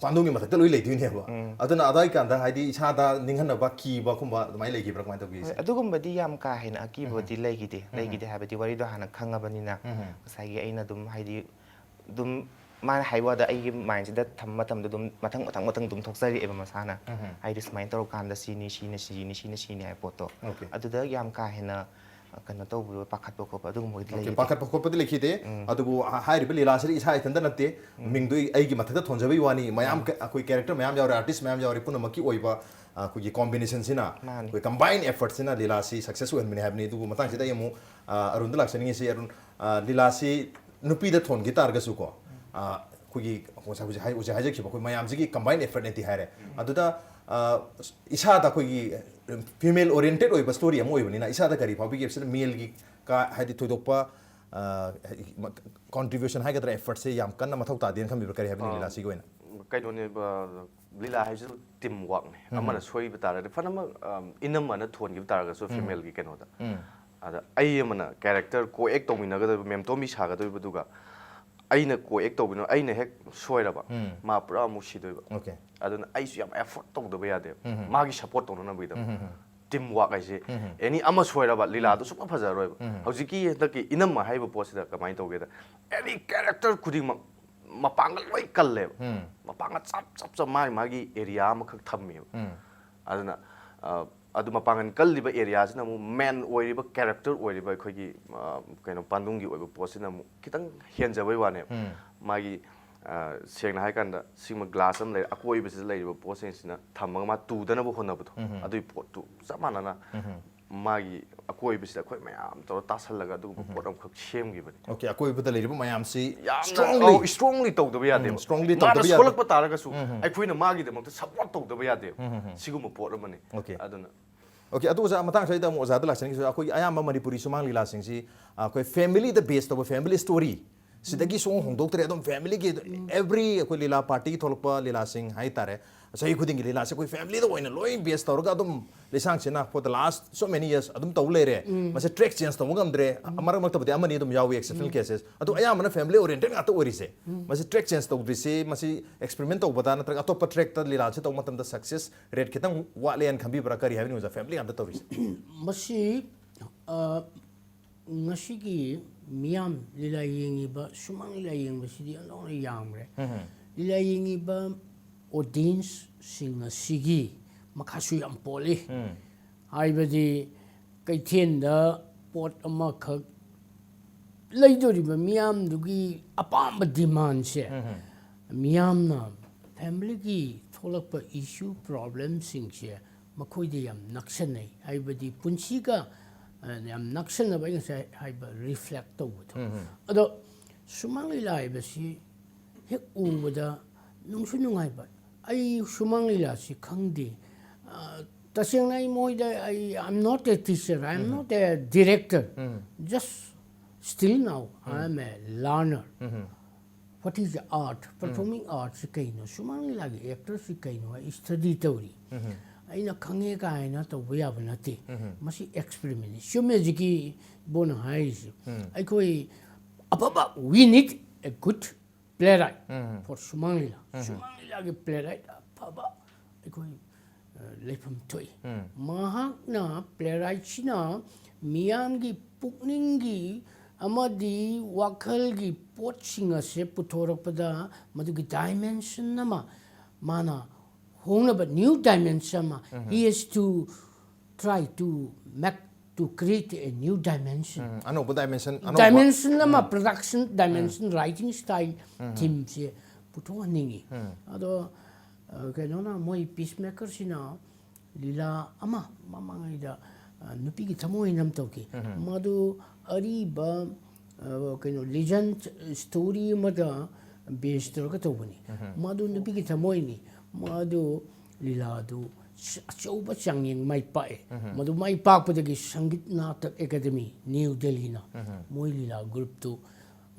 ꯄꯥꯟꯗꯨꯝꯒꯤ ꯃꯊꯛꯇ ꯂꯣꯏ ꯂꯩꯗꯣꯏꯅꯦꯕ꯫ ꯑꯗꯨꯅ ꯑꯗꯥꯏ ꯀꯥꯟꯗ ꯍꯥꯏꯗꯤ ꯏꯁꯥꯗ ꯅꯤꯡꯍꯟꯅꯕ, ꯀꯤꯕꯒꯨꯝꯕ ꯑꯗꯨꯃꯥꯏꯅ ꯂꯩꯈꯤꯕ꯭ꯔꯥ? ꯀꯃꯥꯏꯅ ꯇꯧꯒꯦ? ꯍꯣꯏ, ꯑꯗꯨꯒꯨꯝꯕꯗꯤ ꯌꯥꯝ ꯀꯥ ꯍꯦꯟꯅ ꯑꯀꯤꯕꯗꯤ ꯂꯩꯈꯤꯗꯦ꯫ ꯂꯩꯈꯤꯗꯦ ꯍꯥꯏꯕꯗꯤ ꯋꯥꯔꯤꯗꯣ ꯍꯥꯟꯅ ꯈꯪꯉꯕꯅꯤꯅ ꯉꯁꯥꯏꯒꯤ ꯑꯩꯅ ꯑꯗꯨꯝ ꯍꯥꯏꯗꯤ ꯑꯗꯨꯝ ꯃꯥꯅ ꯍꯥꯏꯕ ꯋꯥꯗ ꯑꯩꯒꯤ ꯃꯥꯏꯟꯁꯤꯗ ꯊꯝꯕ ꯃꯇꯝꯗ ꯑꯗꯨꯝ ꯃꯊꯪ ꯃꯊꯪ ꯃꯊꯪ ꯑꯗꯨꯝ ꯊꯣꯛꯆꯔꯛꯑꯦꯕ ꯃꯁꯥꯅ꯫ ꯍꯥꯏꯗꯤ ꯁꯨꯃꯥꯏꯅ ꯇꯧꯔꯀꯥꯟꯗ ꯁꯤꯅꯤ, ꯁꯤꯅ ꯁꯤꯅꯤ, ꯁꯤꯅ ꯁꯤꯅꯤ ꯍꯥꯏꯕ ꯄꯣꯠꯇꯣ꯫ ꯑꯗꯨꯗ ꯌꯥꯝ ꯀꯥ ꯍꯦꯟꯅ ꯀꯩꯅꯣ ꯇꯧꯕ, ꯄꯥꯈꯠꯄ ꯈꯣꯠꯄ ꯑꯗꯨꯒꯨꯝꯕꯒꯤꯗꯤ ꯂꯩꯈꯤꯗꯦ꯫ ꯄꯥꯈꯠꯄ ꯈꯣꯠꯄꯗꯤ ꯂꯩꯈꯤꯗꯦ꯫ ꯑꯗꯨꯕꯨ ꯍꯥꯏꯔꯤꯕ ꯂꯤꯂꯥꯁꯤꯗꯤ ꯏꯁꯥ ꯏꯊꯟꯇ ꯅꯠꯇꯦ꯫ ꯃꯤꯡꯗꯨ ꯑꯩꯒꯤ ꯃꯊꯛꯇ ꯊꯣꯟꯖꯕꯒꯤ ꯋꯥꯅꯤ꯫ ꯃꯌꯥꯝ ꯑꯩꯈꯣꯏ ꯀꯦꯔꯦꯛꯇꯔ ꯃꯌꯥꯝ ꯌꯥꯎꯔꯦ, ꯑꯥꯔꯇꯤꯁ ꯃꯌꯥꯝ ꯌꯥꯎꯔꯦ, ꯄꯨꯝꯅꯃꯛꯀꯤ ꯑꯣꯏꯕ ꯑꯩꯈꯣꯏꯒꯤ ꯀꯣꯝꯕꯤꯅꯦꯁꯟꯁꯤꯅ, ꯑꯩꯈꯣꯏ ꯀꯝꯕꯥꯏꯟ ꯑꯦꯐꯔꯠꯁꯤꯅ ꯂꯤꯂꯥꯁꯤ ꯁꯛꯁꯦꯁ ꯑꯣꯏꯍꯟꯕꯅꯤ ꯍꯥꯏꯕꯅꯤ꯫ ꯑꯗꯨꯕꯨ ꯃꯇꯥꯡꯁꯤꯗ ꯑꯩ ꯑꯃꯨꯛ ꯑ, ꯑꯔꯨꯟꯗ ꯂꯥꯛꯆꯅꯤꯡꯉꯤꯁꯤ꯫ ꯑꯔꯨꯟ, ꯑ, ꯂꯤꯂꯥꯁꯤ ꯅꯨꯄꯤꯗ ꯊꯣꯟꯈꯤ ꯇꯥꯔꯒꯁꯨꯀꯣ, ꯑ, ꯑꯩꯈꯣꯏꯒꯤ ꯉꯁꯥꯏ ꯍꯧꯖꯤꯛ ꯍꯥꯏ-, ꯍꯧꯖꯤꯛ ꯍꯥꯏꯖꯈꯤꯕ ꯑꯩꯈꯣꯏ ꯃꯌꯥꯝꯁꯤꯒꯤ ꯀꯝꯕꯥꯏꯟ ꯑꯦꯐꯔꯠꯅꯦꯗꯤ ꯍꯥꯏꯔꯦ꯫ ꯑꯗꯨꯗ ꯑ, ꯏꯁꯥꯗ ꯑꯩꯈꯣꯏꯒꯤ ꯐꯤꯃꯦꯜ ꯑꯣꯔꯤꯌꯦꯟꯇꯦꯠ ꯑꯣꯏꯕ ꯁ꯭ꯇꯣꯔꯤ ꯑꯃ ꯑꯣꯏꯕꯅꯤꯅ ꯏꯁꯥꯗ ꯀꯔꯤ ꯐꯥꯎꯕꯤꯒꯦ ꯍꯥꯏꯕꯁꯤꯗ ꯃꯦꯜꯒꯤ ꯀꯥ ꯍꯥꯏꯗꯤ ꯊꯣꯏꯗꯣꯛꯄ ꯀꯣꯟꯇ꯭ꯔꯤꯕ꯭ꯌꯨꯁꯟ ꯍꯥꯏꯒꯗ꯭ꯔꯥ, ꯑꯦꯐꯔꯠꯁꯦ ꯌꯥꯝ ꯀꯟꯅ ꯃꯊꯧ ꯇꯥꯗꯦꯅ ꯈꯟꯕꯤꯕ꯭ꯔꯥ? ꯀꯔꯤ ꯍꯥꯏꯕꯤꯅꯤꯡꯉꯤ ꯂꯤꯂꯥꯁꯤꯒꯤ ꯑꯣꯏꯅ? ꯀꯩꯅꯣꯅꯦꯕ, ꯂꯤꯂꯥ ꯍꯥꯏꯕꯁꯤꯗ ꯇꯤꯝ ꯋꯥꯛꯅꯦ꯫ ꯑꯃꯅ ꯁꯣꯏꯕ ꯇꯥꯔꯒꯗꯤ, ꯐꯅꯃꯛ ꯏꯅꯝꯃꯅ ꯊꯣꯟꯈꯤꯕ ꯇꯥꯔꯒꯁꯨ ꯐꯤꯃꯦꯜꯒꯤ ꯀꯩꯅꯣꯗ, ꯑꯗ ꯑꯩ ꯑꯃꯅ ꯀꯦꯔꯦꯛꯇꯔ ꯀꯣ ꯑꯦꯛ ꯇꯧꯃꯤꯟꯅꯒꯗꯣꯏꯕ ꯃꯦꯝ ꯇꯣꯝꯕꯤ ꯁꯥꯒꯗꯣꯏꯕꯗꯨꯒ ꯑꯩꯅ ꯀꯣ ꯑꯦꯛ ꯇꯧꯕꯤꯅꯣ, ꯑꯩꯅ ꯍꯦꯛ ꯁꯣꯏꯔꯕ ꯃꯥ ꯄꯨꯔꯥ ꯑꯃꯨꯛ ꯁꯤꯗꯣꯏꯕ꯫ ꯑꯣꯀꯦ꯫ ꯑꯗꯨꯅ ꯑꯩꯁꯨ ꯌꯥꯝ ꯑꯦꯐꯣꯔꯠ ꯇꯧꯗꯕ ꯌꯥꯗꯦꯕ ꯃꯥꯒꯤ ꯁꯞꯄꯣꯔꯠ ꯇꯧꯅꯅꯕꯒꯤꯗꯃꯛ꯫ ꯇꯤꯝ ꯋꯥꯛ ꯍꯥꯏꯁꯦ ꯑꯦꯅꯤ ꯑꯃ ꯁꯣꯏꯔꯕ ꯂꯤꯂꯥꯗꯣ ꯁꯨꯡꯐ ꯐꯖꯔꯣꯏꯕ꯫ ꯍꯧꯖꯤꯛꯀꯤ ꯍꯟꯗꯛꯀꯤ ꯏꯅꯝꯃ ꯍꯥꯏꯔꯤꯕ ꯄꯣꯠꯁꯤꯗ ꯀꯃꯥꯏꯅ ꯇꯧꯒꯦꯗ, ꯑꯦꯅꯤ ꯀꯦꯔꯦꯛꯇꯔ ꯈꯨꯗꯤꯡꯃꯛ ꯃꯄꯥꯡꯒꯜ ꯂꯣꯏ ꯀꯜꯂꯦꯕ꯫ ꯃꯄꯥꯡꯒꯜ ꯆꯞ ꯆꯞ ꯆꯞ ꯃꯥꯒꯤ ꯃꯥꯒꯤ ꯑꯦꯔꯤꯌꯥ ꯑꯃꯈꯛ ꯊꯝꯃꯦꯕ꯫ ꯑꯗꯨꯅ ꯑ, ꯑꯗꯨ ꯃꯄꯥꯡꯒꯜ ꯀꯜꯂꯤꯕ ꯑꯦꯔꯤꯌꯥꯁꯤꯅ ꯑꯃꯨꯛ ꯃꯦꯟ ꯑꯣꯏꯔꯤꯕ ꯀꯦꯔꯦꯛꯇꯔ ꯑꯣꯏꯔꯤꯕ ꯑꯩꯈꯣꯏꯒꯤ ꯑ, ꯀꯩꯅꯣ ꯄꯥꯟꯗꯨꯡꯒꯤ ꯑꯣꯏꯕ ꯄꯣꯠꯁꯤꯅ ꯑꯃꯨꯛ ꯈꯤꯇꯪ ꯍꯦꯟꯖꯕꯩ ꯋꯥꯅꯦꯕ꯫ ꯃꯥꯒꯤ ꯑ, ꯁꯦꯡꯅ ꯍꯥꯏꯀꯥꯟꯗ ꯁꯤꯒꯨꯝꯕ ꯒ꯭ꯂꯥꯁ ꯑꯃ ꯂꯩꯔꯦ, ꯑꯀꯣꯏꯕꯁꯤꯗ ꯂꯩꯔꯤꯕ ꯄꯣꯠꯁꯤꯡꯁꯤꯅ ꯊꯝꯃꯒ ꯃꯥ ꯇꯨꯗꯅꯕ ꯍꯣꯠꯅꯕꯗꯣ, ꯑꯗꯨꯒꯤ ꯄꯣꯠꯇꯨ ꯆꯞ ꯃꯥꯟꯅꯅ ꯃꯥꯒꯤ ꯑꯀꯣꯏꯕꯁꯤꯗ ꯑꯩꯈꯣꯏ ꯃꯌꯥꯝ ꯇꯧꯔ ꯇꯥꯁꯜꯂꯒ ꯑꯗꯨꯒꯨꯝꯕ ꯄꯣꯠ ꯑꯃꯈꯛ ꯁꯦꯝꯈꯤꯕꯅꯤ꯫ ꯑꯣꯀꯦ, ꯑꯀꯣꯏꯕꯗ ꯂꯩꯔꯤꯕ ꯃꯌꯥꯝꯁꯤ ꯌꯥꯝꯅ strongly strongly ꯇꯧꯗꯕ ꯌꯥꯗꯦꯕ꯫ strongly ꯃꯥꯅ ꯇꯧꯗꯕ ꯌꯥꯗꯦ꯫ ꯁꯣꯜꯂꯛꯄ ꯇꯥꯔꯒꯁꯨ ꯑꯩꯈꯣꯏꯅ ꯃꯥꯒꯤꯗꯃꯛꯇ ꯁꯞꯄꯣꯔꯠ ꯇꯧꯗꯕ ꯌꯥꯗꯦꯕ꯫ ꯁꯤꯒꯨꯝꯕ ꯄꯣꯠ ꯑꯃꯅꯤ꯫ ꯑꯣꯀꯦ꯫ ꯑꯗꯨꯅ ꯑꯣꯀꯦ, ꯑꯗꯨ ꯑꯣꯖꯥ, ꯃꯇꯥꯡ ꯑꯁꯤꯗ ꯑꯃꯨꯛ ꯑꯣꯖꯥꯗ ꯂꯥꯛꯆꯅꯤꯡꯉꯤꯁꯦ, ꯑꯩꯈꯣꯏꯒꯤ ꯑꯌꯥꯝꯕ ꯃꯅꯤꯄꯨꯔꯤ ꯁꯨꯃꯥꯡ ꯂꯤꯂꯥꯁꯤꯡꯁꯤ ꯑꯩꯈꯣꯏ ꯐꯦꯃꯤꯂꯤꯗ ꯕꯦꯁ ꯇꯧꯕ, ꯐꯦꯃꯤꯂꯤ ꯁ꯭ꯇꯣꯔꯤ ꯁꯤꯗꯒꯤ ꯁꯨꯡꯍꯣꯡ ꯍꯣꯡꯗꯣꯛꯇ꯭ꯔꯦ꯫ ꯑꯗꯨꯝ ꯐꯦꯃꯤꯂꯤꯒꯤ ꯑꯦꯕ꯭ꯔꯤ ꯑꯩꯈꯣꯏ ꯂꯤꯂꯥ ꯄꯥꯔꯇꯤꯒꯤ ꯊꯣꯛꯂꯛꯄ ꯂꯤꯂꯥꯁꯤꯡ ꯍꯥꯏꯇꯥꯔꯦ, ꯆꯍꯤ ꯈꯨꯗꯤꯡꯒꯤ ꯂꯤꯂꯥꯁꯦ ꯑꯩꯈꯣꯏ ꯐꯦꯃꯤꯂꯤꯗ ꯑꯣꯏꯅ ꯂꯣꯏ ꯕꯦꯁ ꯇꯧꯔꯒ ꯑꯗꯨꯝ ꯂꯩꯁꯥꯡꯁꯤꯠꯅ for the last so many years ꯑꯗꯨꯝ ꯇꯧ ꯂꯩꯔꯦ꯫ ꯃꯁꯤ ꯇ꯭ꯔꯦꯛ ꯆꯦꯟꯖ ꯇꯧꯕ ꯉꯝꯗ꯭ꯔꯦ꯫ ꯃꯔꯛ ꯃꯔꯛꯇꯕꯨꯗꯤ ꯑꯃꯅꯤ ꯑꯗꯨꯝ ꯌꯥꯎꯏ, exceptional cases꯫ ꯑꯗꯣ ꯑꯌꯥꯝꯕꯅ ꯐꯦꯃꯤꯂꯤ ꯑꯣꯔꯤꯌꯦꯟꯇꯦꯠ ꯉꯥꯛꯇ ꯑꯣꯏꯔꯤꯁꯦ, ꯃꯁꯤ ꯇ꯭ꯔꯦꯛ ꯆꯦꯟꯖ ꯇꯧꯗ꯭ꯔꯤꯁꯤ, ꯃꯁꯤ ꯑꯦꯛꯁꯄꯦꯔꯤꯃꯦꯟ ꯇꯧꯕꯗ ꯅꯠꯇ꯭ꯔꯒ ꯑꯇꯣꯞꯄ ꯇ꯭ꯔꯦꯛꯇ ꯂꯤꯂꯥꯁꯦ ꯇꯧꯕ ꯃꯇꯝꯗ ꯁꯛꯁꯦꯁ ꯔꯦꯠ ꯈꯤꯇꯪ ꯋꯥꯠꯂꯦꯅ ꯈꯟꯕꯤꯕ꯭ꯔꯥ? ꯀꯔꯤ ꯍꯥꯏꯕꯤꯅꯤꯡꯉꯤ ꯑꯣꯖꯥ, ꯐꯦꯃꯤꯂꯤ ꯉꯥꯛꯇ ꯇꯧꯔꯤꯁꯦ? ꯃꯁꯤ ꯑ, ꯉꯁꯤꯒꯤ ꯃꯤꯌꯥꯝ ꯂꯤꯂꯥ ꯌꯦꯡꯉꯤꯕ, ꯁꯨꯃꯥꯡ ꯂꯤꯂꯥ ꯌꯦꯡꯕꯁꯤꯗꯤ ꯑꯣꯟꯊꯣꯛꯅ ꯌꯥꯝꯈ꯭ꯔꯦ꯫ ꯂꯤꯂꯥ ꯌꯦꯡꯉꯤꯕ ꯑꯣꯗꯤꯌꯦꯟꯁꯁꯤꯡ ꯑꯁꯤꯒꯤ ꯃꯈꯥꯁꯨ ꯌꯥꯝ ꯄꯣꯜꯂꯤ꯫ ꯍꯥꯏꯕꯗꯤ ꯀꯩꯊꯦꯜꯗ ꯄꯣꯠ ꯑꯃꯈꯛ ꯂꯩꯗꯣꯔꯤꯕ ꯃꯤꯌꯥꯝꯗꯨꯒꯤ ꯑꯄꯥꯝꯕ ꯗꯤꯃꯥꯟꯁꯦ, ꯃꯤꯌꯥꯝꯅ ꯐꯦꯃꯤꯂꯤꯒꯤ ꯊꯣꯛꯂꯛꯄ ꯏꯁꯨ ꯄ꯭ꯔꯣꯕ꯭ꯂꯦꯝꯁꯤꯡꯁꯦ ꯃꯈꯣꯏꯗ ꯌꯥꯝ ꯅꯛꯁꯟꯅꯩ꯫ ꯍꯥꯏꯕꯗꯤ ꯄꯨꯟꯁꯤꯒ ꯑ, ꯌꯥꯝ ꯅꯛꯁꯟꯅꯕ, ꯑꯩ ꯉꯁꯥꯏ ꯍꯥꯏꯕ ꯔꯤꯐ꯭ꯂꯦꯛ ꯇꯧꯕꯗꯣ꯫ ꯑꯗꯣ ꯁꯨꯃꯥꯡ ꯂꯤꯂꯥ ꯍꯥꯏꯕꯁꯤ ꯍꯦꯛ ꯎꯕꯗ ꯅꯨꯡꯁꯨ ꯅꯨꯡꯉꯥꯏꯕ꯫ ꯑꯩ ꯁꯨꯃꯥꯡ ꯂꯤꯂꯥꯁꯤ ꯈꯪꯗꯦ꯫ ꯑ, ꯇꯁꯦꯡꯅ ꯑꯩ ꯃꯣꯏꯗ, I am not a teacher, I am not a director, just still now I am a learner. What is art? Performing artꯁꯤ ꯀꯩꯅꯣ? ꯁꯨꯃꯥꯡ ꯂꯤꯂꯥꯒꯤ ꯑꯦꯛꯇꯔꯁꯤ ꯀꯩꯅꯣ? ꯑꯩ ꯁ꯭ꯇꯗꯤ ꯇꯧꯔꯤ꯫ ꯑꯩꯅ ꯈꯪꯉꯦ ꯀꯥꯏꯅ ꯇꯧꯕ ꯌꯥꯕ ꯅꯠꯇꯦ꯫ ꯃꯁꯤ ꯑꯦꯛꯁꯄꯦꯔꯤꯃꯦꯟꯅꯤ꯫ ꯆꯨꯝꯃꯦ ꯍꯧꯖꯤꯛꯀꯤ ꯏꯕꯣꯅ ꯍꯥꯏꯔꯤꯁꯦ꯫ ꯑꯩꯈꯣꯏ ꯑꯐꯕ, we need a good playwright for ꯁꯨꯃꯥꯡ ꯂꯤꯂꯥ꯫ ꯁꯨꯃꯥꯡ ꯂꯤꯂꯥꯒꯤ playwright ꯑꯐꯕ ꯑꯩꯈꯣꯏ ꯑ, ꯂꯩꯐꯝ ꯊꯣꯛꯏ꯫ ꯃꯍꯥꯛꯅ, playwrightꯁꯤꯅ ꯃꯤꯌꯥꯝꯒꯤ ꯄꯨꯛꯅꯤꯡꯒꯤ ꯑꯃꯗꯤ ꯋꯥꯈꯜꯒꯤ ꯄꯣꯠꯁꯤꯡ ꯑꯁꯦ ꯄꯨꯊꯣꯔꯛꯄꯗ ꯃꯗꯨꯒꯤ dimension ꯑꯃ ꯃꯥꯅ ꯍꯣꯡꯅꯕ new dimension ꯑꯃ, he has to try to make, to create a new dimension. ꯎꯝ, ꯑꯅꯧꯕ dimension, ꯑꯅꯧꯕ Dimension ꯑꯃ, production dimension, writing style, themeꯁꯦ ꯄꯨꯊꯣꯛꯍꯟꯅꯤꯡꯉꯤ꯫ ꯑꯗꯣ ꯑ, ꯀꯩꯅꯣꯅ, ꯃꯣꯏ Peacemakerꯁꯤꯅ ꯂꯤꯂꯥ ꯑꯃ ꯃꯃꯥꯡꯉꯩꯗ ꯑ, ꯅꯨꯄꯤꯒꯤ ꯊꯃꯣꯏ ꯍꯥꯏꯅ ꯑꯃ ꯇꯧꯈꯤ꯫ ꯃꯗꯨ ꯑꯔꯤꯕ ꯑ, ꯀꯩꯅꯣ, legend story ꯑꯃꯗ base ꯇꯧꯔꯒ ꯇꯧꯕꯅꯤ꯫ ꯃꯗꯨ ꯅꯨꯄꯤꯒꯤ ꯊꯃꯣꯏꯅꯤ꯫ ꯃꯗꯨ ꯂꯤꯂꯥꯗꯨ ꯆ-, ꯑꯆꯧꯕ ꯆꯥꯡꯌꯦꯡ ꯃꯥꯏ ꯄꯥꯛꯑꯦ꯫ ꯃꯗꯨ ꯃꯥꯏ ꯄꯥꯛꯄꯗꯒꯤ ꯁꯪꯒꯤꯠ ꯅꯥꯇꯛ ꯑꯦꯀꯥꯗꯦꯃꯤ, ꯅ꯭ꯌꯨ ꯗꯦꯜꯂꯤꯅ ꯃꯣꯏ ꯂꯤꯂꯥ ꯒ꯭ꯔꯨꯞꯇꯨ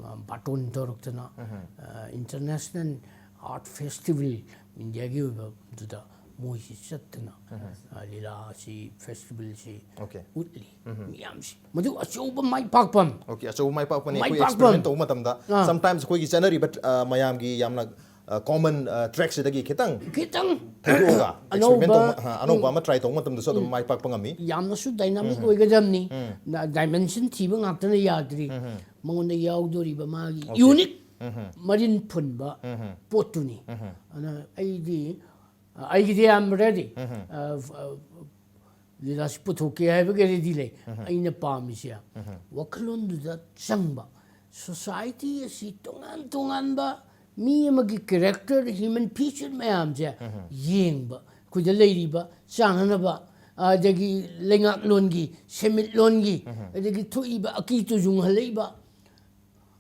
ꯑ, ꯕꯥꯇꯣꯟ ꯇꯧꯔꯛꯇꯅ, ꯑ, international art festival, ꯏꯟꯗꯤꯌꯥꯒꯤ ꯑꯣꯏꯕꯗꯨꯗ ꯃꯣꯏꯁꯤ ꯆꯠꯇꯅ, ꯑ, ꯂꯤꯂꯥꯁꯤ, festivalꯁꯤ Okay. ꯎꯠꯂꯤ ꯃꯤꯌꯥꯝꯁꯤ꯫ ꯃꯗꯨ ꯑꯆꯧꯕ ꯃꯥꯏ ꯄꯥꯛꯄ ꯑꯃ꯫ Okay, ꯑꯆꯧꯕ ꯃꯥꯏ ꯄꯥꯛꯄꯅꯤ꯫ ꯃꯥꯏ ꯑꯩꯈꯣꯏ ꯄꯥꯛꯄ experiment ꯑꯃ꯫ ꯇꯧꯕ ꯃꯇꯝꯗ ꯑꯥ꯫ Sometimes ꯑꯩꯈꯣꯏꯒꯤ ꯆꯠꯅꯔꯤꯕ, ꯑ, ꯃꯌꯥꯝꯒꯤ ꯌꯥꯝꯅ ꯀꯣꯃꯟ ꯇ꯭ꯔꯦꯛꯁꯤꯗꯒꯤ ꯈꯤꯇꯪ ꯈꯤꯇꯪ ꯊꯩꯗꯣꯛꯑꯒ ꯑꯦꯛꯁꯄꯦꯔꯤꯃꯦꯟ ꯑꯅꯧꯕ, ꯇꯧꯕ ꯑ, ꯑꯅꯧꯕ ꯑꯃ ꯇ꯭ꯔꯥꯏ ꯇꯧꯕ ꯃꯇꯝꯗꯁꯨ ꯑꯗꯨꯝ ꯃꯥꯏ ꯄꯥꯛꯄ ꯉꯝꯃꯤ. ꯌꯥꯝꯅꯁꯨ ꯗꯥꯏꯅꯥꯃꯤꯛ ꯑꯣꯏꯒꯗꯕꯅꯤ. ꯗꯥꯏꯃꯦꯟꯁꯟ ꯊꯤꯕ ꯉꯥꯛꯇꯅ ꯌꯥꯗ꯭ꯔꯤ. ꯃꯉꯣꯟꯗ ꯌꯥꯎꯗꯣꯔꯤꯕ ꯃꯥꯒꯤ ꯌꯨꯅꯤꯛ ꯃꯔꯤꯟ ꯐꯨꯟꯕ ꯄꯣꯠꯇꯨꯅꯤ. ꯑꯗꯨꯅ ꯑꯩꯗꯤ ꯑꯩꯒꯤꯗꯤ ꯑꯥꯏ ꯑꯦꯝ ꯔꯦꯗꯤ. ꯂꯤꯂꯥꯁꯤ ꯄꯨꯊꯣꯛꯀꯦ ꯍꯥꯏꯕꯒꯤ ꯔꯦꯗꯤ ꯂꯩ. ꯑꯩꯅ ꯄꯥꯝꯃꯤꯁꯦ ꯋꯥꯈꯜꯂꯣꯟꯗꯨꯗ ꯆꯪꯕ, ꯁꯣꯁꯥꯏꯇꯤ ꯑꯁꯤ ꯇꯣꯉꯥꯟ ꯇꯣꯉꯥꯟꯕ ꯃꯤ ꯑꯃꯒꯤ ꯀꯦꯔꯦꯛꯇꯔ, ꯍ꯭ꯌꯨꯃꯦꯟ ꯐꯤꯆꯔ ꯃꯌꯥꯝꯁꯦ ꯌꯦꯡꯕ, ꯑꯩꯈꯣꯏꯗ ꯂꯩꯔꯤꯕ ꯆꯥꯅꯅꯕ, ꯑꯗꯒꯤ ꯂꯩꯉꯥꯛꯂꯣꯟꯒꯤ, ꯁꯦꯟꯃꯤꯠꯂꯣꯟꯒꯤ, ꯑꯗꯒꯤ ꯊꯣꯛꯏꯕ ꯑꯀꯤ ꯇꯨꯖꯨꯡ ꯍꯜꯂꯛꯏꯕ,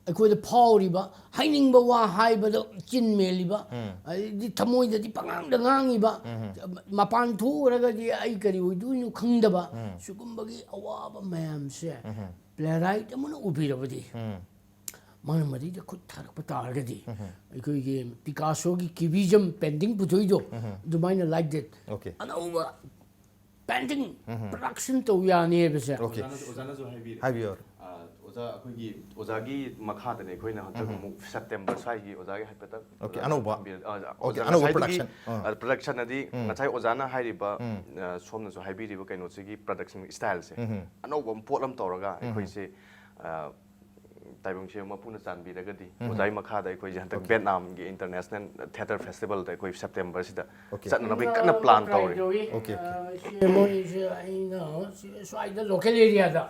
ꯑꯩꯈꯣꯏꯗ ꯐꯥꯎꯔꯤꯕ, ꯍꯥꯏꯅꯤꯡꯕ ꯋꯥ ꯍꯥꯏꯕꯗ ꯆꯤꯟ ꯃꯦꯜꯂꯤꯕ, ꯑꯗꯩꯗꯤ ꯊꯃꯣꯏꯗꯗꯤ ꯄꯉꯥꯡꯗ ꯉꯥꯡꯉꯤꯕ, ꯃꯄꯥꯟ ꯊꯣꯛꯎꯔꯒꯗꯤ ꯑꯩ ꯀꯔꯤ ꯑꯣꯏꯗꯣꯏꯅꯣ ꯈꯪꯗꯕ, ꯁꯤꯒꯨꯝꯕꯒꯤ ꯑꯋꯥꯕ ꯃꯌꯥꯝꯁꯦ ꯄ꯭ꯂꯦꯔꯥꯏꯠ ꯑꯃꯅ ꯎꯕꯤꯔꯕꯗꯤ, ꯃꯥꯅ ꯃꯗꯩꯗ ꯈꯨꯠ ꯊꯥꯔꯛꯄ ꯇꯥꯔꯒꯗꯤ, ꯑꯩꯈꯣꯏꯒꯤ ꯄꯤꯀꯥꯁꯣꯒꯤ ꯀ꯭ꯌꯨꯕꯤꯖꯝ ꯄꯦꯟꯇꯤꯡ ꯄꯨꯊꯣꯛꯏꯗꯣ, ꯑꯗꯨꯃꯥꯏꯅ ꯂꯥꯏꯛ ꯗꯦꯠ Okay. ꯑꯅꯧꯕ ꯄꯦꯟꯇꯤꯡ ꯄ꯭ꯔꯗꯛꯁꯟ ꯇꯧ ꯌꯥꯅꯤ ꯍꯥꯏꯕꯁꯦ. Okay. ꯑꯣꯖꯥꯅꯁꯨ ꯑꯣꯖꯥꯅꯁꯨ ꯍꯥꯏꯕꯤꯔꯦ. ꯍꯥꯏꯕꯤꯌꯨ. ꯑ, ꯑꯣꯖꯥ, ꯑꯩꯈꯣꯏꯒꯤ ꯑꯣꯖꯥꯒꯤ ꯃꯈꯥꯗꯅꯦ ꯑꯩꯈꯣꯏꯅ ꯍꯟꯗꯛ ꯑꯃꯨꯛ ꯁꯦꯞꯇꯦꯝꯕꯔ ꯁ꯭ꯋꯥꯏꯒꯤ ꯑꯣꯖꯥꯒꯤ ꯍꯥꯏꯐꯦꯠꯇꯪ Okay, ꯑꯣꯖꯥꯅ ꯑꯅꯧꯕ. ꯊꯝꯕꯤꯔ-, ꯑ, ꯑꯣꯖꯥ, Okay, ꯑꯅꯧꯕ ꯉꯁꯥꯏꯗꯨꯒꯤ, production. ꯑꯥ. ꯑ, production ꯑꯗꯤ ꯉꯁꯥꯏ ꯑꯣꯖꯥꯅ ꯍꯥꯏꯔꯤꯕ, ꯑ, ꯁꯣꯝꯅꯁꯨ ꯍꯥꯏꯕꯤꯔꯤꯕ ꯀꯩꯅꯣꯁꯤꯒꯤ production styleꯁꯦ ꯑꯅꯧꯕ ꯑꯃ ꯄꯣꯠ ꯑꯃ ꯇꯧꯔꯒ ꯑꯩꯈꯣꯏꯁꯦ, ꯑ, ꯇꯥꯏꯕꯪꯁꯦ ꯃꯄꯨꯅ ꯆꯥꯟꯕꯤꯔꯒꯗꯤ ꯑꯣꯖꯥꯒꯤ ꯃꯈꯥꯗ ꯑꯩꯈꯣꯏꯁꯦ ꯍꯟꯗꯛ ꯚꯦꯠꯅꯥꯝꯒꯤ International Theatre Festivalꯗ ꯑꯩꯈꯣꯏ ꯁꯦꯞꯇꯦꯝꯕꯔꯁꯤꯗ Okay. ꯆꯠꯅꯅꯕꯒꯤ ꯀꯟꯅ plan ꯇꯧꯔꯤ. Okay, okay. ꯁꯤ ꯃꯣꯏꯁꯦ ꯑꯩꯅ ꯁꯤ ꯁ꯭ꯋꯥꯏꯗ ꯂꯣꯀꯦꯜ ꯑꯦꯔꯤꯌꯥꯗ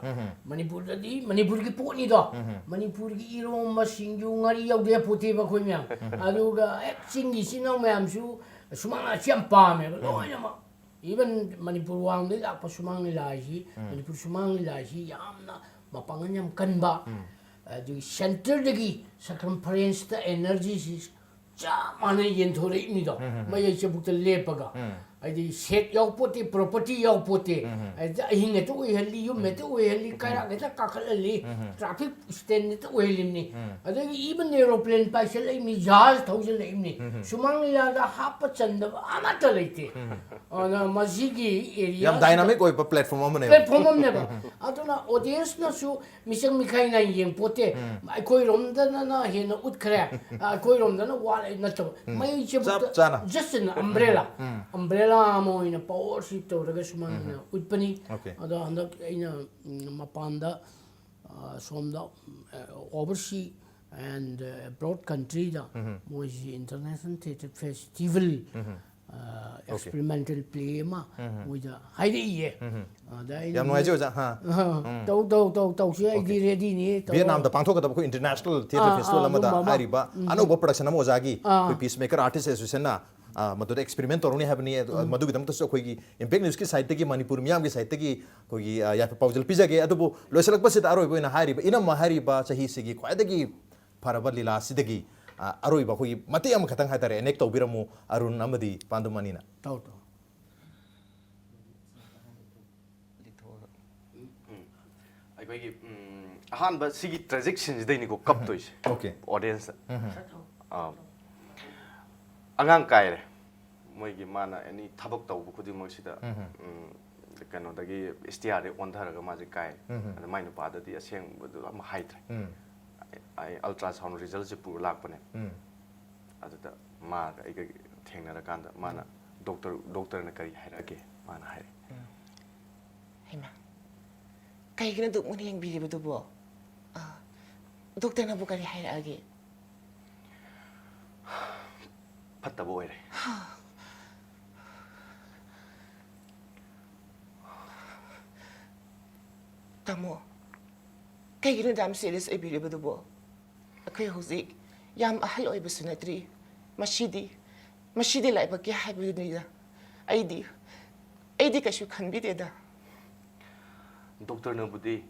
ꯃꯅꯤꯄꯨꯔꯗꯗꯤ ꯃꯅꯤꯄꯨꯔꯒꯤ ꯄꯣꯠꯅꯤꯗꯣ, ꯃꯅꯤꯄꯨꯔꯒꯤ ꯏꯔꯣꯝꯕ, ꯁꯤꯡꯖꯨ, ꯉꯥꯔꯤ ꯌꯥꯎꯗ ꯌꯥꯄꯣꯠꯇꯦꯕ ꯑꯩꯈꯣꯏ ꯃꯌꯥꯝ. ꯑꯗꯨꯒ ꯍꯦꯛ ꯆꯤꯡꯒꯤ ꯏꯆꯤꯟ ꯏꯅꯥꯎ ꯃꯌꯥꯝꯁꯨ ꯁꯨꯃꯥꯡ ꯂꯤꯂꯥꯁꯤ ꯌꯥꯝ ꯄꯥꯝꯃꯦꯕ ꯂꯣꯏꯅꯃꯛ. Even ꯃꯅꯤꯄꯨꯔ ꯋꯥꯡꯃꯗꯒꯤ ꯂꯥꯛꯄ ꯁꯨꯃꯥꯡ ꯂꯤꯂꯥ ꯍꯥꯏꯁꯤ, ꯃꯅꯤꯄꯨꯔ ꯁꯨꯃꯥꯡ ꯂꯤꯂꯥ ꯍꯥꯏꯁꯤ ꯌꯥꯝꯅ ꯃꯄꯥꯡꯒꯜ ꯌꯥꯝ ꯀꯟꯕ, ꯑꯗꯨꯒꯤ ꯁꯦꯟꯇꯔꯗꯒꯤ circumferenceꯇ energyꯁꯤ ꯆꯞ ꯃꯥꯟꯅ ꯌꯦꯟꯊꯣꯔꯛꯏꯕꯅꯤꯗꯣ, ꯃꯌꯥꯏ ꯆꯕꯨꯛꯇ ꯂꯦꯞꯄꯒ. ꯍꯥꯏꯗꯤ ꯁꯦꯠ ꯌꯥꯎꯄꯣꯠꯇꯦ, ꯄ꯭ꯔꯣꯄꯔꯇꯤ ꯌꯥꯎꯄꯣꯠꯇꯦ꯫ ꯎꯝ꯫ ꯍꯥꯏꯗꯤ ꯑꯍꯤꯡ ꯍꯦꯛꯇ ꯑꯣꯏꯍꯜꯂꯤ, ꯌꯨꯝ ꯍꯦꯛꯇ ꯑꯣꯏꯍꯜꯂꯤ, ꯎꯝ꯫ ꯀꯩꯔꯥꯛ ꯍꯦꯛꯇ ꯀꯥꯈꯠꯍꯜꯂꯤ, ꯎꯝ꯫ ꯇ꯭ꯔꯥꯐꯤꯛ ꯁ꯭ꯇꯦꯟ ꯍꯦꯛꯇ ꯑꯣꯏꯍꯜꯂꯤꯕꯅꯤ꯫ ꯎꯝ꯫ ꯑꯗꯒꯤ ꯏꯚꯟ ꯑꯦꯔꯣꯄ꯭ꯂꯦꯟ ꯄꯥꯏꯁꯜꯂꯛꯏꯕꯅꯤ, ꯖꯍꯥꯖ ꯊꯧꯖꯤꯜꯂꯛꯏꯕꯅꯤ꯫ ꯎꯝ꯫ ꯁꯨꯃꯥꯡ ꯂꯤꯂꯥꯗ ꯍꯥꯞꯄ ꯆꯟꯗꯕ ꯑꯃꯠꯇ ꯂꯩꯇꯦ꯫ ꯎꯝ꯫ ꯑꯗꯨꯅ ꯃꯁꯤꯒꯤ ꯑꯦꯔꯤꯌꯥ ꯌꯥꯝ ꯗꯥꯏꯅꯥꯃꯤꯛ ꯑꯣꯏꯕ ꯄ꯭ꯂꯦꯠꯐꯣꯝ ꯑꯃꯅꯦꯕ꯫ ꯄ꯭ꯂꯦꯠꯐꯣꯝ ꯑꯃꯅꯦꯕ꯫ ꯑꯗꯨꯅ ꯑꯣꯗꯤꯌꯦꯟꯁꯅꯁꯨ ꯃꯤꯆꯪ ꯃꯤꯈꯥꯏ ꯅꯥꯏ ꯌꯦꯡꯄꯣꯠꯇꯦ꯫ ꯎꯝ꯫ ꯑꯩꯈꯣꯏꯔꯣꯝꯗꯅ ꯍꯦꯟꯅ ꯎꯠꯈ꯭ꯔꯦ, ꯑꯩꯈꯣꯏꯔꯣꯝꯗꯅ ꯋꯥꯠꯂꯦ ꯅꯠꯇꯕ꯫ ꯎꯝ꯫ ꯃꯩ ꯆꯞ ꯆꯥꯅ꯫ Just an umbrella꯫ Um. Umbrella ꯑꯃ ꯑꯣꯏꯅ ꯄꯋꯔꯁꯤ ꯇꯧꯔꯒ ꯁꯨꯃꯥꯏꯅ ꯎꯝ꯫ ꯎꯠꯄꯅꯤ꯫ Okay꯫ ꯑꯗꯣ ꯍꯟꯗꯛ ꯑꯩꯅ, ꯎꯝ, ꯃꯄꯥꯟꯗ, ꯑ, ꯁꯣꯝꯗ, ꯑ, overseas and, ꯑ, abroad countryꯗ ꯎꯝ꯫ ꯃꯣꯏꯁꯤ international theatre festival, ꯎꯝ꯫ ꯑ, Okay꯫ Experimental play ꯑꯃ ꯎꯝ꯫ ꯃꯣꯏꯗ ꯍꯥꯏꯔꯛꯏꯌꯦ꯫ ꯎꯝ꯫ ꯑꯗ ꯑꯩꯅ ꯌꯥꯝ ꯅꯨꯡꯉꯥꯏꯖꯩ, ꯑꯣꯖꯥ꯫ ꯍꯥ꯫ ꯑ, ꯎꯝ꯫ ꯇꯧ, ꯇꯧ, ꯇꯧ, ꯇꯧꯁꯤ, ꯑꯩꯗꯤ Okay꯫ Readyꯅꯤ, ꯇꯧ꯫ ꯚꯤꯌꯦꯠꯅꯥꯝꯗ ꯄꯥꯡꯊꯣꯛꯀꯗꯕ ꯑꯩꯈꯣꯏ international theatre ꯑꯥ, festival ꯑꯥ, ꯑꯃꯗ ꯑꯗꯨꯝꯕ ꯑꯃ꯫ ꯍꯥꯏꯔꯤꯕ ꯎꯝ꯫ ꯑꯅꯧꯕ production ꯑꯃ ꯑꯣꯖꯥꯒꯤ ꯑꯥ꯫ ꯑꯩꯈꯣꯏ Peacemaker Artist Associationꯅ, ꯑ, ꯃꯗꯨꯗ experiment ꯇꯧꯔꯅꯤ ꯍꯥꯏꯕꯅꯤ꯫ ꯑꯗꯨ, ꯎꯝ꯫ ꯃꯗꯨꯒꯤꯗꯃꯛꯇꯁꯨ ꯑꯩꯈꯣꯏꯒꯤ Impact Newsꯀꯤ sideꯇꯒꯤ, ꯃꯅꯤꯄꯨꯔ ꯃꯤꯌꯥꯝꯒꯤ sideꯇꯒꯤ ꯑꯩꯈꯣꯏꯒꯤ, ꯑ, ꯌꯥꯏꯐ ꯄꯥꯎꯖꯦꯜ ꯄꯤꯖꯒꯦ꯫ ꯑꯗꯨꯕꯨ ꯂꯣꯏꯁꯤꯜꯂꯛꯄꯁꯤꯗ ꯑꯔꯣꯏꯕ ꯑꯣꯏꯅ ꯍꯥꯏꯔꯤꯕ ꯏꯅꯝꯃ ꯍꯥꯏꯔꯤꯕ ꯆꯍꯤꯁꯤꯒꯤ ꯈ꯭ꯋꯥꯏꯗꯒꯤ ꯐꯔꯕ ꯂꯤꯂꯥꯁꯤꯗꯒꯤ, ꯑ, ꯑꯔꯣꯏꯕ ꯑꯩꯈꯣꯏꯒꯤ ꯃꯇꯦꯛ ꯑꯃꯈꯛꯇꯪ ꯍꯥꯏꯇꯥꯔꯦ, enact ꯇꯧꯕꯤꯔꯝꯃꯨ, ꯑꯔꯨꯟ ꯑꯃꯗꯤ ꯄꯥꯟꯗꯨ ꯃꯅꯤꯅ꯫ ꯇꯧ, ꯇꯧ꯫ ꯎꯝ꯫ ꯑꯩꯈꯣꯏꯒꯤ, ꯎꯝ, ꯑꯍꯥꯟꯕ ꯁꯤꯒꯤ tragic sceneꯁꯤꯗꯩꯅꯤꯀꯣ ꯀꯞꯇꯣꯏꯁꯦ꯫ Okay꯫ Audienceꯇ꯫ ꯎꯝ꯫ ꯑꯥ, ꯑꯉꯥꯡ ꯀꯥꯏꯔꯦ꯫ ꯃꯣꯏꯒꯤ ꯃꯥꯅ any ꯊꯕꯛ ꯇꯧꯕ ꯈꯨꯗꯤꯡꯃꯛꯁꯤꯗ, ꯎꯝ꯫ ꯎꯝ, ꯀꯩꯅꯣꯗꯒꯤ stairꯗꯒꯤ ꯑꯣꯟꯊꯔꯒ ꯃꯥꯁꯦ ꯀꯥꯏ꯫ ꯎꯝ꯫ ꯑꯗ ꯃꯥꯏ ꯅꯨꯄꯥꯗꯗꯤ ꯑꯁꯦꯡꯕꯗꯨ ꯑꯃ ꯍꯥꯏꯗ꯭ꯔꯦ꯫ ꯎꯝ꯫ ꯑꯩ, ꯑꯩ ultrasound resultꯁꯦ ꯄꯨꯔ ꯂꯥꯛꯄꯅꯦ꯫ ꯎꯝ꯫ ꯑꯗꯨꯗ ꯃꯥꯒ ꯑꯩꯒ ꯊꯦꯡꯅꯔꯀꯥꯟꯗ ꯃꯥꯅ, "Doctor, doctorꯅ ꯀꯔꯤ ꯍꯥꯏꯔꯛꯑꯒꯦ?" ꯃꯥꯅ ꯍꯥꯏꯔꯛꯑꯦ꯫ ꯎꯝ꯫ ꯍꯩꯃꯥ, ꯀꯩꯒꯤꯅꯣ ꯑꯗꯨꯛ ꯃꯨꯟꯅ ꯌꯦꯡꯕꯤꯔꯤꯕꯗꯨꯕꯣ? ꯑꯥ, doctorꯅꯕꯨ ꯀꯔꯤ ꯍꯥꯏꯔꯛꯑꯒꯦ? ꯐꯠꯇꯕ ꯑꯣꯏꯔꯦ꯫ ꯇꯥꯃꯣ, ꯀꯩꯒꯤꯅꯣ ꯑꯗꯨꯛ ꯌꯥꯝ serious ꯑꯣꯏꯕꯤꯔꯤꯕꯗꯨꯕꯣ? ꯑꯩꯈꯣꯏ ꯍꯧꯖꯤꯛ ꯌꯥꯝ ꯑꯍꯜ ꯑꯣꯏꯕꯁꯨ ꯅꯠꯇ꯭ꯔꯤ꯫ ꯃꯁꯤꯗꯤ, ꯃꯁꯤꯗꯤ ꯂꯥꯏꯕꯛꯀꯤ ꯍꯥꯏꯕꯗꯨꯅꯤꯗ꯫ ꯑꯩꯗꯤ, ꯑꯩꯗꯤ ꯀꯩꯁꯨ ꯈꯟꯕꯤꯗꯦꯗ꯫ Doctorꯅꯕꯨꯗꯤ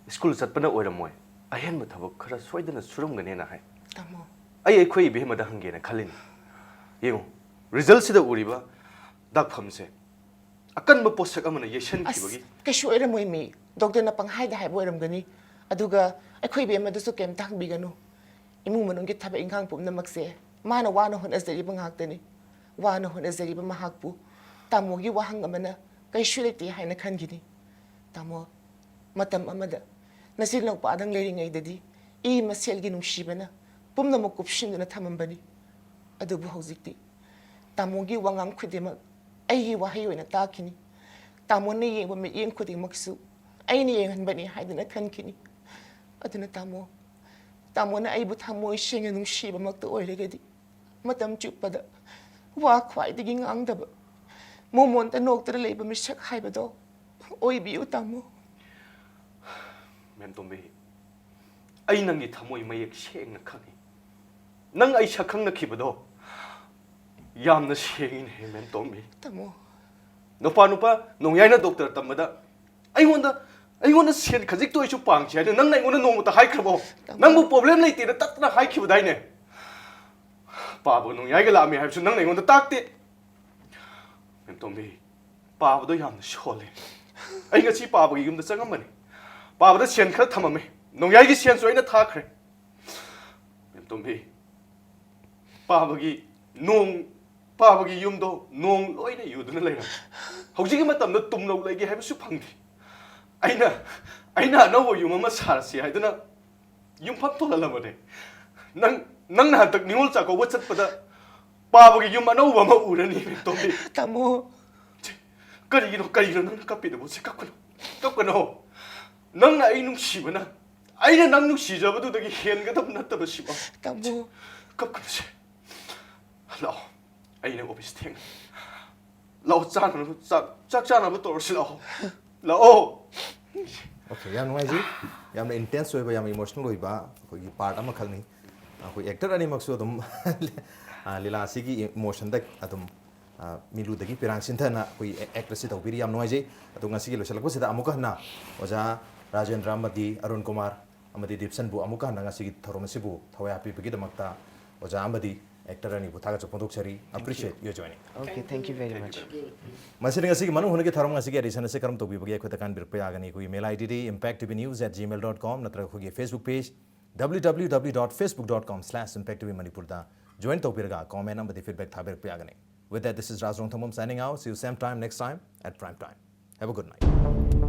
school ꯆꯠꯄꯅ ꯑꯣꯏꯔꯝꯃꯣꯏ, ꯑꯍꯦꯟꯕ ꯊꯕꯛ ꯈꯔ ꯁꯣꯏꯗꯅ ꯁꯨꯔꯝꯒꯅꯦꯅ ꯍꯥꯏ꯫ ꯇꯥꯃꯣ꯫ ꯑꯩ ꯑꯩꯈꯣꯏ ꯏꯕꯦꯝꯃꯗ ꯍꯪꯒꯦꯅ ꯈꯜꯂꯤꯅꯤ꯫ ꯌꯦꯡꯉꯨ, resultꯁꯤꯗ ꯎꯔꯤꯕ ꯗꯥꯛꯐꯝꯁꯦ ꯑꯀꯟꯕ ꯄꯣꯠꯁꯛ ꯑꯃꯅ ꯌꯩꯁꯟꯈꯤꯕꯒꯤ꯫ ꯑꯁ, ꯀꯩꯁꯨ ꯑꯣꯏꯔꯝꯃꯣꯏ ꯃꯤ꯫ ꯗꯣꯛꯇꯔꯅ ꯄꯪꯍꯥꯏꯗ ꯍꯥꯏꯕ ꯑꯣꯏꯔꯝꯒꯅꯤ꯫ ꯑꯗꯨꯒ ꯑꯩꯈꯣꯏ ꯏꯕꯦꯝꯃꯗꯨꯁꯨ ꯀꯩꯝꯇ ꯍꯪꯕꯤꯒꯅꯨ꯫ ꯏꯃꯨꯡ ꯃꯅꯨꯡꯒꯤ ꯊꯕꯛ ꯏꯪꯈꯥꯡ ꯄꯨꯝꯅꯃꯛꯁꯦ ꯃꯥꯅ ꯋꯥꯅ ꯍꯣꯠꯅꯖꯔꯤꯕ ꯉꯥꯛꯇꯅꯤ꯫ ꯋꯥꯅ ꯍꯣꯠꯅꯖꯔꯤꯕ ꯃꯍꯥꯛꯄꯨ ꯇꯥꯃꯣꯒꯤ ꯋꯥꯍꯪ ꯑꯃꯅ ꯀꯩꯁꯨ ꯂꯩꯇꯦ ꯍꯥꯏꯅ ꯈꯟꯈꯤꯅꯤ꯫ ꯇꯥꯃꯣ, ꯃꯇꯝ ꯑꯃꯗ ꯅꯆꯤꯜ ꯅꯧꯄꯥꯗꯪ ꯂꯩꯔꯤꯉꯩꯗꯗꯤ ꯏ ꯃꯁꯦꯜꯒꯤ ꯅꯨꯡꯁꯤꯕꯅ ꯄꯨꯝꯅꯃꯛ ꯀꯨꯞꯁꯤꯟꯗꯨꯅ ꯊꯝꯃꯝꯕꯅꯤ꯫ ꯑꯗꯨꯕꯨ ꯍꯧꯖꯤꯛꯇꯤ ꯇꯥꯃꯣꯒꯤ ꯋꯥꯉꯥꯡ ꯈꯨꯗꯤꯡꯃꯛ ꯑꯩꯒꯤ ꯋꯥꯍꯩ ꯑꯣꯏꯅ ꯇꯥꯈꯤꯅꯤ꯫ ꯇꯥꯃꯣꯅ ꯌꯦꯡꯕ ꯃꯤꯠꯌꯦꯡ ꯈꯨꯗꯤꯡꯃꯛꯁꯨ ꯑꯩꯅ ꯌꯦꯡꯍꯟꯕꯅꯤ ꯍꯥꯏꯗꯨꯅ ꯈꯟꯈꯤꯅꯤ꯫ ꯑꯗꯨꯅ ꯇꯥꯃꯣ, ꯇꯥꯃꯣꯅ ꯑꯩꯕꯨ ꯊꯃꯣꯏ ꯁꯦꯡꯅ ꯅꯨꯡꯁꯤꯕꯃꯛꯇ ꯑꯣꯏꯔꯒꯗꯤ ꯃꯇꯝ ꯆꯨꯞꯄꯗ ꯋꯥ ꯈ꯭ꯋꯥꯏꯗꯒꯤ ꯉꯥꯡꯗꯕ, ꯃꯣꯃꯣꯟꯇ ꯅꯣꯛꯇꯅ ꯂꯩꯕ ꯃꯤꯁꯛ ꯍꯥꯏꯕꯗꯣ ꯑꯣꯏꯕꯤꯌꯨ ꯇꯥꯃꯣ꯫ ꯃꯦꯝ ꯇꯣꯝꯕꯤ, ꯑꯩ ꯅꯪꯒꯤ ꯊꯃꯣꯏ ꯃꯌꯦꯛ ꯁꯦꯡꯅ ꯈꯪꯉꯤ꯫ ꯅꯪ ꯑꯩ ꯁꯛ ꯈꯪꯅꯈꯤꯕꯗꯣ ꯌꯥꯝꯅ ꯁꯦꯡꯉꯤꯅꯦ, ꯃꯦꯝ ꯇꯣꯝꯕꯤ꯫ ꯇꯥꯃꯣ, ꯅꯨꯄꯥ ꯅꯨꯄꯥ ꯅꯣꯡꯌꯥꯏꯅ ꯗꯣꯛꯇꯔ ꯇꯝꯕꯗ ꯑꯩꯉꯣꯟꯗ, ꯑꯩꯉꯣꯟꯗ ꯁꯦꯟ ꯈꯖꯤꯛꯇ ꯑꯣꯏꯁꯨ ꯄꯥꯡꯁꯤ ꯍꯥꯏꯅ ꯅꯪꯅ ꯑꯩꯉꯣꯟꯗ ꯅꯣꯡꯃꯇ ꯍꯥꯏꯈ꯭ꯔꯕꯣ? ꯇꯥꯃꯣ꯫ ꯅꯪꯕꯨ ꯄ꯭ꯔꯣꯕ꯭ꯂꯦꯝ ꯂꯩꯇꯦꯅ ꯇꯠꯇꯅ ꯍꯥꯏꯈꯤꯕꯗꯥꯏꯅꯦ? ꯄꯥꯕ ꯅꯣꯡꯌꯥꯏꯒ ꯂꯥꯛꯑꯝꯃꯤ ꯍꯥꯏꯕꯁꯨ ꯅꯪꯅ ꯑꯩꯉꯣꯟꯗ ꯇꯥꯛꯇꯦ꯫ ꯃꯦꯝ ꯇꯣꯝꯕꯤ, ꯄꯥꯕꯗꯣ ꯌꯥꯝꯅ ꯁꯣꯜꯂꯦ꯫ ꯑꯩ ꯉꯁꯤ ꯄꯥꯕꯒꯤ ꯌꯨꯝꯗ ꯆꯪꯉꯝꯕꯅꯤ꯫ ꯄꯥꯕꯗ ꯁꯦꯟ ꯈꯔ ꯊꯝꯃꯝꯃꯦ꯫ ꯅꯣꯡꯌꯥꯏꯒꯤ ꯁꯦꯟꯁꯨ ꯑꯩꯅ ꯊꯥꯈ꯭ꯔꯦ꯫ ꯃꯦꯝ ꯇꯣꯝꯕꯤ, ꯄꯥꯕꯒꯤ ꯅꯣꯡ, ꯄꯥꯕꯒꯤ ꯌꯨꯝꯗꯣ ꯅꯣꯡ ꯂꯣꯏꯅ ꯌꯨꯗꯨꯅ ꯂꯩꯔꯝꯃꯦ꯫ ꯍꯧꯖꯤꯛꯀꯤ ꯃꯇꯝꯗ ꯇꯨꯝꯂꯧ ꯂꯩꯒꯦ ꯍꯥꯏꯕꯁꯨ ꯐꯪꯗꯦ꯫ ꯑꯩꯅ, ꯑꯩꯅ ꯑꯅꯧꯕ ꯌꯨꯝ ꯑꯃ ꯁꯥꯔꯁꯤ ꯍꯥꯏꯗꯨꯅ ꯌꯨꯝꯐꯝ ꯊꯣꯜꯍꯜꯂꯕꯅꯦ꯫ ꯅꯪ, ꯅꯪꯅ ꯍꯟꯗꯛ ꯅꯤꯉꯣꯜ ꯆꯥꯛꯀꯧꯕ ꯆꯠꯄꯗ ꯄꯥꯕꯒꯤ ꯌꯨꯝ ꯑꯅꯧꯕ ꯑꯃ ꯎꯔꯅꯤ, ꯃꯦꯝ ꯇꯣꯝꯕꯤ꯫ ꯇꯥꯃꯣ, ꯀꯔꯤꯒꯤꯅꯣ, ꯀꯔꯤꯒꯤꯅꯣ ꯅꯪꯅ ꯀꯞꯄꯤꯗꯨꯕꯨ? ꯁꯤ ꯀꯞꯀꯅꯨ, ꯀꯞꯀꯅꯨ꯫ ꯅꯪꯅ ꯑꯩ ꯅꯨꯡꯁꯤꯕꯅ, ꯑꯩꯅ ꯅꯪ ꯅꯨꯡꯁꯤꯖꯕꯗꯨꯗꯒꯤ ꯍꯦꯟꯒꯗꯕ ꯅꯠꯇꯕ ꯁꯤꯕꯣ꯫ ꯇꯥꯃꯣ꯫ ꯀꯞꯀꯅꯨꯁꯦ꯫ ꯂꯥꯛꯑꯣ, ꯑꯩꯅ ꯑꯣꯐꯤꯁ ꯊꯦꯡ꯫ ꯂꯥꯛꯑꯣ, ꯆꯥꯅꯕ, ꯆꯥꯛ, ꯆꯥꯛ ꯆꯥꯅꯕ ꯇꯧꯔꯁꯤ, ꯂꯥꯛꯑꯣ꯫ ꯂꯥꯛꯑꯣ꯫ ꯑꯣꯀꯦ, ꯌꯥꯝ ꯅꯨꯡꯉꯥꯏꯖꯩ꯫ ꯌꯥꯝꯅ ꯏꯟꯇꯦꯟꯁ ꯑꯣꯏꯕ, ꯌꯥꯝꯅ ꯏꯃꯣꯁꯅꯦꯜ ꯑꯣꯏꯕ ꯑꯩꯈꯣꯏꯒꯤ ꯄꯥꯔꯠ ꯑꯃꯈꯛꯅꯤ꯫ ꯑꯩꯈꯣꯏ ꯑꯦꯛꯇꯔ ꯑꯅꯤꯃꯛꯁꯨ ꯑꯗꯨꯝ ꯑ, ꯂꯤꯂꯥ ꯑꯁꯤꯒꯤ ꯏꯃꯣꯁꯟꯗ ꯑꯗꯨꯝ ꯑ, ꯃꯤꯂꯨꯗꯒꯤ ꯄꯤꯔꯥꯡ ꯁꯤꯟꯊꯅ ꯑꯩꯈꯣꯏ ꯑꯦꯛ-, ꯑꯦꯛꯇ꯭ꯔꯦꯁꯁꯤ ꯇꯧꯕꯤꯔꯤ꯫ ꯌꯥꯝ ꯅꯨꯡꯉꯥꯏꯖꯩ꯫ ꯑꯗꯣ ꯉꯁꯤꯒꯤ ꯂꯣꯏꯁꯤꯜꯂꯛꯄꯁꯤꯗ ꯑꯃꯨꯛꯀ ꯍꯟꯅ ꯑꯣꯖꯥ ꯔꯥꯖꯦꯟꯗ꯭ꯔ ꯑꯃꯗꯤ ꯑꯔꯨꯟ ꯀꯨꯃꯥꯔ ꯑꯃꯗꯤ ꯗꯤꯞꯁꯟꯕꯨ ꯑꯃꯨꯛꯀ ꯍꯟꯅ ꯉꯁꯤꯒꯤ ꯊꯧꯔꯝ ꯑꯁꯤꯕꯨ ꯊꯋꯥꯏ ꯍꯥꯞꯄꯤꯕꯒꯤꯗꯃꯛꯇ ꯑꯣꯖꯥ ꯑꯃꯗꯤ ꯑꯦꯛꯇꯔ ꯑꯅꯤꯕꯨ ꯊꯥꯒꯠꯆꯕ ꯐꯣꯡꯗꯣꯛꯆꯔꯤ꯫ Appreciate your joining. Okay, thank you very much. ꯃꯁꯤꯗ ꯉꯁꯤꯒꯤ ꯃꯅꯨꯡ ꯍꯨꯠꯅꯒꯤ ꯊꯧꯔꯝ ꯑꯁꯤꯒꯤ ꯑꯦꯗꯤꯁꯟ ꯑꯁꯤ ꯀꯔꯝ ꯇꯧꯕꯤꯕꯒꯦ ꯑꯩꯈꯣꯏꯗ ꯀꯥꯟꯕꯤꯔꯛꯄ ꯌꯥꯒꯅꯤ꯫ ꯑꯩꯈꯣꯏꯒꯤ ꯏꯃꯦꯜ ꯑꯥꯏ ꯗꯤꯗꯤ impacttvnews at gmail dot com ꯅꯠꯇ꯭ꯔꯒ ꯑꯩꯈꯣꯏꯒꯤ Facebook page www dot facebook dot com slash impacttvmanipur ꯗ join ꯇꯧꯕꯤꯔꯒ comment ꯑꯃꯗꯤ feedback ꯊꯥꯕꯤꯔꯛꯄ ꯌꯥꯒꯅꯤ꯫ With that, this is Raj Rongthangam signing out. See you same time next time at prime time. Have a good night.